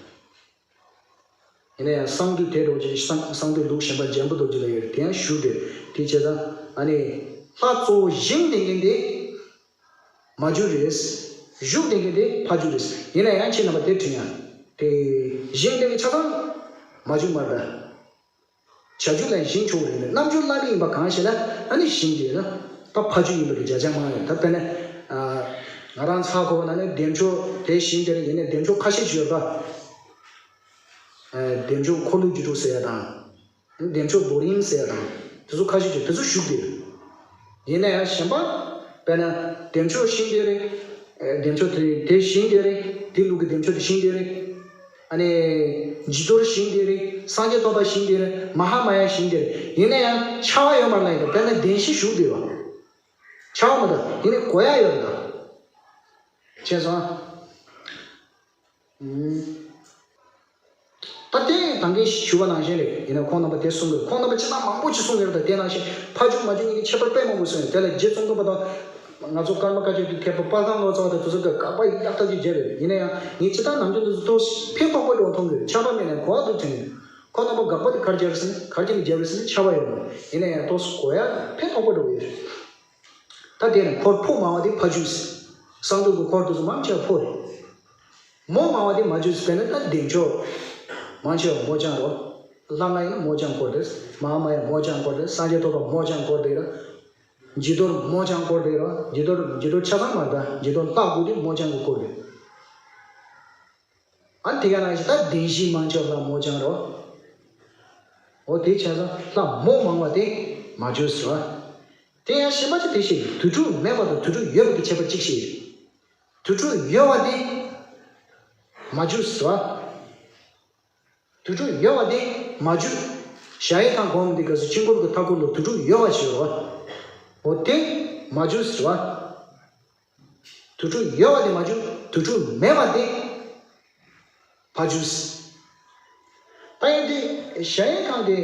ཡིན་ན་ཡང་གསང་འདུས་དེ་འདྲ་ཅིག་གསང་གསང་འདུས་ལུགས་གཞན་པ་འཇམ་དཔལ་རྡོ་རྗེ་ལ་ཡོད་དེ་ཡང་བཞུགས་འདུག་དེ་བྱས་ཙང་ཨ་ནི་ལྷ་གཙོ་བོ་བཞེངས་བསྡད་མཁན་དེ། མ་བཅུ་རེད། བཞུགས་བསྡད་མཁན་དེ་ཕ་བཅུ་རེད། ཡིན་ན་ཡང་ཁྱེད་རྣམ་པ་དེ་དྲན་ཡ། དེ་བཞེངས་བསྡད་མཁན་ཆ་ཚང་མ་བཅུ་མ་རེད། བྱ་རྒྱུད་ལ་བཞེངས་ཆོག་རེད། རྣལ་འབྱོར་བླ་མེད་ཡིན་པ་གང་ཞེ་ན་ཨ་ནི་བཞེངས་དེ་ན་ད་ཕ་བཅུ་ཡིན་པ་གི་བརྒྱ་ཆ་མང་རེད། ད་དཔེར་ན་ང་རང་ཚ་གོ་བ་ན་ནི་བདེ་མཆོག་དེ་བཞེངས་དེ་ཡིན་ནའི་བདེ་མཆོག་ཁ་ཤས་ཅིག་ཡོད་པ། བདེ་མཆོག་འཁོར་ལོས་སྒྱུར་དྲུག་ཟེར་ཡ་དང་། བདེ་མཆོག་རྡོར་དབྱིངས་ཟེར་ཡ་དང་། དེ་ཚོ་ཁ་ཤས་ཀྱིས་དེ་ཚོ་བཞུགས་ཏེ། ཡིན་ན་ཡང་གཞན་པ། དཔེར་ན་བདེ་མཆོག་བཞེངས་ཏེ་རེད། བདེ་མཆོག་དེ་དེ་བཞེངས་ཏེ་རེད། དེ་ལུགས་ཀྱི་བདེ་མཆོག་དེ་བཞེངས་ཏེ་རེད། ཨ་ནི། བྱི་དོར་བཞེངས་ཏེ་རེད། སངས་རྒྱས་སྟོན་པ་བཞེངས་ཏེ་རེད། མ་ཧཱ་མ་ཡ་བཞེངས་ཏེ་རེད། ཡིན་ན་ཡང་ཁྱབ་པ་ཡོད་མ་རེད་ལབ་ཡིན་ད། དཔེར་ན་བདེན་བཞི་བཞུགས་ཏེ་ཡོད། ཁྱབ་པ་མ་རེད། ཡིན་ནའི་གོ་ཡ་ཡོད་རེད་ད། ཤེས་སོང་ཨ། ད་དེ་ད་གིན་ཞུ་བ་ནང་བཞིན་རེད། ཡིན་ན་ཁོང་རྣམ་པ་དེ་གསུང་གི། ཁོང་རྣམ་པ་སྤྱིར་བཏང་མང་པོ་ཅིག་གསུང་གི་རེད། ད་དེ་ནང་བཞིན་ཕ་བཅུ་མ་བཅུ་གཉིས་ཀྱི་ཁྱད་པར་དཔེ་མང་པོ་གསུངས་ཡོད། དེ་ལ་རྗེ་ཙོང་ཁ་པ་དང་ང་ཚོ་ཀརྨ་བཀའ་བརྒྱུད་ཀྱི་མཁས་པ་དཔལ་ལྡན་ལོ་ཙཱ་བ་དང་དེ་ཚོ་གིས་དགག་པ་ཡག་ཐག་ཆོད་བརྒྱབ་ཡོད། ཡིན་ན་ཡང་ངས་སྤྱིར་བཏང་ནམ་རྒྱུན་དེ་ཚོ་ཏོག་ཙམ་ཕན་ཐོགས་པ་འགྲོ་མཐོང་གི་ཡོད། ཁྱབ་པ་མེད་ན་གོ་བ་འདུག་དྲན་ཡོད། ཁོང་རྣམ་པ་དགག་པ་དེ་ག་རེ་བརྒྱབ་རེད་ཟེར་ན། ག་རེ་བརྒྱབ་ནས་བརྒྱབ་རེད་ཟེར་ན་ཁྱབ་པ་ཡོད་མ་རེད། ཡིན་ན་ཡང་ཏོག་ཙམ་གོ་ཡ་ཕན་ཐོགས་པ་འགྲོ་གི་ཡོད་རེད། ད་དེ་ནས་འཁོར་ཕོ་མང་བ་དེ་ཕ་བཅུ་ཟེར། གསང་འདུས་ཀྱི་འཁོར་དེ་ཚོ་མང་ཆེ་བ་ཕོ་རེད། མོ་མང་བ་དེ་མ་བཅུ་ཟེར། དཔེར་ན་ད་བདེ་མཆོག་མང་ཆེ་བ་མོ་རྐྱང་རོ། ལྷ་ལྔ་ཡིན་ན་མོ་རྐྱང་འཁོར་དེ། མ་ཧཱ་མ་ཡ་མོ་རྐྱང་འཁོར་དེ། སངས་རྒྱས་སྟོན་པ་མོ་རྐྱང་འཁོར་དེ་ར། བྱི་དོར་མོ་རྐྱང་འཁོར་དེ་ར། བྱི་དོར་བྱི་དོར་ཆ་ཚང་མ་རེད། ད་བྱི་དོར་ལྷ་དགུ་དེ་མོ་རྐྱང་གི་འཁོར་དེ། ཨ་དེ་ག་ནང་བཞིན་ད་བདེན་བཞི་མང་ཆེ་བ་ལྷ་མོ་རྐྱང་རོ། འོ་དེ་བྱས་ཙང་ལྷ་མོ་མང་བ་དེ་མ་བཅུ་ཟེར་བ། དེ་ཡང་གཞན་པ་ཅིག་དེ་བཤད་ཡོད། དུར་ཁྲོད་མེད་པ་དང་དུར་ཁྲོད་ཡོད་པ་གི་ཁྱད་པར་གཅིག་བཤད་ཡོད། དུར་ཁྲོད་ཡོད་པ་དེ་མ་བཅུ་ཟེར་བ། དུར་ཁྲོད་ཡོད་པ་དེ་མ་བཅུ། གཞལ་ཡས་ཁང་སྒོམ་དེ་ག་ཚོད་དཀྱིལ་འཁོར་གྱི་མཐའ་འཁོར་ལ་དུར་ཁྲོད་ཡོད་པ་ཞིག་ཡོད་རེད་བ། འོ་དེ་མ་བཅུ་ཟེར་བ། དུར་ཁྲོད་ཡོད་པ་དེ་མ་བཅུ། དུར་ཁྲོད་མེད་པ་དེ་ཕ་བཅུ་ཟེར། ད་ཡིན་དུས་གཞལ་ཡས་ཁང་དེ།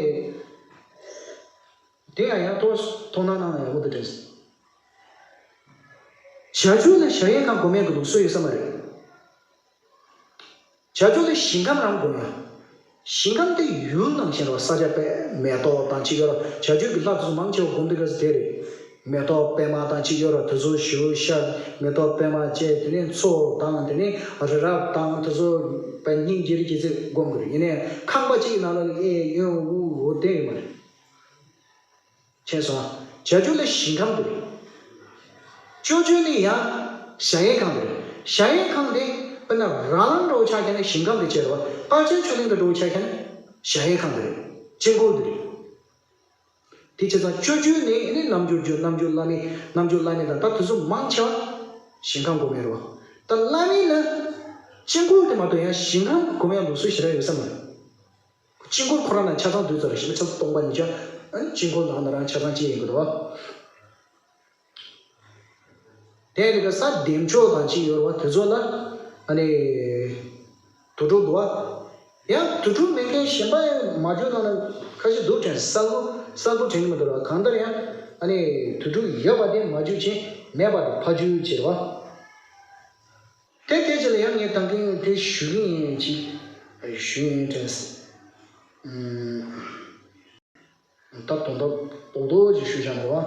དེ་ཡང་ཡང་ཏོག་ཙམ་དོ་སྣང་གནང་ན་ཡག་པོ་འདུག་དྲན་སོང་། བྱ་རྒྱུད་ལ་གཞལ་ཡས་ཁང་སྒོམ་ཡས་ཀྱི་ལུགས་སྲོལ་ཡོད་ས་མ་རེད། བྱ་རྒྱུད་ལ་ཞིང་ཁམས་རང་སྒོམ་ཡ། ཞིང་ཁམས་དེ་ཡུལ་ནང་བཞིན་རེད་བ། ས་ཆ་དཔེ་མེ་ཏོག་དང་ཅིག་ཡོད་རེད། བྱ་རྒྱུད་ཀྱི་ལྷ་དེ་ཚོ་མང་ཆེ་བ་སྒོམ་དུས་སྐབས་སུ་དེ་རེད། མེ་ཏོག་པད་མ་དང་ཅིག་ཡོད་རེད། དེ་ཚོ་ཞིབ་ཤར་མེ་ཏོག་པད་མ་བཅས། དེ་ནས་མཚོ་དང་དེ་ནས་རི་རབ་དང་དེ་ཚོ་དཔེ་སྙིང་རྗེ་རེ་རྗེ་ཚེ་སྒོམ་དགོས་རེད། ཡིན་ནའི་ཁང་པ་གཅིག་གི་ནང་ལ་གཡས་གཡོན་དབུས་འོ་དེ་ཡོད་མ་རེད། མཁྱེན་སོང་ཨ། བྱ་རྒྱུད་ལ་ཞིང་ཁམས་དེ་རེད། སྤྱོད་རྒྱུད་ནི་ཡང་གཞལ་ཡས་ཁང་དེ་རེད། གཞལ་ཡས་ཁང་དེ་དཔེར་ན་ར་ལང་འདྲ་བོ་ཆ་བཞག་ན་ཞིང་ཁམས་དེ་བྱས་རེད་བ། དཔལ་ཆེན་ཆོས་གླིང་དང་འདྲ་བོ་ཆ་བཞག་ན་གཞལ་ཡས་ཁང་དེ་རེད། དཀྱིལ་འཁོར་དེ་རེད། དེ་བྱས་ཙང་སྤྱོད་རྒྱུད་ནི་ནི་རྣལ་འབྱོར་རྒྱུད། རྣལ་འབྱོར་བླ་མེད། རྣལ་འབྱོར་བླ་མེད་དང་ད་དེ་ཚོ་མང་ཆེ་བ་ཞིང་ཁམས་སྒོམ་ཡས་རེད་བ། ད་བླ་མེད་ལ་དཀྱིལ་འཁོར་དེ་མ་གཏོགས་ཡང་ཞིང་ཁམས་སྒོམ་ཡས་ལུགས་སྲོལ་ཞེ་དྲག་ཡོད་ས་མ་རེད། དཀྱིལ་འཁོར་ཁོ་རང་ནང་ཆ་ཚང་དུས་ཚོད་རེ་ཞིག་ལ་ཆ་ཚང་སྟོང་པ་ཉིད་ཀྱང་དཀྱིལ་འཁོར་ནང་ན་རང་ཆ་ཚང་གཅིག་ཡིན་དགོས་རེད་བ། དེ་ནི་ག་ས་བདེ་མཆོག་དང་གཅིག་ཡོད་རེད་བ། དེ་ཚོ་ལ་ཨ་ནི་དུར་ཁྲོད་འདུག་བ། ཡང་དུར་ཁྲོད་མེད་མཁན་གཞན་པ་ཡང་མ་བརྗོད་ན་ན་ཁ་ཤས་འདུག་དྲན། གསལ་པོ་གསལ་པོ་དྲན་གྱི་མི་འདུག་ར། གང་ལྟར་ཡང་ ཨ་ནི་དུག་སྦྲུལ་ཡོད་པ་དེ་མ་འཇུ་ཅིང་མེད་པ་དེ་ཕར་འཇུ་ཅེས་པ། དེ་དེ་ཅི་ལ་ཡང་ངས་ད་གིན་དེ་ཞུ་གི་ཡིན་ཅིག་ཞུ་ཡིན་དྲན་སོང་། ད་དོན་དག་རྡོག་རྡོག་ཅིག་ཞུ་བཞག་ན་རེད་བ།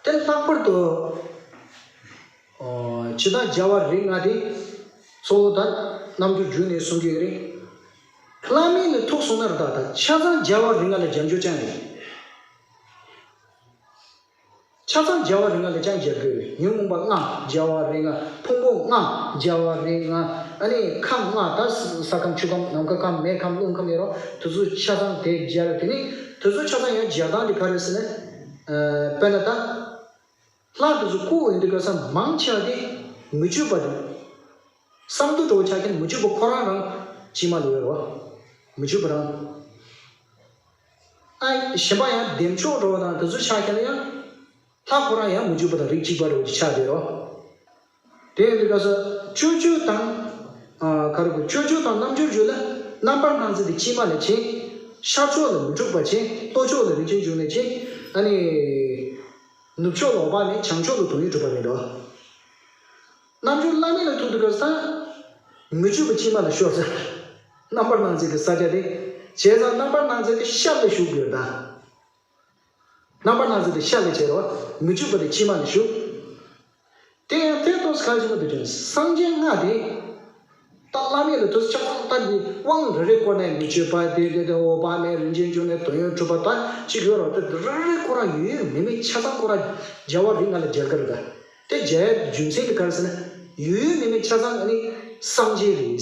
དེ་ལྷག་པར་དུ་ཇི་ལྟར་རྒྱལ་བ་རིགས་ལྔ་དེ་གཙོ་བོ་ད་རྣལ་འབྱོར་རྒྱུད་ནས་གསུང་རྒྱུ་རེད། བླ་མེད་ལ་ཐུག་སོང་ན་རེད་ད་ད་ཆ་ཚང་རྒྱལ་བ་རིགས་ལྔ་ལ་རྒྱབ་འཇུག་ཅང་རེད། ཆ་ཚང་རྒྱལ་བ་རིགས་ལྔ་ལ་ཅང་རྒྱབ་དགོས་རེད། ཉོན་མོངས་པ་ལྔ་རྒྱལ་བ་རིགས་ལྔ། ཕུང་པོ་ལྔ་རྒྱལ་བ་རིགས་ལྔ། ཨ་ནི་ཁམས་ལྔ་ད་ས་ཁམས་ཆུ་ཁམས་ནམ་མཁའ་ཁམས་མེ་ཁམས་རླུང་ཁམས་ཡོད་རོགས་དེ་ཚོ་ཆ་ཚང་དེ་སྦྱར། དེ་ནི་དེ་ཚོ་ཆ་ཚང་ཡང་སྦྱར་སྟངས་དེ་ག་རེ་ཟེར་ན། དཔེར་ན་ད་ལྷ་དེ་ཚོ་བཀུག་ཡོང་དུས་སྐབས་སུ་མང་ཆེ་བ་དེ་མི་བསྐྱོད་པ་དེ། གསང་འདུས་འགྲོ་བའི་ཆ་རྐྱེན་མི་བསྐྱོད་པ་ཁོ་རང་རང་དཀྱིལ་མ་ལ་ཡོད་རེད་བ། མི་བསྐྱོད་པ་རང་། ཨ་གཞན་པ་ཡང་བདེ་མཆོག་འགྲོ་བ་དང་དེ་ཚོ་ཆ་རྐྱེན་ལ་ཡང་། ལྷ་ཁོ་རང་ཡང་མི་བསྐྱོད་པ་དང་རིགས་གཅིག་པ་འགྲོ་བའི་ཆ་དེ་རོ། དེ་ཡིན་དུས་སྐབས་སུ་སྤྱོད་བརྗོད་དང་། ཨ་ག་རེ་གོ་སྤྱོད་བརྗོད་དང་རྣལ་འབྱོར་རྒྱུད་ལ་རྣམ་པར་སྣང་མཛད་དེ་དཀྱིལ་མ་ལ་བྱེད། ཤར་ཕྱོགས་ལ་མི་འཁྲུགས་པ་བྱེད། ལྷོ་ཕྱོགས་ལ་རིན་ཆེན་འབྱུང་གནས་བྱེད། ཨ་ནི། ནུབ་ཕྱོགས་ལ་འོད་དཔག་མེད། བྱང་ཕྱོགས་ལ་དོན་ཡོད་གྲུབ་པ་རེད་འགྲོ། རྣལ་འབྱོར་བླ་མེད་ལ་ཐུག་དུས་སྐབས་སུ། མི་བསྐྱོད་པ་དཀྱིལ་མ་ལ་ཤོར་ཟེར། རྣམ་པར་སྣང་མཛད་ཀྱི་ས་ཆ་དེ། བྱས་ཙང་རྣམ་པར་སྣང་མཛད་དེ་ཤར་ལ་བཞུགས་དགོས་ད། རྣམ་པར་སྣང་མཛད་དེ་ཤར་ལ་བྱས་རོ། མི་བསྐྱོད་པ་དེ་དཀྱིལ་མ་ལ་བཞུགས། དེ་ཡང་དེ་ཏོག་ཙམ་གང་བྱུང་མ་འདུག་ཀྱང་སངས་རྒྱས་ལྔ་དེ། ད་བླ་མེད་ལ་དུས་ཆ་ཚང་ལྟ་འདི་དབང་རེ་རེ་བསྐོར་ནས་མི་བསྐྱོད་པ་དེ་དེ་དེ་འོད་དཔག་མེད། རིན་ཆེན་འབྱུང་གནས། དོན་ཡོད་གྲུབ་པ་ད་གཅིག་ཡོད་རོགས་དེ་རེ་རེ་ཁོ་རང་ཡོད་ཡོད་མེད་མེད་ཆ་ཚང་ཁོ་རང་རྒྱལ་བ་རིགས་ལྔ་ལ་སྦྱར་གི་རེད་ད། དེ་རྒྱལ་རྒྱུ་མཚན་དེ་ག་རེ་ཟེར་ན། ཡོད་ཡོད་མེད་མེད་ཆ་ཚང་ཨ་ནི་སངས་རྒྱས་རེད།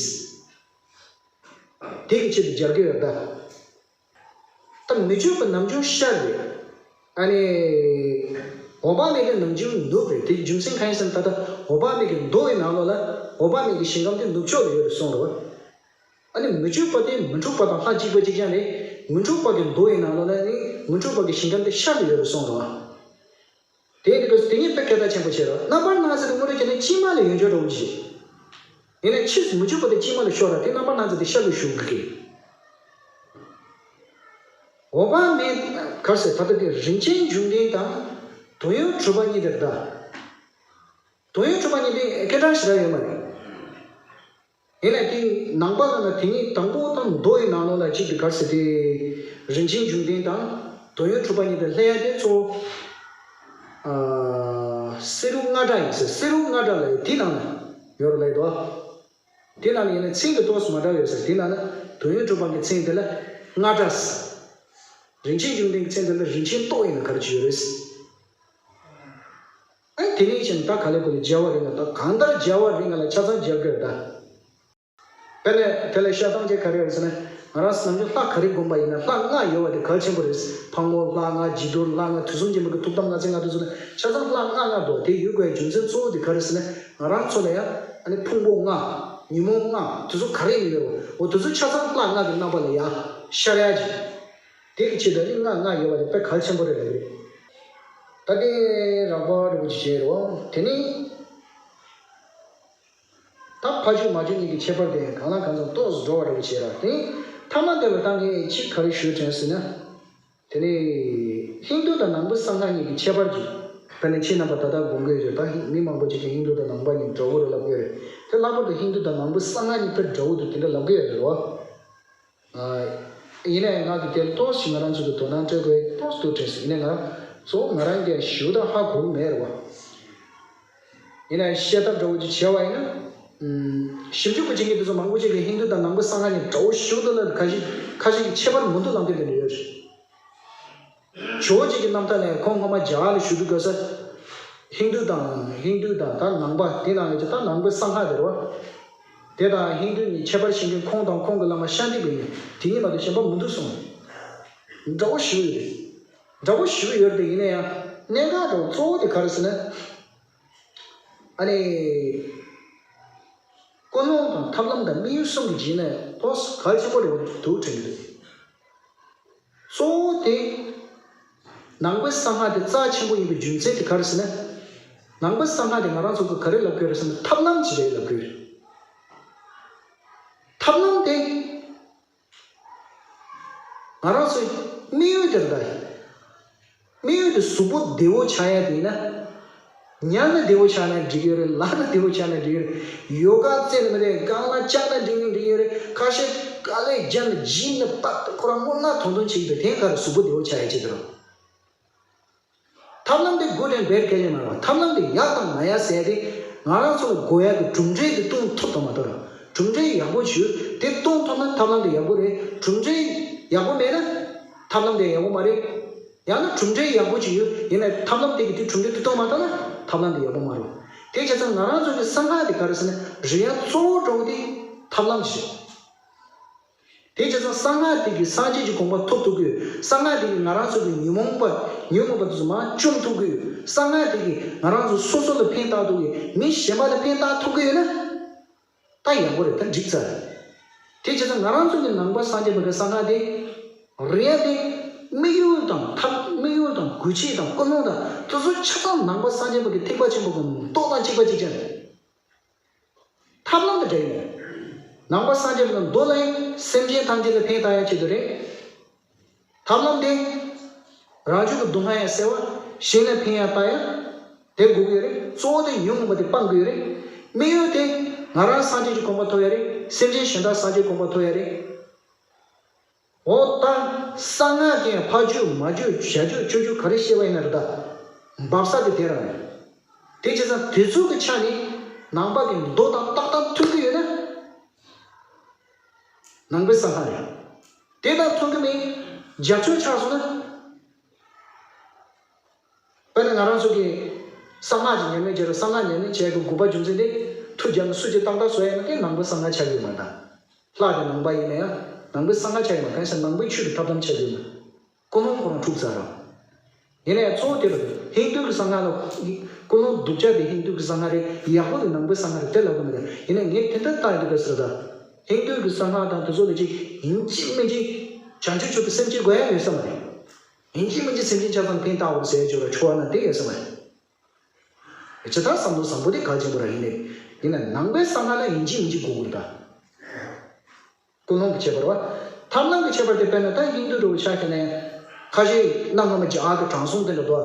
དེ་གི་ཆེད་དུ་སྦྱར་གི་ཡོད་ད། ད་མི་བསྐྱོད་པ་ནམ་རྒྱུན་ཤར་རེད། ཨ་ནི། འོད་དཔག་མེད་ཀྱི་ནམ་རྒྱུན་ནུབ་རེད། དེ་རྒྱུ་མཚན་གང་ཡིན་ཟེར་ན་ད་ལྟ་འོད་དཔག་མེད་ཀྱི་མདོ་ཡི་ནང་ལོགས་ལ་འོད་དཔག་མེད་ཀྱི་ཞིང་ཁམས་དེ་ནུབ་ཕྱོགས་ལ་ཡོད་རེད་གསུངས་རེད་བ། ཨ་ནི་མི་བསྐྱོད་པ་དེ་མི་འཁྲུགས་པ་དང་ལྷ་གཅིག་པ་གཅིག་རྐྱང་རེད། མི་འཁྲུགས་པ་གི་མདོ་ཡི་ནང་ལོགས་ལ་ནི་མི་འཁྲུགས་པ་གི་ཞིང་ཁམས་དེ་ཤར་ལ་ཡོད་རེད་གསུངས་རེད་བ། དེ་ཡིན་དུས་དེ་ཉིད་དཔེ་གལ་ཆེན་པོ་ཆེ་རེད། རྣམ་པར་སྣང་མཛད་དེ་དངོས་གནས་བྱས་ན་དཀྱིལ་མ་ལ་ཡོད་འཇོག་འགྲོ་གི་ཡིན། ཡིན་ནའི་ཕྱིས་སུ་མི་བསྐྱོད་པ་དེ་དཀྱིལ་མ་ལ་ཤོར་ར་དེ་རྣམ་པར་སྣང་མཛད་དེ་ཤར་ལ་བཞུགས་དགོས་ཀྱི། འོད་དཔག་མེད་ག་རེ་ཟེར་ད་ལྟ་དེ་རིན་ཆེན་འབྱུང་ལྡན་དང་དོན་ཡོད་གྲུབ་པ་གཉིས་དེ་རེད་ད། དོན་ཡོད་གྲུབ་པ་གཉིས་དེ་སྐད་གྲགས་ཞེ་དྲག་ཡོད་མ་རེད། ཡིན་ནའི་དེ་ནང་པ་ལ་ན་དེ་ཉིད་དང་པོ་དང་མདོ་ཡི་ནང་ལོགས་ལ་གཅིག་གི་ག་རེ་ཟེར་དེ། རིན་ཆེན་འབྱུང་ལྡན་དང་དོན་ཡོད་གྲུབ་པ་གཉིས་དེ་ལྷད་ཡ་དེ་གཙོ་བོ། ཨ་བསེ་རུ་རྔ་སྒྲ་ཡིན་ཟེར། བསེ་རུ་རྔ་སྒྲ་ལ་ཡོད་དེ་ནང་ན་ཡོད་རེད་ལབ་ཡོད་དོ། དེ་ནང་ལ་ཡིན་ན་མཚན་གྱི་ཏོག་ཙམ་མ་འདྲ་བ་ཡོད་ཟེར། དེ་ནང་ན་དོན་ཡོད་གྲུབ་པ་གི་མཚན་དེ་ལ་རྔ་སྒྲ་ཟེར། རིན་ཆེན་འབྱུང་ལྡན་གྱི་མཚན་དེ་ལ་རིན་ཆེན་ཏོག་ཡིན་ན་ག་རེ་ཅིག་ཡོད་རེད་ཟེར། ཨ་དེ་ནས་བྱས་ནས་ད་ག་ལེ་གོ་ལེ་རྒྱལ་བ་རིགས་ལྔ་ད་གང་ལྟར་རྒྱལ་བ་རིགས་ལྔ་ལ་ཆ་ཚང་སྦྱར་དགོས་ད། དེ་ནས་དེ་ལ་བཤད་སྟངས་ཅིག་ག་རེ་རེད་ཟེར་ན། ང་རང་ནམ་རྒྱུན་ལྷ་ག་རེ་བསྒོམ་པ་ཡིན་ན་ལྷ་ལྔ་ཡོད་པ་དེ་གལ་ཆེན་པོ་རེད། ཕག་མོ་ལྷ་ལྔ། འཇིགས་གདུལ་ལྷ་ལྔ། དུས་གསུམ་མགོན་པོ་གི་ཐུགས་དམ་ལྔ་ཚན་ལྔ་དེ་ཚོ་ནི་ཆ་ཚང་ལྷ་ལྔ་ལྔ་འདུག་དེ་ཡོད་དགོས་རྒྱུ་མཚན་གཙོ་བོ་དེ་ག་རེ་ཟེར་ན། ང་རང་ཚོ་ལ་ཡང་ཨ་ནི་ཕུང་པོ་ལྔ། ཉོན་མོངས་ལྔ་དེ་ཚོ་ག་རེ་ཡོད་རེད། འོ་དེ་ཚོ་ཆ་ཚང་ལྷ་ལྔ་གི་རྣམ་པ་ལ་ཡང་ཤར་ཡ་ཅིག་དེ་གི་ཆེད་དུ་ནི་ལྔ་ལྔ་ཡོད་པ་དེ་དཔེ་གལ་ཆེན་པོ་རེད་ལབ་རེད། ད་དེ་རགས་པ་རིན་པོ་ཆེ་བྱས་རེད་བ། དེ་ནི། ད་ཕ་ཆོས་མ་ཆོས་གཉིས་ཀྱི་ཁྱད་པར་དེ་གང་ལ་གང་འཚམ་ཏོག་ཙམ་འགྲོ་བ་རེད་བྱས་ར། དེ་ཐ་མ་དེ་ལ་ད་ངས་ཅིག་ག་རེ་ཞུ་དྲན་ཟེར་ན། དེ་ནི་ཧིན་རྡུ་དང་ནང་པའི་གསང་སྔགས་གཉིས་ཀྱི་ཁྱད་པར་གྱིས་དཔེར་ན་ཁྱེད་རྣམ་པ་ད་ལྟ་དགོངས་ཀྱི་ཡོད་ད། མི་མང་པོ་ཅིག་གིས་ཧིན་རྡུ་དང་ནང་པ་གཉིས་འདྲ་བོ་རེད་ལབ་ཀྱི་ཡོད་རེད། དེ་ལྷག་པར་དུ་ཧིན་རྡུ་དང་ནང་པའི་གསང་སྔགས་གཉིས་དཔེ་འདྲ་བོ་འདུག་དེ་འདྲ་ལབ་ཀྱི་ཡོད་རེད་བ། ཡིན་ནའི་ང་གི་དེར་ཏོག་ཙམ་ང་རང་ཚོ་གི་དོ་སྣང་སྤྲད་དགོས་ཏོག་ཙམ་འདུག་དྲན་སོང་། ཡིན་ནའི་ང་ཚོ་ང་རང་གིས་ཞུ་དག་ཧ་གོ་གི་མེད་རེད་བ། ཡིན་ནའི་བཤད་ཐབས་འདྲ་བོ་ཅིག་བྱས་པ་ཡིན་ན། ཞིབ་འཇུག་པ་བྱེད་མཁན་དེ་ཚོ་མང་པོ་ཅིག་གིས་ཧིན་རྡུ་དང་ནང་པའི་གསང་སྔགས་གཉིས་འདྲ་བོ་ཞིག་འདུག་ལབ། ཁ་ཤས་ཁ་ཤས་ཀྱིས་ཁྱད་པར་མི་འདུག་ལབ་མཁན་དེ་འདྲ་ཡོད་རེད། ཇོ་བོ་རྗེ་གི་རྣམ་ཐར་ལ་ཁོང་སྔོན་མ་རྒྱ་གར་ལ་བཞུགས་དུས་སྐབས་སུ། ཧིན་རྡུ་དང་ཧིན་རྡུ་དང་ད་ནང་པ་དེ་ནང་ཡོད་ཀྱི་ད་ནང་པའི་གསང་སྔགས་དེ་རེད་བ། དེ་དང་ཧིན་རྡུ་གཉིས་ཁྱད་པར་ཤེས་མཁན་ཁོང་དང་ཁོང་གི་བླ་མ་ཤཱནྟི་པའི་དེ་གཉིས་མ་གཏོགས་གཞན་པ་མི་འདུག་གསུངས། འདྲ་བོ་ཞིག་ཡོད་རེད། འདྲ་བོ་ཞིག་ཡོད་རེད། ཡིན་ན་ཡང་གནད་འགག་འདྲ་བོ་གཙོ་བོ་དེ་ག་རེ་ཟེར་ན། ཨ་ནི། ཀུན་སློང་དང་ཐབས་ལམ་དང་དམིགས་ཡུལ་གསུམ་གྱི་རྗེས་ནས་ཏོག་ཙམ་གལ་ཆེན་པོ་རེད་འདུག་དྲན་གྱི་འདུག་གཙོ་བོ་དེ། ནང་པའི་གསང་སྔགས་དེ་རྩ་ཆེན་པོ་ཡིན་པའི་རྒྱུ་མཚན་དེ་ག་རེ་ཟེར་ན། ནང་པའི་གསང་སྔགས་དེ་ང་རང་ཚོ་གིས་ག་རེ་ལབ་དགོས་རེད་ཟེར་ན་ཐབས་ལམ་ཅིག་རེད་ལབ་དགོས་རེད། ཐབས་ལམ་དེ་ང་རང་ཚོའི་དམིགས་ཡུལ་དེ་རེད་ད། དམིགས་ཡུལ་དེ་གཟུགས་པོ་བདེ་བོ་ཆགས་ཡ་དེ་ཡིན་ན། ཉལ་ན་བདེ་བོ་ཆགས་ན་འགྲིག་གི་ཡོད་རེད། ལངས་ན་བདེ་བོ་ཆགས་ན་འགྲིག་གི་ཡོད་རེད། ཡོ་ག་རྩེ་ན་མི་རེད། སྒང་ལ་བཅག་ན་འགྲིག་ན་འགྲིག་གི་ཡོད་རེད། ཁ་ཤས་དཀའ་ལས་བརྒྱབ་ན་སྦྱིན་ན་པ་ཁོ་རང་སྔོ་ནག་ཐོང་ཐོང་བྱེད་ཀྱི་འདུག་དེ་ག་རེ་གཟུགས་པོ་བདེ་བོ་ཆགས་ཡ་ཆེད་དུ་རེད། ཐབས་ལམ་དེ་good and bad སྐད་ཆ་མ་རེད་བ། ཐབས་ལམ་དེ་ཡག་དང་མ་ཡག་ཟེར་དེ་ང་རང་ཚོ་ལ་དགོས་ཡག་གི་གྲུབ་འབྲས་དེ་སྟོན་ཐུབ་དང་མ་ཐུབ་རེད། གྲུབ་འབྲས་ཡག་པོ་ཞིག་དེ་སྟོན་ཐུབ་ན་ཐབས་ལམ་དེ་ཡག་པོ་རེད། གྲུབ་འབྲས་ཡག་པོ་མེད་ན་ཐབས་ལམ་དེ་ཡག་པོ་མ་རེད། ཡང་ན་གྲུབ་འབྲས་ཡག་པོ་ཅིག་ཡོད་ཡིན་ན་ཐབས་ལམ་དེ་གི་དེ་གྲུབ་འབྲས་དེ་སྟོན་མ་ཐུབ་ན་ཐབས་ལམ་དེ་ཡག་པོ་མ་རེད། དེ་བྱས་ཙང་ང་རང་ཚོ་གི་གསང་སྔགས་དེ་ག་རེ་ཟེར་ན་རིག་ཡག་གཙོ་བོ་འགྲོ་གི་དེ་ཐབས་ལམ་ཞིག་རེད། དེ་བྱས་ཙང་གསང་སྔགས་དེ་གིས་སངས་རྒྱས་ཀྱི་གོ་འཕང་ཐོབ་ཐུབ་ཀྱི་ཡོད། གསང་སྔགས་དེ་གིས་ང་རང་ཚོ་གི་ཉོན་མོངས་པ་ཉོན་མོངས་པ་དེ་ཚོ་མར་བཅོམ་ཐུབ་ཀྱི་ཡོད། གསང་སྔགས་དེ་གིས་ང་རང་ཚོ་སོ་སོ་ལ་ཕན་བཏགས་ཐུབ་ཀྱི་ཡོད། མི་གཞན་པ་ལ་ཕན་བཏགས་ཐུབ་ཀྱི་ཡོད་ན་ད་ཡག་པོ་རེད། ད་འགྲིག་ཚར་རེད། དེ་བྱས་ཙང་ང་རང་ཚོ་གི་ནང་པ་སངས་རྒྱས་པ་གི་གསང་སྔགས་དེ་རེད་དེ། དམིགས་ཡུལ་དང་ཐབས་དམིགས་ཡུལ་དང་དགོས་ཆེད་དང་ཀུན་སློང་དང་དེ་ཚོ་ཆ་ཚང་ནང་པ་སངས་རྒྱས་པ་གི་ཐེག་པ་ཆེན་པོ་གི་མདོ་དང་གཅིག་པ་གཅིག་རྐྱང་རེད། ཐབས་ལམ་དང་འབྲེལ་ཡོད། ནང་པ་སངས་རྒྱས་པའི་མདོ་ལ་ཡང་སེམས་ཅན་ཐམས་ཅད་ལ་ཕན་བཏགས་ཡ་ཆེད་དུ་རེད། ཐབས་ལམ་དེ་རང་རྒྱུད་ཀྱི་སྡུག་བསྔལ་ཡང་སེལ་བ། གཞན་ལ་ཕན་ཡང་བཏགས་ཡ་དེ་དགོས་ཀྱི་ཡོད་རེད། གཙོ་བོ་དེ་ཉོན་མོངས་པ་དེ་སྤང་དགོས་ཡོད་རེད། དམིགས་ཡུལ་དེ་ང་རང་སངས་རྒྱས་ཀྱི་གོ་འཕང་ཐོབ་ཡ་རེད། སེམས་ཅན་གཞན་དག་སངས་རྒྱས་གོ་འཕང་ཐོབ་ཡ་རེད། འོ་ད་གསང་སྔགས་ཀྱི་ཕ་རྒྱུད་མ་རྒྱུད་བྱ་རྒྱུད་སྤྱོད་རྒྱུད་ག་རེ་བཤད་པ་ཡིན་ན་རེད་ད། འབབ་ས་དེ་དེ་རང་རེད། དེ་བྱས་ཙང་དེ་ཚོ་གི་ཆ་ནས་ནང་པ་གི་མདོ་དང་ཏག་ཏག་མཐུན་གྱི་ཡོད་ན། ནང་པའི་གསང་སྔགས་རེད། དེ་དང་མཐུན་གྱི་མེད། རྒྱབ་ཕྱོགས་ཆགས་སོང་ན། དཔེར་ན་ང་རང་ཚོ་གིས་གསང་སྔགས་ཀྱི་ཉམས་ལེན་བྱས་རེད། གསང་སྔགས་ཉམས་ལེན་བྱས་ཀྱི་དགོས་པ་རྒྱུ་མཚན་དེ་མཐུ་རྒྱབ་ནས་སུ་གཅིག་ཏག་ཏག་བཟོ་ཡ་ཡིན་ན་དེ་ནང་པའི་གསང་སྔགས་ཆགས་ཀྱི་ཡོད་མ་རེད་ད། ལྷ་དེ་ནང་པ་ཡིན་ན་ཡང་ནང་པའི་གསང་སྔགས་ཆགས་ཡོད་མ་རེད། གང་ཡིན་ཟེར་ན་ནང་པའི་ཆོས་ཀྱི་ཐབས་ལམ་ཆགས་ཀྱི་ཡོད་མ་རེད། ཀུན་སློང་ཁོ་རང་འཁྲུག་ཚར་རེད། ཡིན་ན་ཡང་གཙོ་བོ་དེ་རེད། ཧིན་རྡུ་གི་གསང་སྔགས་ལ་ཀུན་སློང་སྡུག་ཅག་དེ་ཧིན་རྡུ་གི་གསང་སྔགས་རེད། ཡག་པོ་དེ་ནང་པའི་གསང་སྔགས་རེད། དེ་ལབ་གི་མི་རེད། ཡིན་ན་ངས་དེ་འདྲ་བལྟ་ཡི་འདུག་ག་ཟེར་ད། ཧིན་རྡུ་གི་གསང་སྔགས་དང་དེ་ཚོ་ལ་ཅིག་ཡིན་གཅིག་མིན་གཅིག་བྱང་ཆུབ་མཆོག་ཏུ་སེམས་བསྐྱེད་དགོས་ཡ་ཡོད་ས་མ་རེད། ཡིན་གཅིག་མིན་གཅིག་སེམས་ཅན་ཆ་ཚང་ཕན་བཏགས་འོང་ཟེར་ཡ་ཅིག་ལ་ཆོ་བ་ན་དེ་ཡོད་ས་མ་རེད། ཇི་ལྟར་བསམ་བློ་བཟང་པོ་དེ་གལ་ཆེན་པོ་ར་ཡིན་ནས། ཡིན་ན་ནང་པའི་གསང་སྔགས་ལ་ཡིན་གཅིག་མིན་གཅིག་དགོས་ཀྱི་རེད་ད། ཀུན་སློང་གི་ཁྱད་པར་བ། ཐབས་ལམ་གྱི་ཁྱད་པར་དེ་དཔེར་ན་ད་ཧིན་རྡུ་འདྲ་བོ་ཆ་བཞག་ན་ཡང་། ཁ་ཤས་གནའ་སྔ་མོ་རྒྱ་གར་གྱི་དྲང་སྲོང་དེ་འདྲ་འདུག་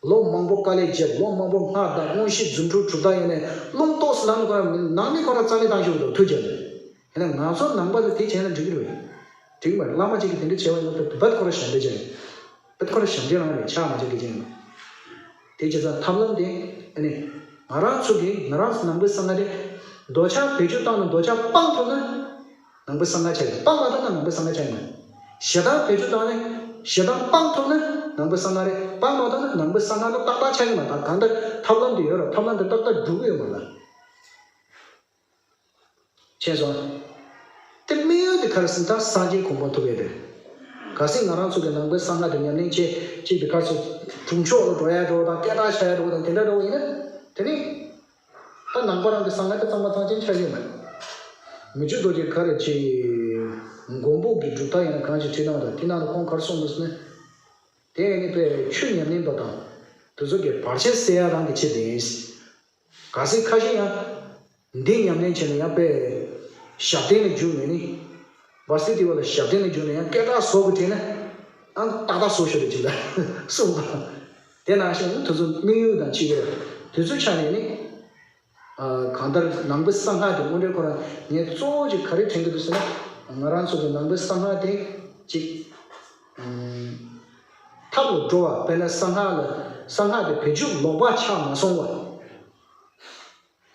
ལོ་མང་པོ་དཀའ་ལས་བརྒྱབ། ལོ་མང་པོ་སྔགས་བཟླས། མངོན་ཤེས་རྫུ་འཕྲུལ་གྲུབ་མཐའ་ཡོད་ནས་རླུང་ཏོག་ཙམ་ལངས་ནས་ཁོ་རང་ནང་མི་ཁོ་རང་རྩ་མེད་བཏང་ཤོག་འདུག་མཐུ་རྒྱབ་ནས། ཡིན་ན་ང་ཚོ་ནང་པ་ལ་དེ་བྱས་ན་འགྲིག་གི་རེད། འགྲིག་མ་རེད། བླ་མ་གཅིག་གིས་དེ་འདྲ་བྱས་པ་ཡིན་ན་བད་ཁོ་རང་ཞབས་འདྲེན་བྱས། བད་ཁོ་རང་ཞབས་འདྲེན་རང་རེད། ཕྱག་མ་བྱས་ཀྱི་ཅན། དེ་བྱས་ཙང་ཐབས་ལམ་དེ་ཨ་ནི་ང་རང་ཚོ་གིས་ང་རང་ཚོ་ནང་པའི་གསང་སྔགས་དེ་འདོད་ཆགས་བེད་སྤྱོད་བཏང་ནས་འདོད་ཆགས་སྤང་ཐུབ་ན་ནང་པའི་གསང་སྔགས་ཆགས་ཡོད། སྤང་མ་ཐུབ་ན་ནང་པའི་གསང་སྔགས་ཆགས་ཡོད་མ་རེད། ཞེ་སྡང་བེད་སྤྱོད་བཏང་ནས་ཞེ་སྡང་སྤང་ཐུབ་ན་ནང་པའི་གསང་སྔགས་རེད། སྤང་མ་ཐུབ་ན་ནང་པའི་གསང་སྔགས་ལ་ཏག་ཏག་ཆགས་ཀྱི་མ་རེད། ད་གང་ལྟར་ཐབས་ལམ་དེ་ཡོད་རེད། ཐབས་ལམ་དེ་ཏག་ཏག་འགྲུབ་ཀྱི་ཡོད་མ་རེད། མཁྱེན་སོང་། དེ་དམིགས་ཡུལ་དེ་ག་རེ་ཟེར་ན་ད་སངས་རྒྱས་གོ་འཕང་ཐོབ་ཡས་དེ། གལ་སྲིད་ང་རང་ཚོ་གི་ནང་པའི་གསང་སྔགས་དེ་ཉམས་ལེན་བྱེད་ཅིག་དེ་ག་ཚོད་གྲུབ་མཆོག་ལ་འགྲོ་ཡ་འགྲོ་དང་སྐད་གྲགས་ཆགས་ཡ་འགྲོ་དང་དེ་འདྲ་འགྲོ་ཡིན་ན། དེ་ནི་ད་ནང་པ་རང་གི་གསང་སྔགས་དེ་གཙང་མ་གཙང་རྐྱང་ཆགས་ཡོད་མ་རེད། མི་བཅུ་རྡོ་རྗེ་ག་རེ་ཆེ། མགོན་པོ་གི་སྒྲུབ་ཐབས་ཡིན་ན་གང་ཞིག་ཁྲིད་སྟངས་དང་དེ་ནང་ལ་ཁོང་ག་རེ་གསུངས་འདུག་ཟེར་ན། དེ་ནི་དཔེ་ཆོས་ཉམས་ལེན་པ་དང་དེ་ཚོ་གི་བར་ཆད་སེལ་ཡ་རང་གི་ཆེད་དུ་ཡིན། གལ་སྲིད་ཁ་ཤས་ཡང་འདི་ཉམས་ལེན་བྱས་ནས་ཡང་དཔེ་ཞབས་བརྟན་ལ་འཇུག་ནས་ནི། བར་སྲིད་དེ་བ་ལ་ཞབས་བརྟན་ལ་འཇུག་ནས་ཡང་སྐད་གྲགས་བཟོ་དགོས་དྲན་ན། ཨང་ཏག་ཏག་བཟོ་ཤོག་རེ་ཅིག་ལ་གསུངས་པ། དེ་ནང་བཞིན་དེ་ཚོ་དམིགས་ཡུལ་དང་ཕྱི་ཡུལ་དེ་ཚོའི་ཆ་ནས་ནི། གང་ལྟར་ནང་པའི་གསང་སྔགས་དེ་དངོས་འབྲེལ་ཁོ་རང་ངས་གཙོ་བོ་ཅིག་ག་རེ་དྲན་གྱི་འདུག་ཟེར་ན། ང་རང་ཚོ་གི་ནང་པའི་གསང་སྔགས་དེ་ཅིག་ཐབས་ལ་འགྲོ་བ། དཔེར་ན་གསང་སྔགས་ལ་གསང་སྔགས་དེ་བེད་སྤྱོད་ལོག་པ་ཆགས་མ་སོང་བ།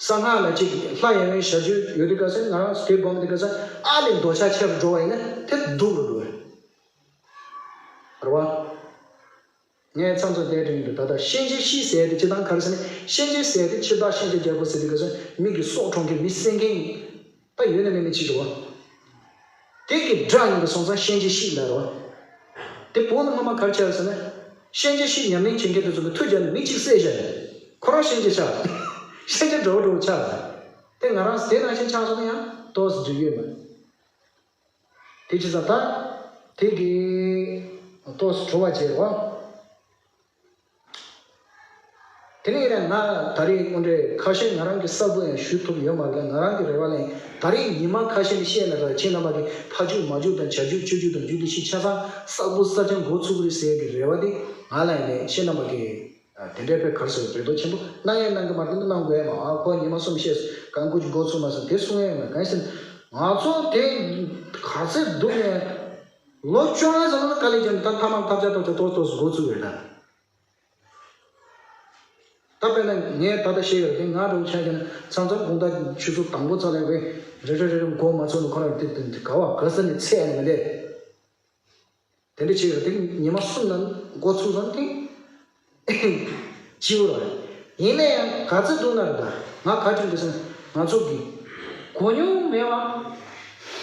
གསང་སྔགས་ལ་ཅིག་ལྷ་ཡང་བའི་ཞབས་ཞུ་ཡོད་དུས་སྐབས་སུ་ང་རང་ཚོ་དེ་སྒོམ་དུས་སྐབས་སུ་ཨ་ལས་འདོད་ཆགས་ཆེ་རུ་འགྲོ་བ་ཡིན་ན་དེ་སྡུག་རུ་འགྲོ་བ་རེད་བ། ངས་མཚམས་མཚམས་དེ་དྲན་གྱི་འདུག་ད་ལྟ་གཤིན་རྗེ་གཤེད་ཟེར་དེ་སྤྱིར་བཏང་ག་རེ་ཟེར་ན། གཤིན་རྗེ་ཟེར་དེ་འཆི་བདག་གཤིན་རྗེ་རྒྱལ་པོ་ཟེར་དེ་ག་ཟེར། མི་གི་སྲོག་འཕྲོག་མཁན། མི་བསད་མཁན་ད་ཡོད་ན་མེད་ན་ཅིག་རེད་བ། དེ་གི་དགྲ་ཡིན་པ་སོང་ཙང་གཤིན་རྗེ་གཤེད་ལབ་རེད་བ། དེ་བོད་ནང་སྔོན་མ་ག་རེ་ཆགས་ཡོད་ཟེར་ན། གཤིན་རྗེ་གཤེད་ཉམས་ལེན་བྱེད་མཁན་དེ་ཚོ་གི་མཐུ་རྒྱབ་ནས་མི་གཅིག་བསད་བཞག་ཡོད། ཁོ་རང་གཤིན་རྗེ་ཆགས། གཤིན་རྗེ་འདྲ་བོ་འདྲ་བོ་ཆགས་ཟེར། དེ་ང་རང་དེ་ནང་བཞིན་ཆགས་སོང་ན་ཡང་ཏོག་ཙམ་འགྲིག་ཡོད་མ་རེད། དེ་བྱས་ཙང་ད་དེ་གི་ཏོག་ཙམ་བྲོ་བ་བྱེད་རོགས། དེ་ནས་ཡིན་ན་ང་ད་རེས་དངོས་འབྲེལ་ཁ་ཤས་ང་རང་གི་གསལ་པོ་ཡང་ཞུ་ཐུབ་ཡོད་མ་རེད་ལ། ང་རང་གི་རེ་བ་ལ་ཡིན། ད་རེས་ཉི་མ་ཁ་ཤས་ལ་བཤད་ན་ར། ཁྱེད་རྣམ་པ་གི་ཕ་རྒྱུད་མ་རྒྱུད་དང་བྱ་རྒྱུད་སྤྱོད་རྒྱུད་དང་རྒྱུད་སྡེ་བཞི་ཆ་ཚང་གསལ་པོ་གསལ་རྐྱང་འགོ་ཚུགས་ཀྱི་རེད་ཟེར་གི་རེ་བ་དེ་ང་ལ་ཡིན་ནས། ཁྱེད་རྣམ་པ་གི་དེ་འདྲའི་དཔེ་གར་སོང་རེ་དོགས་ཆེན་པོ་གནང་ཡས་གནང་གི་མ་རེད། འདི་གནང་དགོས་ཡས་མ། ཨ་ཁོ་ཉི་མ་གསུམ་བཤད་སོང་། གང་ཁོ་ཅིག་འགོ་ཚུགས་མ་སོང་། དེ་གསུང་ཡས་མ་གང་ཡིན་ཟེར་ན། ང་ཚོ་དེ་ག་ཚོད་སྡུག་ནས་ལོ་བཅོ་ལྔ་ཙམ་ལ་དཀའ་ལས་བརྒྱབ་ནས། ད་མཐའ་མ་ཐབས་ཆག་ཐོག་ཆ་ཏོག་ཏོག་འགོ་ཚུགས་ཡོད་ད། ད་དཔེར་ན་ངས་ད་ལྟ་བཤད་ཡོད་དེ། ང་འདྲ་བོ་ཆ་བཞག་ན་མཚམས་མཚམས་དགོང་དག་ཆུ་ཚོད་དང་པོ་ཙམ་ལ་བས་རེ་རེ་རེ་རེ་འགོ་མ་ཚུགས་ན། ཁོ་རང་དེ་དེ་དེ་ག་བ་ག་ས་ནས་ཚད་ནས་མི་འདེད། དེ་འདྲ་བྱས་ཡོད་དེ། ཉི་མ་གསུམ་ནང་འགོ་ཚུགས་ཙམ་དེ་སྐྱིད་པོ་རེད། ཡིན་ན་ཡང་ག་ཚོད་སྡུག་ན་རེད་ད། ང་ག་དྲན་འདུག་ཟེར་ན། ང་ཚོ་གི་གོ་མྱོང་མེད་པ་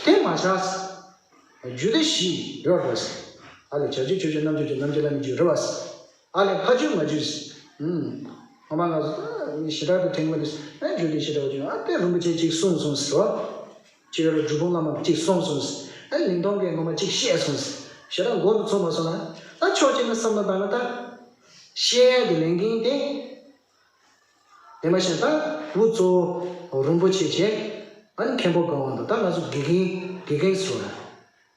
དེ་མ་བྱས། རྒྱུད་སྡེ་བཞི་ཡོད་རེད་པ། ཨ་ལས་བྱ་རྒྱུད་སྤྱོད་རྒྱུད་རྣམ་འགྱུར་རྒྱུད། རྣམ་འགྱུར་བླ་མའི་རྒྱུད་རེད་པ། ཨ་ལས་ཕ་རྒྱུད་མ་རྒྱུད། ཨུམ། ངོ་མ་ང་ཚོ་ཞེ་དྲག་ཏུ་དྲན་གྱི་མི་འདུག་ཨ་རྒྱུད་སྡེ་ཞེ་དྲག་པོ་ཅིག་ཨ་དེ་རིན་པོ་ཆེ་གཅིག་གསུངས་སོང་ཟེར་བ། གཅིག་ཡོད་རེད། སྒྲུབ་ཕུང་བླ་མ་གཅིག་གསུངས་སོང་ཟེར། ཨ་གླིང་སྟོང་གིས་ངོ་མ་གཅིག་བཤད་སོང་ཟེར། ཞེ་དྲག་འགོ་དུ་ཚུགས་མ་སོང་ན། ད་ཕྱོགས་གཅིག་ནས་བསམ་བློ་བཏང་ན། ད་བཤད་ཡ་གི་ལས་འགན་དེ། དེ་མ་ཤེས་ད་འུ་གཙོ་བོ་རིན་པོ་ཆེ་བྱས། ཨ་ནི་མཁན་པོ་གང་བ་འདུག་ད་ང་ཚོ་དགེ་རྒན་དགེ་རྒན་ཚོ་ར།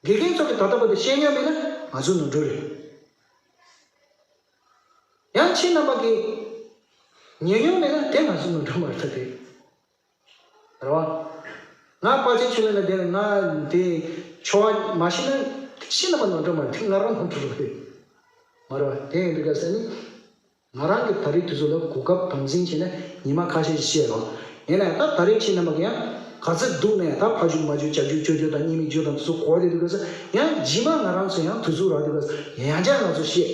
དགེ་རྒན་ཚོ་གི་ད་ལྟ་བར་དུ་བཤད་མྱོང་མེད་ན་ང་ཚོ་ནོར་འཁྲུལ་རེད། ཡང་ཁྱེད་རྣམ་པ་གི་ཉན་མྱོང་མེད་ན་དེ་ང་ཚོ་ནོར་འཁྲུལ་མ་རེད་ད་དེ། རེད་བ། ང་དཔལ་ཆེན་ཆོས་གླིང་ལ་བསྡད་ནས་ང་དེ་ཆོ་ག་མ་ཤེས་ན་ཤེས་ན་མ་ནོར་འགྲོ་མ་རེད། དེ་ང་རང་ནོར་འཁྲུལ་རེད། མ་རེད་བ། དེ་ཡིན་དུས་ག་ཟེར་ནི། ང་རང་གི་ད་རེས་དུས་ཚོད་ལ་གོ་སྐབས་དམ་འཛིན་བྱས་ནས་ཉི་མ་ཁ་ཤས་ཤིག་བཤད་རོགས། ཡིན་ན་ཡང་ད་ད་རེས་ཁྱེད་རྣམ་པ་གི་ཡང་ག་ཚོད་སྡུག་ནས་ད་ཕ་རྒྱུད་མ་རྒྱུད་བྱ་རྒྱུད་སྤྱོད་རྒྱུད་དང་གཉིས་མེད་རྒྱུད་དང་དེ་ཚོ་གོ་བསྡད་དུས་ག་ས། ཡང་རྗེས་མ་ང་རང་ཚོ་ཡང་དུས་ཚོད་རག་དུས་ག་ས་ཡང་བསྐྱར་ང་ཚོ་བཤད།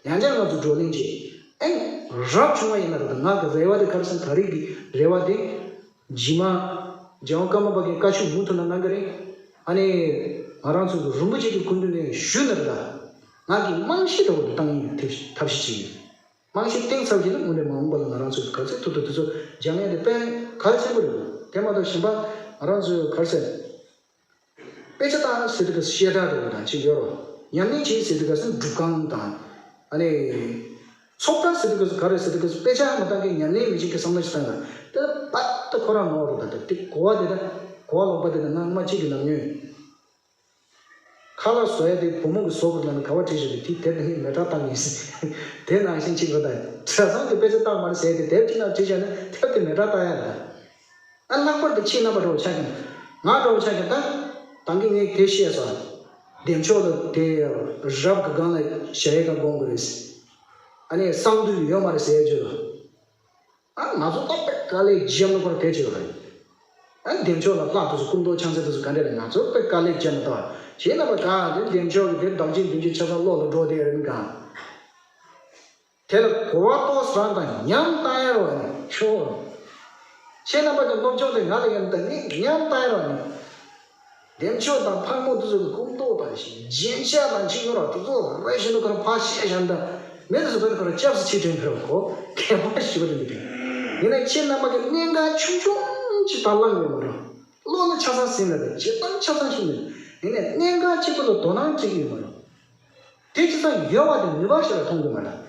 ཡང་བསྐྱར་ང་ཚོ་བགྲོ་གླེང་བྱེད། ཨེ། རབ་བྱུང་བ་ཡིན་ན་རེད་ད། ང་གི་རེ་བ་དེ་ག་རེ་ཟེར་ན། ད་རེས་ཀྱི་རེ་བ་དེ། རྗེས་མ་རྒྱལ་དབང་ཀརྨ་པ་གི་བཀའ་ཆོས་མུ་མཐུད་ནས་གནང་གི་རེད། ཨ་ནི་ང་རང་ཚོ་གི་རིན་པོ་ཆེ་གི་སྐུ་མདུན་ནས་ཞུས་ན་རེད་ད། ང་གི་རྨང་གཞི་འདྲ་བོ་དེ་བཏང་ཡིན། ཐབས་ཐབས་ཤེས་བྱེད་ཡིན། རྨང་གཞི་བཏིང་ཚར་རྗེས་ལ་དངོས་གནས་མ་འོངས་པ་ལ་ང་རང་ཚོ་གི་ག་ཚོད་ཐུབ་ཐུབ་དུས་ཚོད་སྦྱང་ཡ་དེ་དཔེ་གལ་ཆེན་པོ་རེད། དེ་མ་གཏོགས་གཞན་པ་ང་རང་ཚོའི་ག་རེ་ཟེར། དཔེ་ཆ་ལྟ་ཟེར་དུས་སྐབས་སུ་བཤད་གྲྭ་འདྲ་བོ་དང་གཅིག་ཡོད་རེད། ཉམས་ལེན་བྱེད་ཟེར་དུས་སྐབས་སུ་སྒྲུབ་ཁང་དང་། ཨ་ནི་ཚོགས་གྲྭ་ཟེར་དུས་སྐབས་སུ་ག་རེ་ཟེར་དུས་སྐབས་སུ་དཔེ་ཆ་མ་བཏང་མཁན་ཉམས་ལེན་མི་བྱེད་མཁན་བསམ་བློ་ཞིག་བཏང་ན། དེ་ལ་པ་ཏི་ཁོ་རང་ནོར་རེད་ད། དེ་གོ་བ་དེ་ད། གོ་བ་ལོག་པ་དེ་ད་ང་མ་གཅིག་གི་ནང་ཉོས། ཁ་ལག་བཟོ་ཡ་དེ་བུ་མོ་གི་བཟོ་དགོས་ལབ་ནས་ག་བ་བྲིས་བཞག་པའི་དེ་དེབ་དེ་ངས་མེ་སྲེག་བཏང་ཡིན་ཟེར། དེ་ནང་བཞིན་གཅིག་རེད་ད། གྲྭ་ཚང་གི་དཔེ་ཆ་བཏང་མ་རེད་ཟེར་ཏེ་དེབ་གཅིག་ནང་བྲིས་བཞག་ན་དེབ་དེ་མེ་སྲེག་བཏང་ཡ་རེད་ད། ཨ་ལྷག་པར་དུ་ཁྱེད་རྣམ་པ་འདྲ་བོ་ཆགས་ཀྱི་འདུག་ང་འདྲ་བོ་ཆགས་ཀྱི་ད། ད་གིན་ངས་དེ་བཤད་སོང་། བདེ་མཆོག་ལ་དེ་རབ་ཀྱི་སྒང་ལ་ཞལ་ཡས་ཀ་སྒོམ་དགོས་རེད། ཨ་ནི་གསང་འདུས་ཡོད་མ་རེད་ཟེར་རྒྱུ་ལ། ཨ་ང་ཚོ་ཏོག་པའི་དཀའ་ལས་བརྒྱབ་ན་ཁོ་རང་དེ་བྱེད་རེད། ཨ་བདེ་མཆོག་ལ་ལྷ་དེ་ཚོ་སྐུ་མདོག་ཕྱག་མཚན་དེ་ཚོ་ག་འདྲ་རེད། ང་ཚོ་དཔེ་དཀའ་ལས་བརྒྱབ་ན་ད། ཁྱེད་རྣམ་པ་ག་དེ་བདེ་མཆོག་གི་དེ་བདག་ཅན་བདུན་ཅུ་ཆ་ཚང་བློ་ལ་འགྲོ་བསྡད་རེད་གང་། དེ་ལ་གོ་བ་ཏོག་ཙམ་དང་ཉམས་བཏང་ཡ་རོགས་ནི་ཆོག་ཁྱེད་རྣམ་པ་གི་སློབ་སྦྱོང་དེ་ང་ལ་ཡོད་ན་ད་ངས་ཉམས་བཏང་ཡ་རོགས་ནི། བདེ་མཆོག་དང་ཕག་མོ་དེ་ཚོ་གི་སྐུ་མདོག་དང་ཞིག་རྒྱན་ཆ་དང་ཅི་ཡོད་ར་དེ་ཚོ་རེ་ཞིག་ནི་ཁོ་རང་ཕར་བཤད་བཞག་ན་ད། མི་དེ་ཚོ་བོད་ཁོ་རང་སྐྱབས་སུ་མཆི་དྲན་ཁོ་རང་གོ་མཁས་པ་ཞིག་བ་དེ་འདུག་ཡིན་ན་ཁྱེད་རྣམ་པ་གི་གནད་འགག་ཆུང་ཆུང་ཅིག་ད་བླངས་ཡོད་མ་རེད། བློ་ལ་ཆ་ཚང་ཟིན་ལ་དེ་བྱེད་སྟངས་ཆ་ཚང་ཤེས་མེད། ཡིན་ན་གནད་འགག་གཅིག་པོ་ལ་དོ་སྣང་བྱེད་ཀྱི་ཡོད་མ་རེད། དེ་ཅི་ཙམ་ཡོད་པ་དེ་ནུས་པ་ཞིག་ལ་མཐོང་གི་མ་རེད།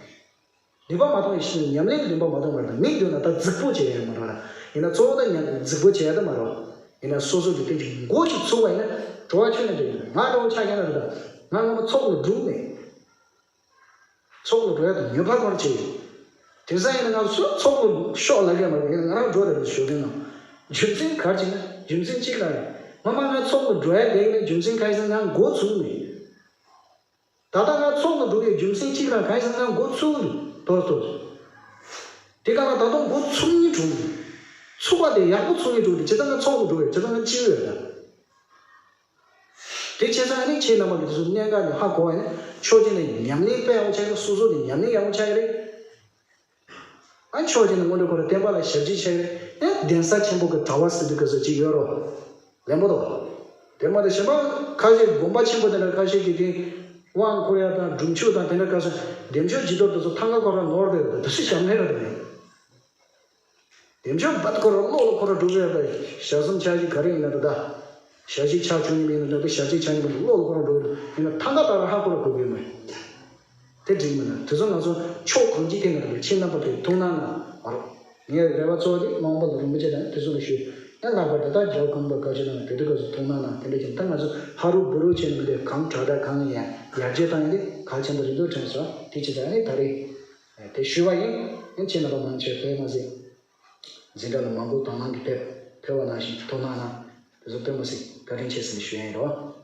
ནུས་པ་མ་མཐོང་བའི་ཕྱིར་ཉམས་ལེན་གྱི་ནུས་པ་མ་མཐོང་བར་དུ་མིག་མདུན་ལ་ད་རྫིག་པོ་བྱས་ཡོད་མ་རེད་ལ། ཡིན་ན་གཙོ་བོ་ད་ཉམས་རྫིག་པོ་བྱས་ཡོད་ད་མ་རེད། ཡིན་ན་སོ་སོ་གི་དེ་ཅིག་མགོ་ཅིག་ཚུགས་པ་ཡིན་ན་གྲོགས་ཆོད་ན་འདྲ་ཡིན། ང་འདྲ་བོ་ཆ་རྐྱེན་ན་རེད་ད། ང་སྔོན་མ་ཚོགས་ལ་འགྲོ་མེད། ཚོགས་ལ་འགྲོ་ཡ་དང་ཉོ་ཕ་གོར་བྱས་ཡོད། དེང་སང་ཡིན་ན་ང་ཚོ་ཚོགས་ལ་ཤོག་ལ་རྒན་མ་རེད། ཡིན་ན་ང་རང་འགྲོ་རེད་ཞོགས་ཀྱི་ནང་། རྒྱུ་མཚན་ག་རེ་བྱས་ན་རྒྱུ་མཚན་གཅིག་ལ་རེད། སྔོན་མ་ང་ཚོགས་ལ་འགྲོ་ཡ་དེ་ཡིན་ན་རྒྱུ་མཚན་ག་རེ་ཟེར་ན་ང་མགོ་ཚུགས་མེད། ད་ལྟ་ང་ཚོགས་ལ་འགྲོ་བའི་རྒྱུ་མཚན་གཅིག་རང་གང་ཡིན་ཟེར་ན་མགོ་ཚུགས་འདུག་ཏོག་ཏོག་དེ་ག་ལ་ད་དུང་མགོ་ཚུགས་སྙིང་བྲོ་གི་འདུག་ཚུགས་པ་དེ་ཡག་པོ་ཚུགས་སྙིང་བྲོ་གི་འདུག་བྱས་ཙང་ང་ཚོགས་ལ་འགྲོ་བའི་བྱས་ཙང་ང་སྐྱིད་ཡོད་ད། དེ་བྱས་ཙང་ཨ་ནི་ཁྱེད་རྣམ་པ་གི་དེ་ཚོ་གནད་འགག་ནི་ཧ་གོ་བ་ཡིན་ན་ཕྱོགས་གཅིག་ནས་ཉམས་ལེན་དཔེ་ཡག་པོ་ཆགས་ཀྱི་རེད། སོ་སོ་ནས་ཉམས་ལེན་ཡག་པོ་ཆགས་ཀྱི་རེད། ཨ་ཕྱོགས་གཅིག་ནས་དངོས་འབྲེལ་ཁོ་རང་བསྟན་པ་ལ་ཞབས་ཕྱི་བྱས་ནས་གདན་ས་ཆེན་པོ་གི་གྲྭ་པ་ཟེར་དུས་སྐབས་སུ་ཅིག་ཡོད་རོགས། ལན་པོ་དོ། དེ་མ་གཏོགས་གཞན་པ་ཁ་ཤས་དགོན་པ་ཆེན་པོ་དེ་འདྲ་ཁ་ཤས་ཀྱིས་དེ་དབང་བསྐུར་ཡ་དང་སྒྲུབ་མཆོད་དང་དེ་འདྲ་སྐབས་སུ་བདེ་མཆོག་སྦྱིན་གཏོར་དེ་ཚོ་ཐང་ག་ཁོ་རང་ནོར་དེ་དེ་ཚོ་ཞབས་ནས་ར་དེ་རེད། བདེ་མཆོག་བད་ཁོ་རང་བློ་ལ་ཁོ་རང་སྒྲུབ་ཡ་དང་ཞག་གསུམ་ཆ་གཅིག་ག་རེ་ཡིན་ན་རེད་ད། ཞག་གཅིག་ཆ་བཅུ་གཉིས་ཡིན་ན་རེད་ད། ཞག་གཅིག་ཆ་གཉིས་པ་བློ་ལ་ཁོ་རང་སྒྲུབ་ཡ་ཡིན་ན་ཐང་ག་ལྟར་ཧ་ཁོ་རང་གོ་གི་ཡོད་མེད། དེ་འགྲིག་མི་འདུག་དེ་ཚོ་ང་ཚོ་ཕྱོགས་གང་ཅིའི་ཐད་ནས་རེད་པས། ཁྱེད་རྣམ་པ་ཚོས་ཐུགས་སྣང་གནང་བར། ངའི་རེ་བ་གཙོ་བོ་དེ་མ་འོངས་པ་ལ་རིན་པོ་ཆེ་དང་དེ་ཚོ་ལ་ཞུ། ཡང་ལྷག་པར་དུ་ད་རྒྱལ་བ་ཁོང་པ་བཀའ་ཆོས་གནང་བ་དེ་དུས་སྐབས་སུ་ཐུགས་སྣང་གནང་། དེ་འདྲ་བྱས་ནས་ད་ང་ཚོ་ཧ་རུ་བུ་རུ་བྱས་ནས་མི་འདུག་གང་དྲག་དྲག་གང་ཡང་ཡར་རྒྱས་བཏང་ཡིན་དེ་གལ་ཆེན་པོ་རེད་འདུག་དྲན་སོང་། དེ་ཅི་ལྟར་ནི་ད་རེས་དེ་ཞུས་པ་ཡིན། ཡང་ཁྱེད་རྣམ་པ་མང་ཆེ་བས་མ་ཟད་འཛིན་གྲྭ་ལ་མང་པོ་དང་བླངས་ཀྱིས་ཕེབས་ཕེབས་པ་ནང་བཞིན་ཐུགས་སྣང་གནང་། དེ་ཚོ་དཔེ་མ་སྲིད་བཀའ་དྲིན་ཆེ་ཟེར་ནས་ཞུ་ཡ་ཡིན་རོགས།